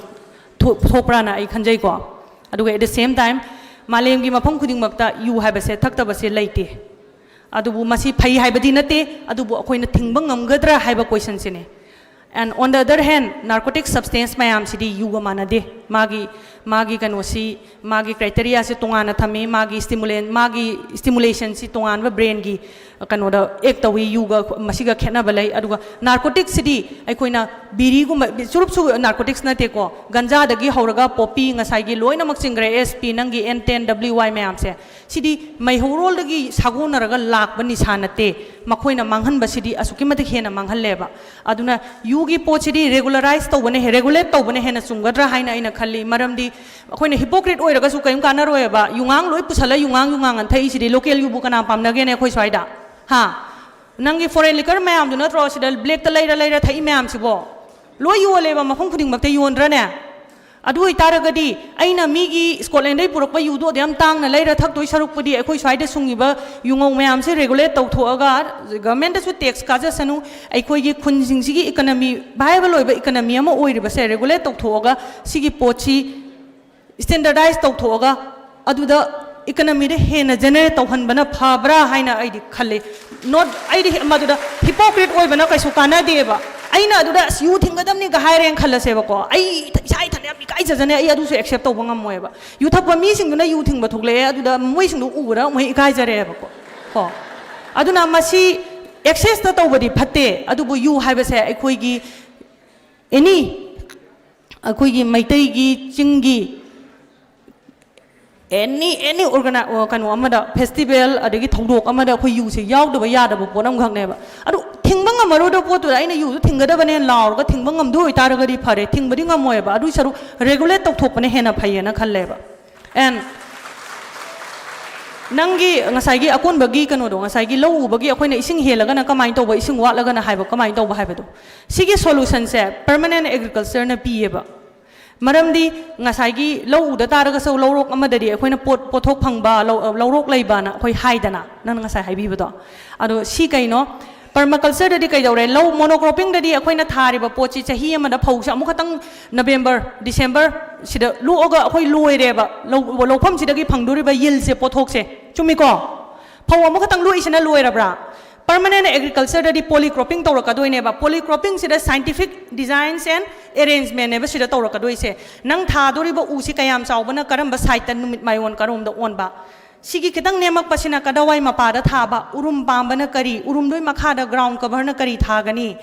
ꯊꯣꯛ-, ꯊꯣꯛꯄ꯭ꯔꯥꯅ ꯑꯩ ꯈꯟꯖꯩꯀꯣ꯫ ꯑꯗꯨꯒ at the same time, ꯃꯥꯂꯦꯝꯒꯤ ꯃꯐꯝ ꯈꯨꯗꯤꯡꯃꯛꯇ ꯌꯨ ꯍꯥꯏꯕꯁꯦ ꯊꯛꯇꯕꯁꯦ ꯂꯩꯇꯦ꯫ ꯑꯗꯨꯕꯨ ꯃꯁꯤ ꯐꯩ ꯍꯥꯏꯕꯗꯤ ꯅꯠꯇꯦ, ꯑꯗꯨꯕꯨ ꯑꯩꯈꯣꯏꯅ ꯊꯤꯡꯕ ꯉꯝꯒꯗ꯭ꯔꯥ ꯍꯥꯏꯕ ꯀꯣꯏꯁꯟꯁꯤꯅꯤ꯫ And on the other hand, narcotic substance ꯃꯌꯥꯝꯁꯤꯗꯤ ꯌꯨꯒ ꯃꯥꯟꯅꯗꯦ꯫ ꯃꯥꯒꯤ, ꯃꯥꯒꯤ ꯀꯩꯅꯣꯁꯤ, ꯃꯥꯒꯤ ꯀ꯭ꯔꯥꯏꯇꯦꯔꯤꯌꯥꯁꯤ ꯇꯣꯉꯥꯟꯅ ꯊꯝꯃꯤ, ꯃꯥꯒꯤ ꯁ꯭ꯇꯤꯃꯨꯂꯦꯟ, ꯃꯥꯒꯤ ꯁ꯭ꯇꯤꯃꯨꯂꯦꯁꯟꯁꯤ ꯇꯣꯉꯥꯟꯕ ꯕ꯭ꯔꯦꯟꯒꯤ ꯀꯩꯅꯣꯗ ꯑꯦꯛ ꯇꯧꯏ꯫ ꯌꯨꯒ ꯃꯁꯤꯒ ꯈꯦꯠꯅꯕ ꯂꯩ꯫ ꯑꯗꯨꯒ ꯅꯥꯔꯀꯣꯇꯤꯛꯁꯤꯗꯤ ꯑꯩꯈꯣꯏꯅ ꯕꯤꯔꯤꯒꯨꯝꯕ, ꯆꯨꯔꯨꯞꯁꯨ ꯅꯥꯔꯀꯣꯇꯤꯛꯁ ꯅꯠꯇꯦꯀꯣ, ꯒꯟꯖꯥꯗꯒꯤ ꯍꯧꯔꯒ ꯄꯣꯄꯤ, ꯉꯁꯥꯏꯒꯤ ꯂꯣꯏꯅꯃꯛ ꯆꯤꯡꯈ꯭ꯔꯦ, ꯑꯦꯁ ꯄꯤ, ꯅꯪꯒꯤ ꯑꯦꯟ ꯇꯦꯟ, ꯗꯕ꯭ꯂꯤꯎ ꯋꯥꯏ ꯃꯌꯥꯝꯁꯦ꯫ ꯁꯤꯗꯤ ꯃꯩꯍꯧꯔꯣꯜꯗꯒꯤ ꯁꯥꯒꯣꯟꯅꯔꯒ ꯂꯥꯛꯄ ꯅꯤꯁꯥ ꯅꯠꯇꯦ꯫ ꯃꯈꯣꯏꯅ ꯃꯥꯡꯍꯟꯕꯁꯤꯗꯤ ꯑꯁꯨꯛꯀꯤ ꯃꯇꯤꯛ ꯍꯦꯟꯅ ꯃꯥꯡꯍꯜꯂꯦꯕ꯫ ꯑꯗꯨꯅ ꯌꯨꯒꯤ ꯄꯣꯠꯁꯤꯗꯤ ꯔꯦꯒꯨꯂꯔꯥꯏꯁ ꯇꯧꯕꯅ ꯍꯦ-, ꯔꯦꯒꯨꯂꯦꯠ ꯇꯧꯕꯅ ꯍꯦꯟꯅ ꯆꯨꯝꯒꯗ꯭ꯔꯥ ꯍꯥꯏꯅ ꯑꯩꯅ ꯈꯜꯂꯤ꯫ ꯃꯔꯝꯗꯤ ꯑꯩꯈꯣꯏꯅ ꯍꯤꯄꯣꯀ꯭ꯔꯤꯠ ꯑꯣꯏꯔꯒꯁꯨ ꯀꯔꯤꯝ ꯀꯥꯟꯅꯔꯣꯏꯕ꯫ ꯌꯨꯉꯥꯡ ꯂꯣꯏ ꯄꯨꯁꯜꯂ ꯌꯨꯉꯥꯡ ꯌꯨꯉꯥꯡ ꯑꯅ ꯊꯛꯏꯁꯤꯗꯤ꯫ ꯂꯣꯀꯦꯜ ꯌꯨꯕꯨ ꯀꯅꯥ ꯄꯥꯝꯅꯒꯦꯅꯦ ꯑꯩꯈꯣꯏ ꯁ꯭ꯋꯥꯏꯗ? ꯍꯥ? ꯅꯪꯒꯤ ꯐꯣꯔꯦꯟ ꯂꯤꯀꯔ ꯃꯌꯥꯝꯗꯨ ꯅꯠꯇ꯭ꯔꯣ ꯁꯤꯗ ꯕ꯭ꯂꯦꯛꯇ ꯂꯩꯔ ꯂꯩꯔ ꯊꯛꯏ ꯃꯌꯥꯝꯁꯤꯕꯣ? ꯂꯣꯏ ꯌꯣꯜꯂꯦꯕ, ꯃꯐꯝ ꯈꯨꯗꯤꯡꯃꯛꯇ ꯌꯣꯟꯗ꯭ꯔꯅꯦ? ꯑꯗꯨ ꯑꯣꯏꯇꯥꯔꯒꯗꯤ ꯑꯩꯅ ꯃꯤꯒꯤ ꯁ꯭ꯀꯣꯠꯂꯦꯟꯗꯩ ꯄꯨꯔꯛꯄ ꯌꯨꯗꯣ ꯑꯗꯨ ꯌꯥꯝ ꯇꯥꯡꯅ ꯂꯩꯔ ꯊꯛꯇꯣꯏ ꯁꯔꯨꯛꯄꯨꯗꯤ ꯑꯩꯈꯣꯏ ꯁ꯭ꯋꯥꯏꯗ ꯁꯨꯡꯉꯤꯕ ꯌꯨꯉꯧ ꯃꯌꯥꯝꯁꯦ ꯔꯦꯒꯨꯂꯦꯠ ꯇꯧꯊꯣꯛꯑꯒ, ꯒꯚꯔꯟꯃꯦꯟꯠꯇꯁꯨ ꯇꯦꯛꯁ ꯀꯥꯖꯁꯅꯨ, ꯑꯩꯈꯣꯏꯒꯤ ꯈꯨꯟꯁꯤꯡꯁꯤꯒꯤ ꯏꯀꯅꯃꯤ, ꯚꯥꯏꯕꯜ ꯑꯣꯏꯕ ꯏꯀꯅꯃꯤ ꯑꯃ ꯑꯣꯏꯔꯤꯕꯁꯦ ꯔꯦꯒꯨꯂꯦꯠ ꯇꯧꯊꯣꯛꯑꯒ ꯁꯤꯒꯤ ꯄꯣꯠꯁꯤ ꯁ꯭ꯇꯦꯟꯗꯔꯗꯥꯏꯁ ꯇꯧꯊꯣꯛꯑꯒ ꯑꯗꯨꯗ ꯏꯀꯅꯃꯤꯗ ꯍꯦꯟꯅ ꯖꯦꯅꯦꯔꯦꯠ ꯇꯧꯍꯟꯕꯅ ꯐꯕ꯭ꯔꯥ ꯍꯥꯏꯅ ꯑꯩꯗꯤ ꯈꯜꯂꯤ꯫ ꯅꯣꯠ, ꯑꯩꯗꯤ ꯍꯤ-, ꯃꯗꯨꯗ ꯍꯤꯄꯣꯀ꯭ꯔꯤꯠ ꯑꯣꯏꯕꯅ ꯀꯩꯁꯨ ꯀꯥꯟꯅꯗꯦꯕ꯫ ꯑꯩꯅ ꯑꯗꯨꯗ "ꯑꯁ, ꯌꯨ ꯊꯤꯡꯒꯗꯕꯅꯤꯒ" ꯍꯥꯏꯔꯦꯅ ꯈꯜꯂꯁꯦꯕꯀꯣ, ꯑꯩ ꯏꯊ-, ꯏꯁꯥ ꯏꯊꯟꯗ ꯌꯥꯝ ꯏꯀꯥꯏꯖꯖꯅꯦ, ꯑꯩ ꯑꯗꯨꯁꯨ ꯑꯦꯛꯁꯦꯞ ꯇꯧꯕ ꯉꯝꯃꯣꯏꯕ꯫ ꯌꯨ ꯊꯛꯄ ꯃꯤꯁꯤꯡꯗꯨꯅ ꯌꯨ ꯊꯤꯡꯕ ꯊꯣꯛꯂꯛꯑꯦ, ꯑꯗꯨꯗ ꯃꯣꯏꯁꯤꯡꯗꯣ ꯎꯕꯗ ꯑꯃꯨꯛ ꯍꯦꯟꯅ ꯏꯀꯥꯏꯖꯔꯦꯕꯀꯣ꯫ ꯀꯣ, ꯑꯗꯨꯅ ꯃꯁꯤ ꯑꯦꯛꯁꯦꯁꯇ ꯇꯧꯕꯗꯤ ꯐꯠꯇꯦ, ꯑꯗꯨꯕꯨ ꯌꯨ ꯍꯥꯏꯕꯁꯦ ꯑꯩꯈꯣꯏꯒꯤ ꯑꯦꯅꯤ, ꯑꯩꯈꯣꯏꯒꯤ ꯃꯩꯇꯩꯒꯤ, ꯆꯤꯡꯒꯤ, ꯑꯦꯅꯤ ꯑꯦꯅꯤ ꯑꯣꯔꯒꯅꯥꯏ ꯀꯩꯅꯣ ꯑꯃꯗ, ꯐꯦꯁꯇꯤꯚꯦꯜ ꯑꯗꯒꯤ ꯊꯧꯗꯣꯛ ꯑꯃꯗ ꯑꯩꯈꯣꯏ ꯌꯨꯁꯦ ꯌꯥꯎꯗꯕ ꯌꯥꯗꯕ ꯄꯣꯠ ꯑꯃꯈꯛꯅꯦꯕ꯫ ꯑꯗꯨ ꯊꯤꯡꯕ ꯉꯝꯃꯔꯣꯏꯗꯕ ꯄꯣꯠꯇꯨꯗ ꯑꯩꯅ ꯌꯨꯗꯨ ꯊꯤꯡꯒꯗꯕꯅꯦꯅ ꯂꯥꯎꯔꯒ ꯊꯤꯡꯕ ꯉꯝꯗꯣꯏ ꯑꯣꯏꯇꯥꯔꯒꯗꯤ ꯐꯔꯦ, ꯊꯤꯡꯕꯗꯤ ꯉꯝꯃꯣꯏꯕ꯫ ꯑꯗꯨꯏ ꯁꯔꯨꯛ ꯔꯦꯒꯨꯂꯦꯠ ꯇꯧꯊꯣꯛꯄꯅ ꯍꯦꯟꯅ ꯐꯩꯌꯦꯅ ꯈꯜꯂꯦꯕ꯫ ꯑꯦꯟ ꯅꯪꯒꯤ ꯉꯁꯥꯏꯒꯤ ꯑꯀꯣꯟꯕꯒꯤ ꯀꯩꯅꯣꯗꯣ, ꯉꯁꯥꯏꯒꯤ ꯂꯧ ꯎꯕꯒꯤ ꯑꯩꯈꯣꯏꯅ ꯏꯁꯤꯡ ꯍꯦꯜꯂꯒꯅ ꯀꯃꯥꯏꯅ ꯇꯧꯕ, ꯏꯁꯤꯡ ꯋꯥꯠꯂꯒꯅ ꯍꯥꯏꯕ ꯀꯃꯥꯏꯅ ꯇꯧꯕ ꯍꯥꯏꯕꯗꯣ, ꯁꯤꯒꯤ ꯁꯣꯂꯨꯁꯟꯁꯦ ꯄꯔꯃꯅꯦꯟ ꯑꯦꯒ꯭ꯔꯤꯀꯜꯆꯔꯅ ꯄꯤꯌꯦꯕ꯫ ꯃꯔꯝꯗꯤ ꯉꯁꯥꯏꯒꯤ ꯂꯧ ꯎꯗ ꯇꯥꯔꯒꯁꯨ ꯂꯧꯔꯣꯛ ꯑꯃꯗꯗꯤ ꯑꯩꯈꯣꯏꯅ ꯄꯣꯠ, ꯄꯣꯠꯊꯣꯛ ꯐꯪꯕ ꯂꯧ-, ꯂꯧꯔꯣꯛ ꯂꯩꯕꯅ ꯑꯩꯈꯣꯏ ꯍꯥꯏꯗꯅ, ꯅꯪꯅ ꯉꯁꯥꯏ ꯍꯥꯏꯕꯤꯕꯗꯣ꯫ ꯑꯗꯣ ꯁꯤ ꯀꯩꯅꯣ? ꯄꯔꯃꯀꯜꯆꯔꯗꯗꯤ ꯀꯩꯗꯧꯔꯦ? ꯂꯧ ꯃꯣꯅꯣꯀ꯭ꯔꯣꯄꯤꯡꯗꯗꯤ ꯑꯩꯈꯣꯏꯅ ꯊꯥꯔꯤꯕ ꯄꯣꯠꯁꯤ ꯆꯍꯤ ꯑꯃꯗ ꯐꯧꯁꯦ ꯑꯃꯨꯛꯈꯛꯇꯪ ꯅꯕꯦꯝꯕꯔ, ꯗꯤꯁꯦꯝꯕꯔ ꯁꯤꯗ ꯂꯣꯛꯑꯒ ꯑꯩꯈꯣꯏ ꯂꯣꯏꯔꯦꯕ꯫ ꯂꯧ-, ꯂꯧꯐꯝꯁꯤꯗꯒꯤ ꯐꯪꯗꯣꯔꯤꯕ ꯌꯤꯜꯁꯦ, ꯄꯣꯠꯊꯣꯛꯁꯦ꯫ ꯆꯨꯝꯃꯤꯀꯣ? ꯐꯧ ꯑꯃꯈꯛꯇꯪ ꯂꯣꯛꯏꯁꯤꯅ ꯂꯣꯏꯔꯕ꯭ꯔꯥ? ꯄꯔꯃꯅꯦꯟ ꯑꯦꯒ꯭ꯔꯤꯀꯜꯆꯔꯗꯗꯤ ꯄꯣꯂꯤꯀ꯭ꯔꯣꯄꯤꯡ ꯇꯧꯔꯛꯀꯗꯣꯏꯅꯦꯕ꯫ ꯄꯣꯂꯤꯀ꯭ꯔꯣꯄꯤꯡꯁꯤꯗ ꯁꯥꯏꯟꯇꯤꯐꯤꯛ ꯗꯤꯖꯥꯏꯟꯁ ꯑꯦꯟ ꯑꯦꯔꯦꯟꯖꯃꯦꯟꯅꯦꯕ ꯁꯤꯗ ꯇꯧꯔꯛꯀꯗꯣꯏꯁꯦ꯫ ꯅꯪ ꯊꯥꯗꯣꯔꯤꯕ ꯎꯁꯤ ꯀꯌꯥꯝ ꯆꯥꯎꯕꯅ ꯀꯔꯝꯕ ꯁꯥꯏꯠꯇ ꯅꯨꯃꯤꯠ ꯃꯥꯏꯑꯣꯟ ꯀꯔꯣꯝꯗ ꯑꯣꯟꯕ, ꯁꯤꯒꯤ ꯈꯤꯇꯪ ꯅꯦꯝꯃꯛꯄꯁꯤꯅ ꯀꯗꯥꯋꯥꯏ ꯃꯄꯥꯗ ꯊꯥꯕ, ꯎꯔꯨꯝ ꯄꯥꯝꯕꯅ ꯀꯔꯤ, ꯎꯔꯨꯝꯗꯨꯒꯤ ꯃꯈꯥꯗ ꯒ꯭ꯔꯥꯎꯟ ꯀꯚꯔꯅ ꯀꯔꯤ ꯊꯥꯒꯅꯤ,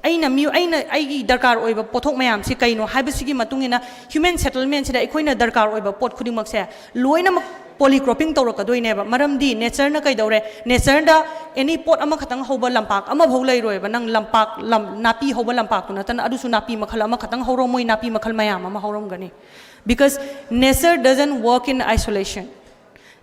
ꯑꯩꯅ ꯃꯤꯑꯣ-, ꯑꯩꯅ ꯑꯩꯒꯤ ꯗꯔꯀꯥꯔ ꯑꯣꯏꯕ ꯄꯣꯠꯊꯣꯛ ꯃꯌꯥꯝꯁꯤ ꯀꯩꯅꯣ ꯍꯥꯏꯕꯁꯤꯒꯤ ꯃꯇꯨꯡ ꯏꯟꯅ ꯍ꯭ꯌꯨꯃꯦꯟ ꯁꯦꯇꯜꯃꯦꯟꯁꯤꯗ ꯑꯩꯈꯣꯏꯅ ꯗꯔꯀꯥꯔ ꯑꯣꯏꯕ ꯄꯣꯠ ꯈꯨꯗꯤꯡꯃꯛꯁꯦ ꯂꯣꯏꯅꯃꯛ ꯄꯣꯂꯤꯀ꯭ꯔꯣꯄꯤꯡ ꯇꯧꯔꯛꯀꯗꯣꯏꯅꯦꯕ꯫ ꯃꯔꯝꯗꯤ ꯅꯦꯆꯔꯅ ꯀꯩꯗꯧꯔꯦ? ꯅꯦꯆꯔꯗ ꯑꯦꯅꯤ ꯄꯣꯠ ꯑꯃꯈꯛꯇꯪ ꯍꯧꯕ ꯂꯝꯄꯥꯛ ꯑꯃꯐꯥꯎ ꯂꯩꯔꯣꯏꯕ꯫ ꯅꯪ ꯂꯝꯄꯥꯛ, ꯂꯝ, ꯅꯥꯄꯤ ꯍꯧꯕ ꯂꯝꯄꯥꯛꯇꯨ ꯅꯠꯇꯅ ꯑꯗꯨꯁꯨ ꯅꯥꯄꯤ ꯃꯈꯜ ꯑꯃꯈꯛꯇꯪ ꯍꯧꯔꯝꯃꯣꯏ, ꯅꯥꯄꯤ ꯃꯈꯜ ꯃꯌꯥꯝ ꯑꯃ ꯍꯧꯔꯝꯒꯅꯤ꯫ Because nature doesn't work in isolation.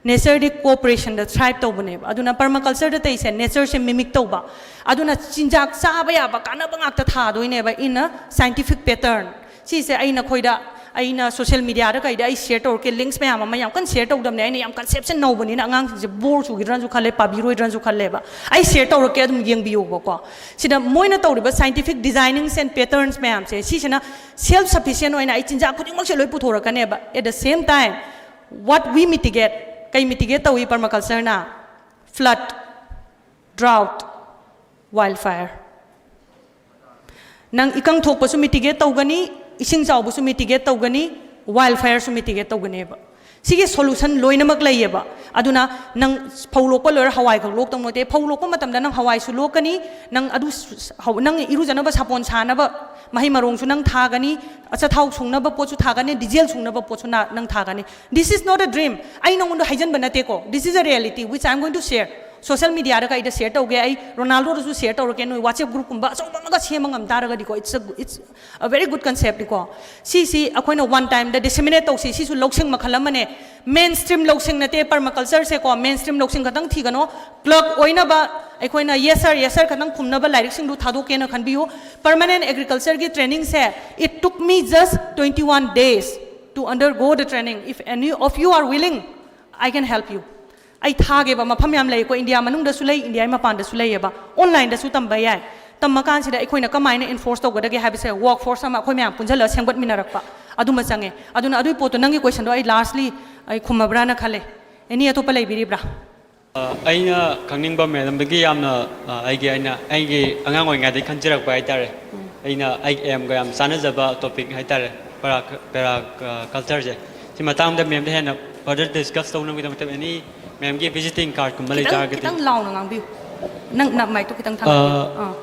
ꯅꯦꯆꯔꯗꯤ ꯀꯣꯑꯣꯄꯔꯦꯁꯟꯗ ꯊ꯭ꯔꯥꯏꯕ ꯇꯧꯕꯅꯦꯕ꯫ ꯑꯗꯨꯅ ꯄꯔꯃꯀꯜꯆꯔꯗ ꯇꯧꯔꯤꯁꯦ ꯅꯦꯆꯔꯁꯦ ꯃꯤꯃꯤꯛ ꯇꯧꯕ꯫ ꯑꯗꯨꯅ ꯆꯤꯟꯖꯥꯛ ꯆꯥꯕ ꯌꯥꯕ ꯀꯥꯟꯅꯕ ꯉꯥꯛꯇ ꯊꯥꯗꯣꯏꯅꯦꯕ, in a scientific pattern꯫ ꯁꯤꯁꯦ ꯑꯩ ꯅꯈꯣꯏꯗ, ꯑꯩꯅ ꯁꯣꯁꯤꯌꯦꯜ ꯃꯤꯗꯤꯌꯥꯗ ꯀꯩꯗ ꯑꯩ ꯁꯤꯌꯔ ꯇꯧꯔꯛꯀꯦ, ꯂꯤꯡꯁ ꯃꯌꯥꯝ ꯑꯃ꯫ ꯌꯥꯝ ꯀꯟꯅ ꯁꯤꯌꯔ ꯇꯧꯗꯕꯅꯦ, ꯑꯩꯅ ꯌꯥꯝ ꯀꯟꯁꯦꯞꯁꯦ ꯅꯧꯕꯅꯤꯅ ꯑꯉꯥꯡꯁꯤꯡꯁꯦ ꯕꯣꯔ ꯆꯨꯈꯤꯗ꯭ꯔꯅꯁꯨ ꯈꯜꯂꯦ, ꯄꯥꯕꯤꯔꯣꯏꯗ꯭ꯔꯅꯁꯨ ꯈꯜꯂꯦꯕ꯫ ꯑꯩ ꯁꯤꯌꯔ ꯇꯧꯔꯛꯀꯦ, ꯑꯗꯨꯝ ꯌꯦꯡꯕꯤꯌꯣꯕꯀꯣ꯫ ꯁꯤꯗ ꯃꯣꯏꯅ ꯇꯧꯔꯤꯕ scientific designings and patterns ꯃꯌꯥꯝꯁꯦ, ꯁꯤꯁꯤꯅ self sufficient ꯑꯣꯏꯅ ꯑꯩ ꯆꯤꯟꯖꯥꯛ ꯈꯨꯗꯤꯡꯃꯛꯁꯦ ꯂꯣꯏ ꯄꯨꯊꯣꯔꯛꯀꯅꯦꯕ꯫ At the same time, what we mitigate, ꯀꯩ mitigate ꯇꯧꯏ ꯄꯔꯃꯀꯜꯆꯔꯅ? Flood, drought, wildfire꯫ ꯅꯪ ꯏꯀꯪ ꯊꯣꯛꯄꯁꯨ mitigate ꯇꯧꯒꯅꯤ, ꯏꯁꯤꯡ ꯆꯥꯎꯕꯁꯨ mitigate ꯇꯧꯒꯅꯤ, wildfireꯁꯨ mitigate ꯇꯧꯒꯅꯦꯕ꯫ ꯁꯤꯒꯤ solution ꯂꯣꯏꯅꯃꯛ ꯂꯩꯌꯦꯕ꯫ ꯑꯗꯨꯅ ꯅꯪ ꯐꯧ ꯂꯣꯛꯄ ꯂꯣꯏꯔ ꯍꯋꯥꯏ ꯈꯛ ꯂꯣꯛꯇꯧ ꯅꯠꯇꯦ꯫ ꯐꯧ ꯂꯣꯛꯄ ꯃꯇꯝꯗ ꯅꯪ ꯍꯋꯥꯏꯁꯨ ꯂꯣꯛꯀꯅꯤ, ꯅꯪ ꯑꯗꯨ ꯁ-, ꯍꯧ-, ꯅꯪ ꯏꯔꯨꯖꯅꯕ ꯁꯥꯄꯣꯟ ꯁꯥꯅꯕ, ꯃꯍꯩ ꯃꯔꯣꯡꯁꯨ ꯅꯪ ꯊꯥꯒꯅꯤ, ꯑꯆꯥꯊꯥꯎ ꯁꯨꯡꯅꯕ ꯄꯣꯠꯁꯨ ꯊꯥꯒꯅꯤ, diesel ꯁꯨꯡꯅꯕ ꯄꯣꯠꯁꯨ ꯅ-, ꯅꯪ ꯊꯥꯒꯅꯤ꯫ This is not a dream. ꯑꯩ ꯅꯉꯣꯟꯗ ꯍꯥꯏꯖꯟꯕ ꯅꯠꯇꯦꯀꯣ, this is a reality which I am going to share꯫ Social media ꯗꯒ ꯑꯩꯗ share ꯇꯧꯒꯦ, ꯑꯩ ꯔꯣꯅꯥꯜꯗꯣꯗꯁꯨ share ꯇꯧꯔꯛꯀꯦ, ꯅꯣꯏ WhatsApp group ꯀꯨꯝꯕ ꯑꯆꯧꯕ ꯑꯃꯒ ꯁꯦꯝꯕ ꯉꯝ ꯇꯥꯔꯒꯗꯤꯀꯣ, it's a, it's a very good concept ꯀꯣ꯫ ꯁꯤꯁꯤ ꯑꯩꯈꯣꯏꯅ one time ꯗ disseminate ꯇꯧꯁꯤ꯫ ꯁꯤꯁꯨ ꯂꯧꯁꯤꯡ ꯃꯈꯜ ꯑꯃꯅꯦ꯫ Mainstream ꯂꯧꯁꯤꯡ ꯅꯠꯇꯦ permaculture ꯁꯦꯀꯣ, mainstream ꯂꯧꯁꯤꯡ ꯈꯛꯇꯪ ꯊꯤꯒꯅꯣ꯫ Clerk ꯑꯣꯏꯅꯕ ꯑꯩꯈꯣꯏꯅ yes sir, yes sir ꯈꯛꯇꯪ ꯈꯨꯝꯅꯕ ꯂꯥꯏꯔꯤꯛꯁꯤꯡꯗꯨ ꯊꯥꯗꯣꯛꯀꯦꯅ ꯈꯟꯕꯤꯌꯨ꯫ Permanent agriculture ꯒꯤ training say, it took me just twenty one days to undergo the training. If any of you are willing, I can help you. ꯑꯩ ꯊꯥꯒꯦꯕ, ꯃꯐꯝ ꯌꯥꯝ ꯂꯩꯀꯣ, ꯏꯟꯗꯤꯌꯥ ꯃꯅꯨꯡꯗꯁꯨ ꯂꯩ, ꯏꯟꯗꯤꯌꯥꯒꯤ ꯃꯄꯥꯟꯗꯁꯨ ꯂꯩꯌꯦꯕ, online ꯗꯁꯨ ꯇꯝꯕ ꯌꯥꯏ꯫ ꯇꯝꯃꯀꯥꯟꯁꯤꯗ ꯑꯩꯈꯣꯏꯅ ꯀꯃꯥꯏꯅ enforce ꯇꯧꯒꯗꯒꯦ ꯍꯥꯏꯕꯁꯦ, workforce ꯑꯃ ꯑꯩꯈꯣꯏ ꯃꯌꯥꯝ ꯄꯨꯟꯁꯤꯜꯂꯒ ꯁꯦꯝꯒꯠꯃꯤꯟꯅꯔꯛꯄ ꯑꯗꯨꯃ ꯆꯪꯉꯦ꯫ ꯑꯗꯨꯅ ꯑꯗꯨꯒꯤ ꯄꯣꯠꯇꯣ, ꯅꯪꯒꯤ question ꯗꯣ ꯑꯩ largely ꯑꯩ ꯈꯨꯝꯃꯕ꯭ꯔꯥꯅ ꯈꯜꯂꯦ꯫ Any ꯑꯇꯣꯞꯄ ꯂꯩꯕꯤꯔꯤꯕ꯭ꯔꯥ? ꯑ, ꯑꯩꯅ ꯈꯪꯅꯤꯡꯕ madam ꯗꯒꯤ ꯌꯥꯝꯅ, ꯑ, ꯑꯩꯒꯤ, ꯑꯩꯅ, ꯑꯩꯒꯤ ꯑꯉꯥꯡ ꯑꯣꯏꯔꯤꯉꯩꯗꯒꯤ ꯈꯟꯖꯔꯛꯄ ꯍꯥꯏꯇꯥꯔꯦ꯫ ꯑꯩꯅ ꯑꯩꯒꯤ aim ꯒ ꯌꯥꯝ ꯆꯥꯟꯅꯖꯕ topic ꯍꯥꯏꯇꯥꯔꯦ, ꯄꯦꯔꯥ, ꯄꯦꯔꯥ, ꯑ, culture ꯁꯦ꯫ ꯁꯤ ꯃꯇꯥꯡꯗ madam ꯗ ꯍꯦꯟꯅ further discuss ꯇꯧꯅꯕꯒꯤꯗꯃꯛꯇ any madam ꯒꯤ visiting card ꯀꯨꯝꯕ ꯈꯤꯇꯪ, ꯂꯩꯇꯥꯔꯒꯗꯤ꯫ ꯈꯤꯇꯪ ꯂꯥꯎꯅ ꯉꯥꯡꯕꯤꯌꯨ꯫ ꯅꯪ, ꯅꯪ mic ꯇꯣ ꯈꯤꯇꯪ ꯊꯥꯡꯒꯠꯄꯤꯌꯨ꯫ ꯑ, ꯑꯥ꯫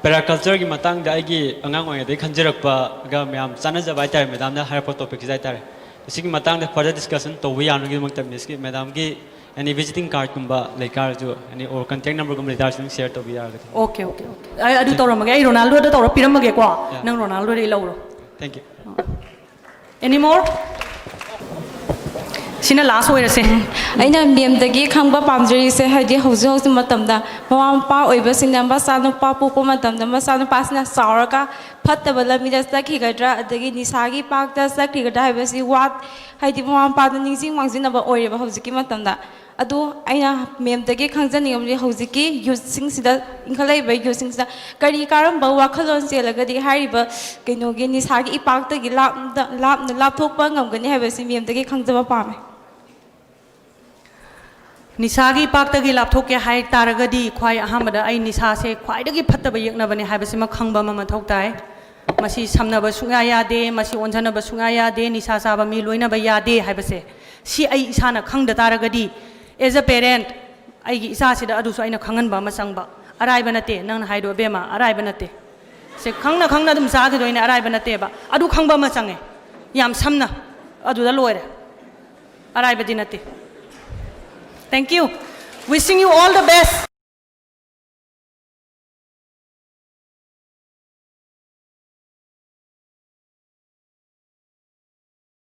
Permaculture ꯒꯤ ꯃꯇꯥꯡꯗ ꯑꯩꯒꯤ ꯑꯉꯥꯡ ꯑꯣꯏꯔꯤꯉꯩꯗꯒꯤ ꯈꯟꯖꯔꯛꯄꯒ ꯃꯌꯥꯝ ꯆꯥꯟꯅꯖꯕ ꯍꯥꯏꯇꯥꯔꯦ, madam ꯅ ꯍꯥꯏꯔꯛꯄ topic ꯁꯤꯗ ꯍꯥꯏꯇꯥꯔꯦ꯫ ꯁꯤꯒꯤ ꯃꯇꯥꯡꯗ further discussion ꯇꯧꯕ ꯌꯥꯅꯕꯒꯤꯗꯃꯛꯇ madam ꯒꯤ, madam ꯒꯤ any visiting card ꯀꯨꯝꯕ ꯂꯩꯇꯥꯔꯁꯨ, any or contact number ꯒꯨꯝꯕ ꯂꯩꯇꯥꯔꯁꯨ ꯑꯗꯨꯝ share ꯇꯧꯕꯤ ꯌꯥꯔꯒꯗꯤ꯫ Okay, okay, okay. ꯑꯩ ꯑꯗꯨ ꯇꯧꯔꯝꯃꯒꯦ꯫ ꯑꯩ ꯔꯣꯅꯥꯜꯗꯣꯗ ꯇꯧꯔ ꯄꯤꯔꯝꯃꯒꯦꯀꯣ꯫ Yeah. ꯅꯪ ꯔꯣꯅꯥꯜꯗꯣꯗꯒꯤ ꯂꯧꯔꯣ꯫ Thank you. Any more? ꯁꯤꯅ last ꯑꯣꯏꯔꯁꯦ꯫ ꯑꯩꯅ madam ꯗꯒꯤ ꯈꯪꯕ ꯄꯥꯝꯖꯔꯤꯁꯦ, ꯍꯥꯏꯗꯤ ꯍꯧꯖꯤꯛ ꯍꯧꯖꯤꯛ ꯃꯇꯝꯗ ꯃꯃꯥ ꯃꯄꯥ ꯑꯣꯏꯕꯁꯤꯡꯅ ꯃꯆꯥꯅꯨꯄꯥ ꯄꯣꯛꯄ ꯃꯇꯝꯗ ꯃꯆꯥꯅꯨꯄꯥꯁꯤꯅ ꯆꯥꯎꯔꯒ ꯐꯠꯇꯕ ꯂꯝꯕꯤꯗ ꯆꯠꯈꯤꯒꯗ꯭ꯔꯥ, ꯑꯗꯒꯤ ꯅꯤꯁꯥꯒꯤ ꯏꯄꯥꯛꯇ ꯆꯠꯈꯤꯒꯗ꯭ꯔꯥ ꯍꯥꯏꯕꯁꯤ ꯋꯥ-, ꯍꯥꯏꯗꯤ ꯃꯃꯥ ꯃꯄꯥꯗ ꯅꯤꯡꯁꯤꯡ ꯃꯥꯡꯖꯤꯟꯅꯕ ꯑꯣꯏꯔꯦꯕ ꯍꯧꯖꯤꯛꯀꯤ ꯃꯇꯝꯗ꯫ ꯑꯗꯨ ꯑꯩꯅ madam ꯗꯒꯤ ꯈꯪꯖꯅꯤꯡꯕꯗꯤ, ꯍꯧꯖꯤꯛꯀꯤ youth ꯁꯤꯡꯁꯤꯗ, ꯏꯟꯈꯠꯂꯛꯏꯕ youth ꯁꯤꯡꯁꯤꯗ ꯀꯔꯤ ꯀꯔꯝꯕ ꯋꯥꯈꯜꯂꯣꯟ ꯆꯦꯜꯂꯒꯗꯤ ꯍꯥꯏꯔꯤꯕ ꯀꯩꯅꯣꯒꯤ ꯅꯤꯁꯥꯒꯤ ꯏꯄꯥꯛꯇꯒꯤ ꯂꯥꯞꯅ, ꯂꯥꯞꯅ ꯂꯥꯞꯊꯣꯛꯄ ꯉꯝꯒꯅꯤ ꯍꯥꯏꯕꯁꯤ madam ꯗꯒꯤ ꯈꯪꯖꯕ ꯄꯥꯝꯃꯦ꯫ ꯅꯤꯁꯥꯒꯤ ꯏꯄꯥꯛꯇꯒꯤ ꯂꯥꯞꯊꯣꯛꯀꯦ ꯍꯥꯏ ꯇꯥꯔꯒꯗꯤ, ꯈ꯭ꯋꯥꯏ ꯑꯍꯥꯟꯕꯗ ꯑꯩ ꯅꯤꯁꯥꯁꯦ ꯈ꯭ꯋꯥꯏꯗꯒꯤ ꯐꯠꯇꯕ ꯌꯦꯛꯅꯕꯅꯦ ꯍꯥꯏꯕꯁꯤꯃ ꯈꯪꯕ ꯑꯃ ꯃꯊꯧ ꯇꯥꯏ꯫ ꯃꯁꯤ ꯁꯝꯅꯕ ꯁꯨꯡꯌꯥ ꯌꯥꯗꯦ, ꯃꯁꯤ ꯑꯣꯟꯖꯟꯅꯕ ꯁꯨꯡꯌꯥ ꯌꯥꯗꯦ, ꯅꯤꯁꯥ ꯆꯥꯕ ꯃꯤ ꯂꯣꯏꯅꯕ ꯌꯥꯗꯦ ꯍꯥꯏꯕꯁꯦ꯫ ꯁꯤ ꯑꯩ ꯏꯁꯥꯅ ꯈꯪꯗ ꯇꯥꯔꯒꯗꯤ, as a parent, ꯑꯩꯒꯤ ꯏꯆꯥꯁꯤꯗ ꯑꯗꯨꯁꯨ ꯑꯩꯅ ꯈꯪꯍꯟꯕ ꯑꯃ ꯆꯪꯕ꯫ ꯑꯔꯥꯏꯕ ꯅꯠꯇꯦ, ꯅꯪꯅ ꯍꯥꯏꯗꯣ ꯑꯕꯦꯝꯃ, ꯑꯔꯥꯏꯕ ꯅꯠꯇꯦ꯫ ꯁꯦ ꯈꯪꯅ ꯈꯪꯅ ꯑꯗꯨꯝ ꯆꯥꯈꯤꯗꯣꯏꯅꯦ, ꯑꯔꯥꯏꯕ ꯅꯠꯇꯦꯕ꯫ ꯑꯗꯨ ꯈꯪꯕ ꯑꯃ ꯆꯪꯉꯦ, ꯌꯥꯝ ꯁꯝꯅ꯫ ꯑꯗꯨꯗ ꯂꯣꯏꯔꯦ꯫ ꯑꯔꯥꯏꯕꯗꯤ ꯅꯠꯇꯦ꯫ Thank you. Wishing you all the best.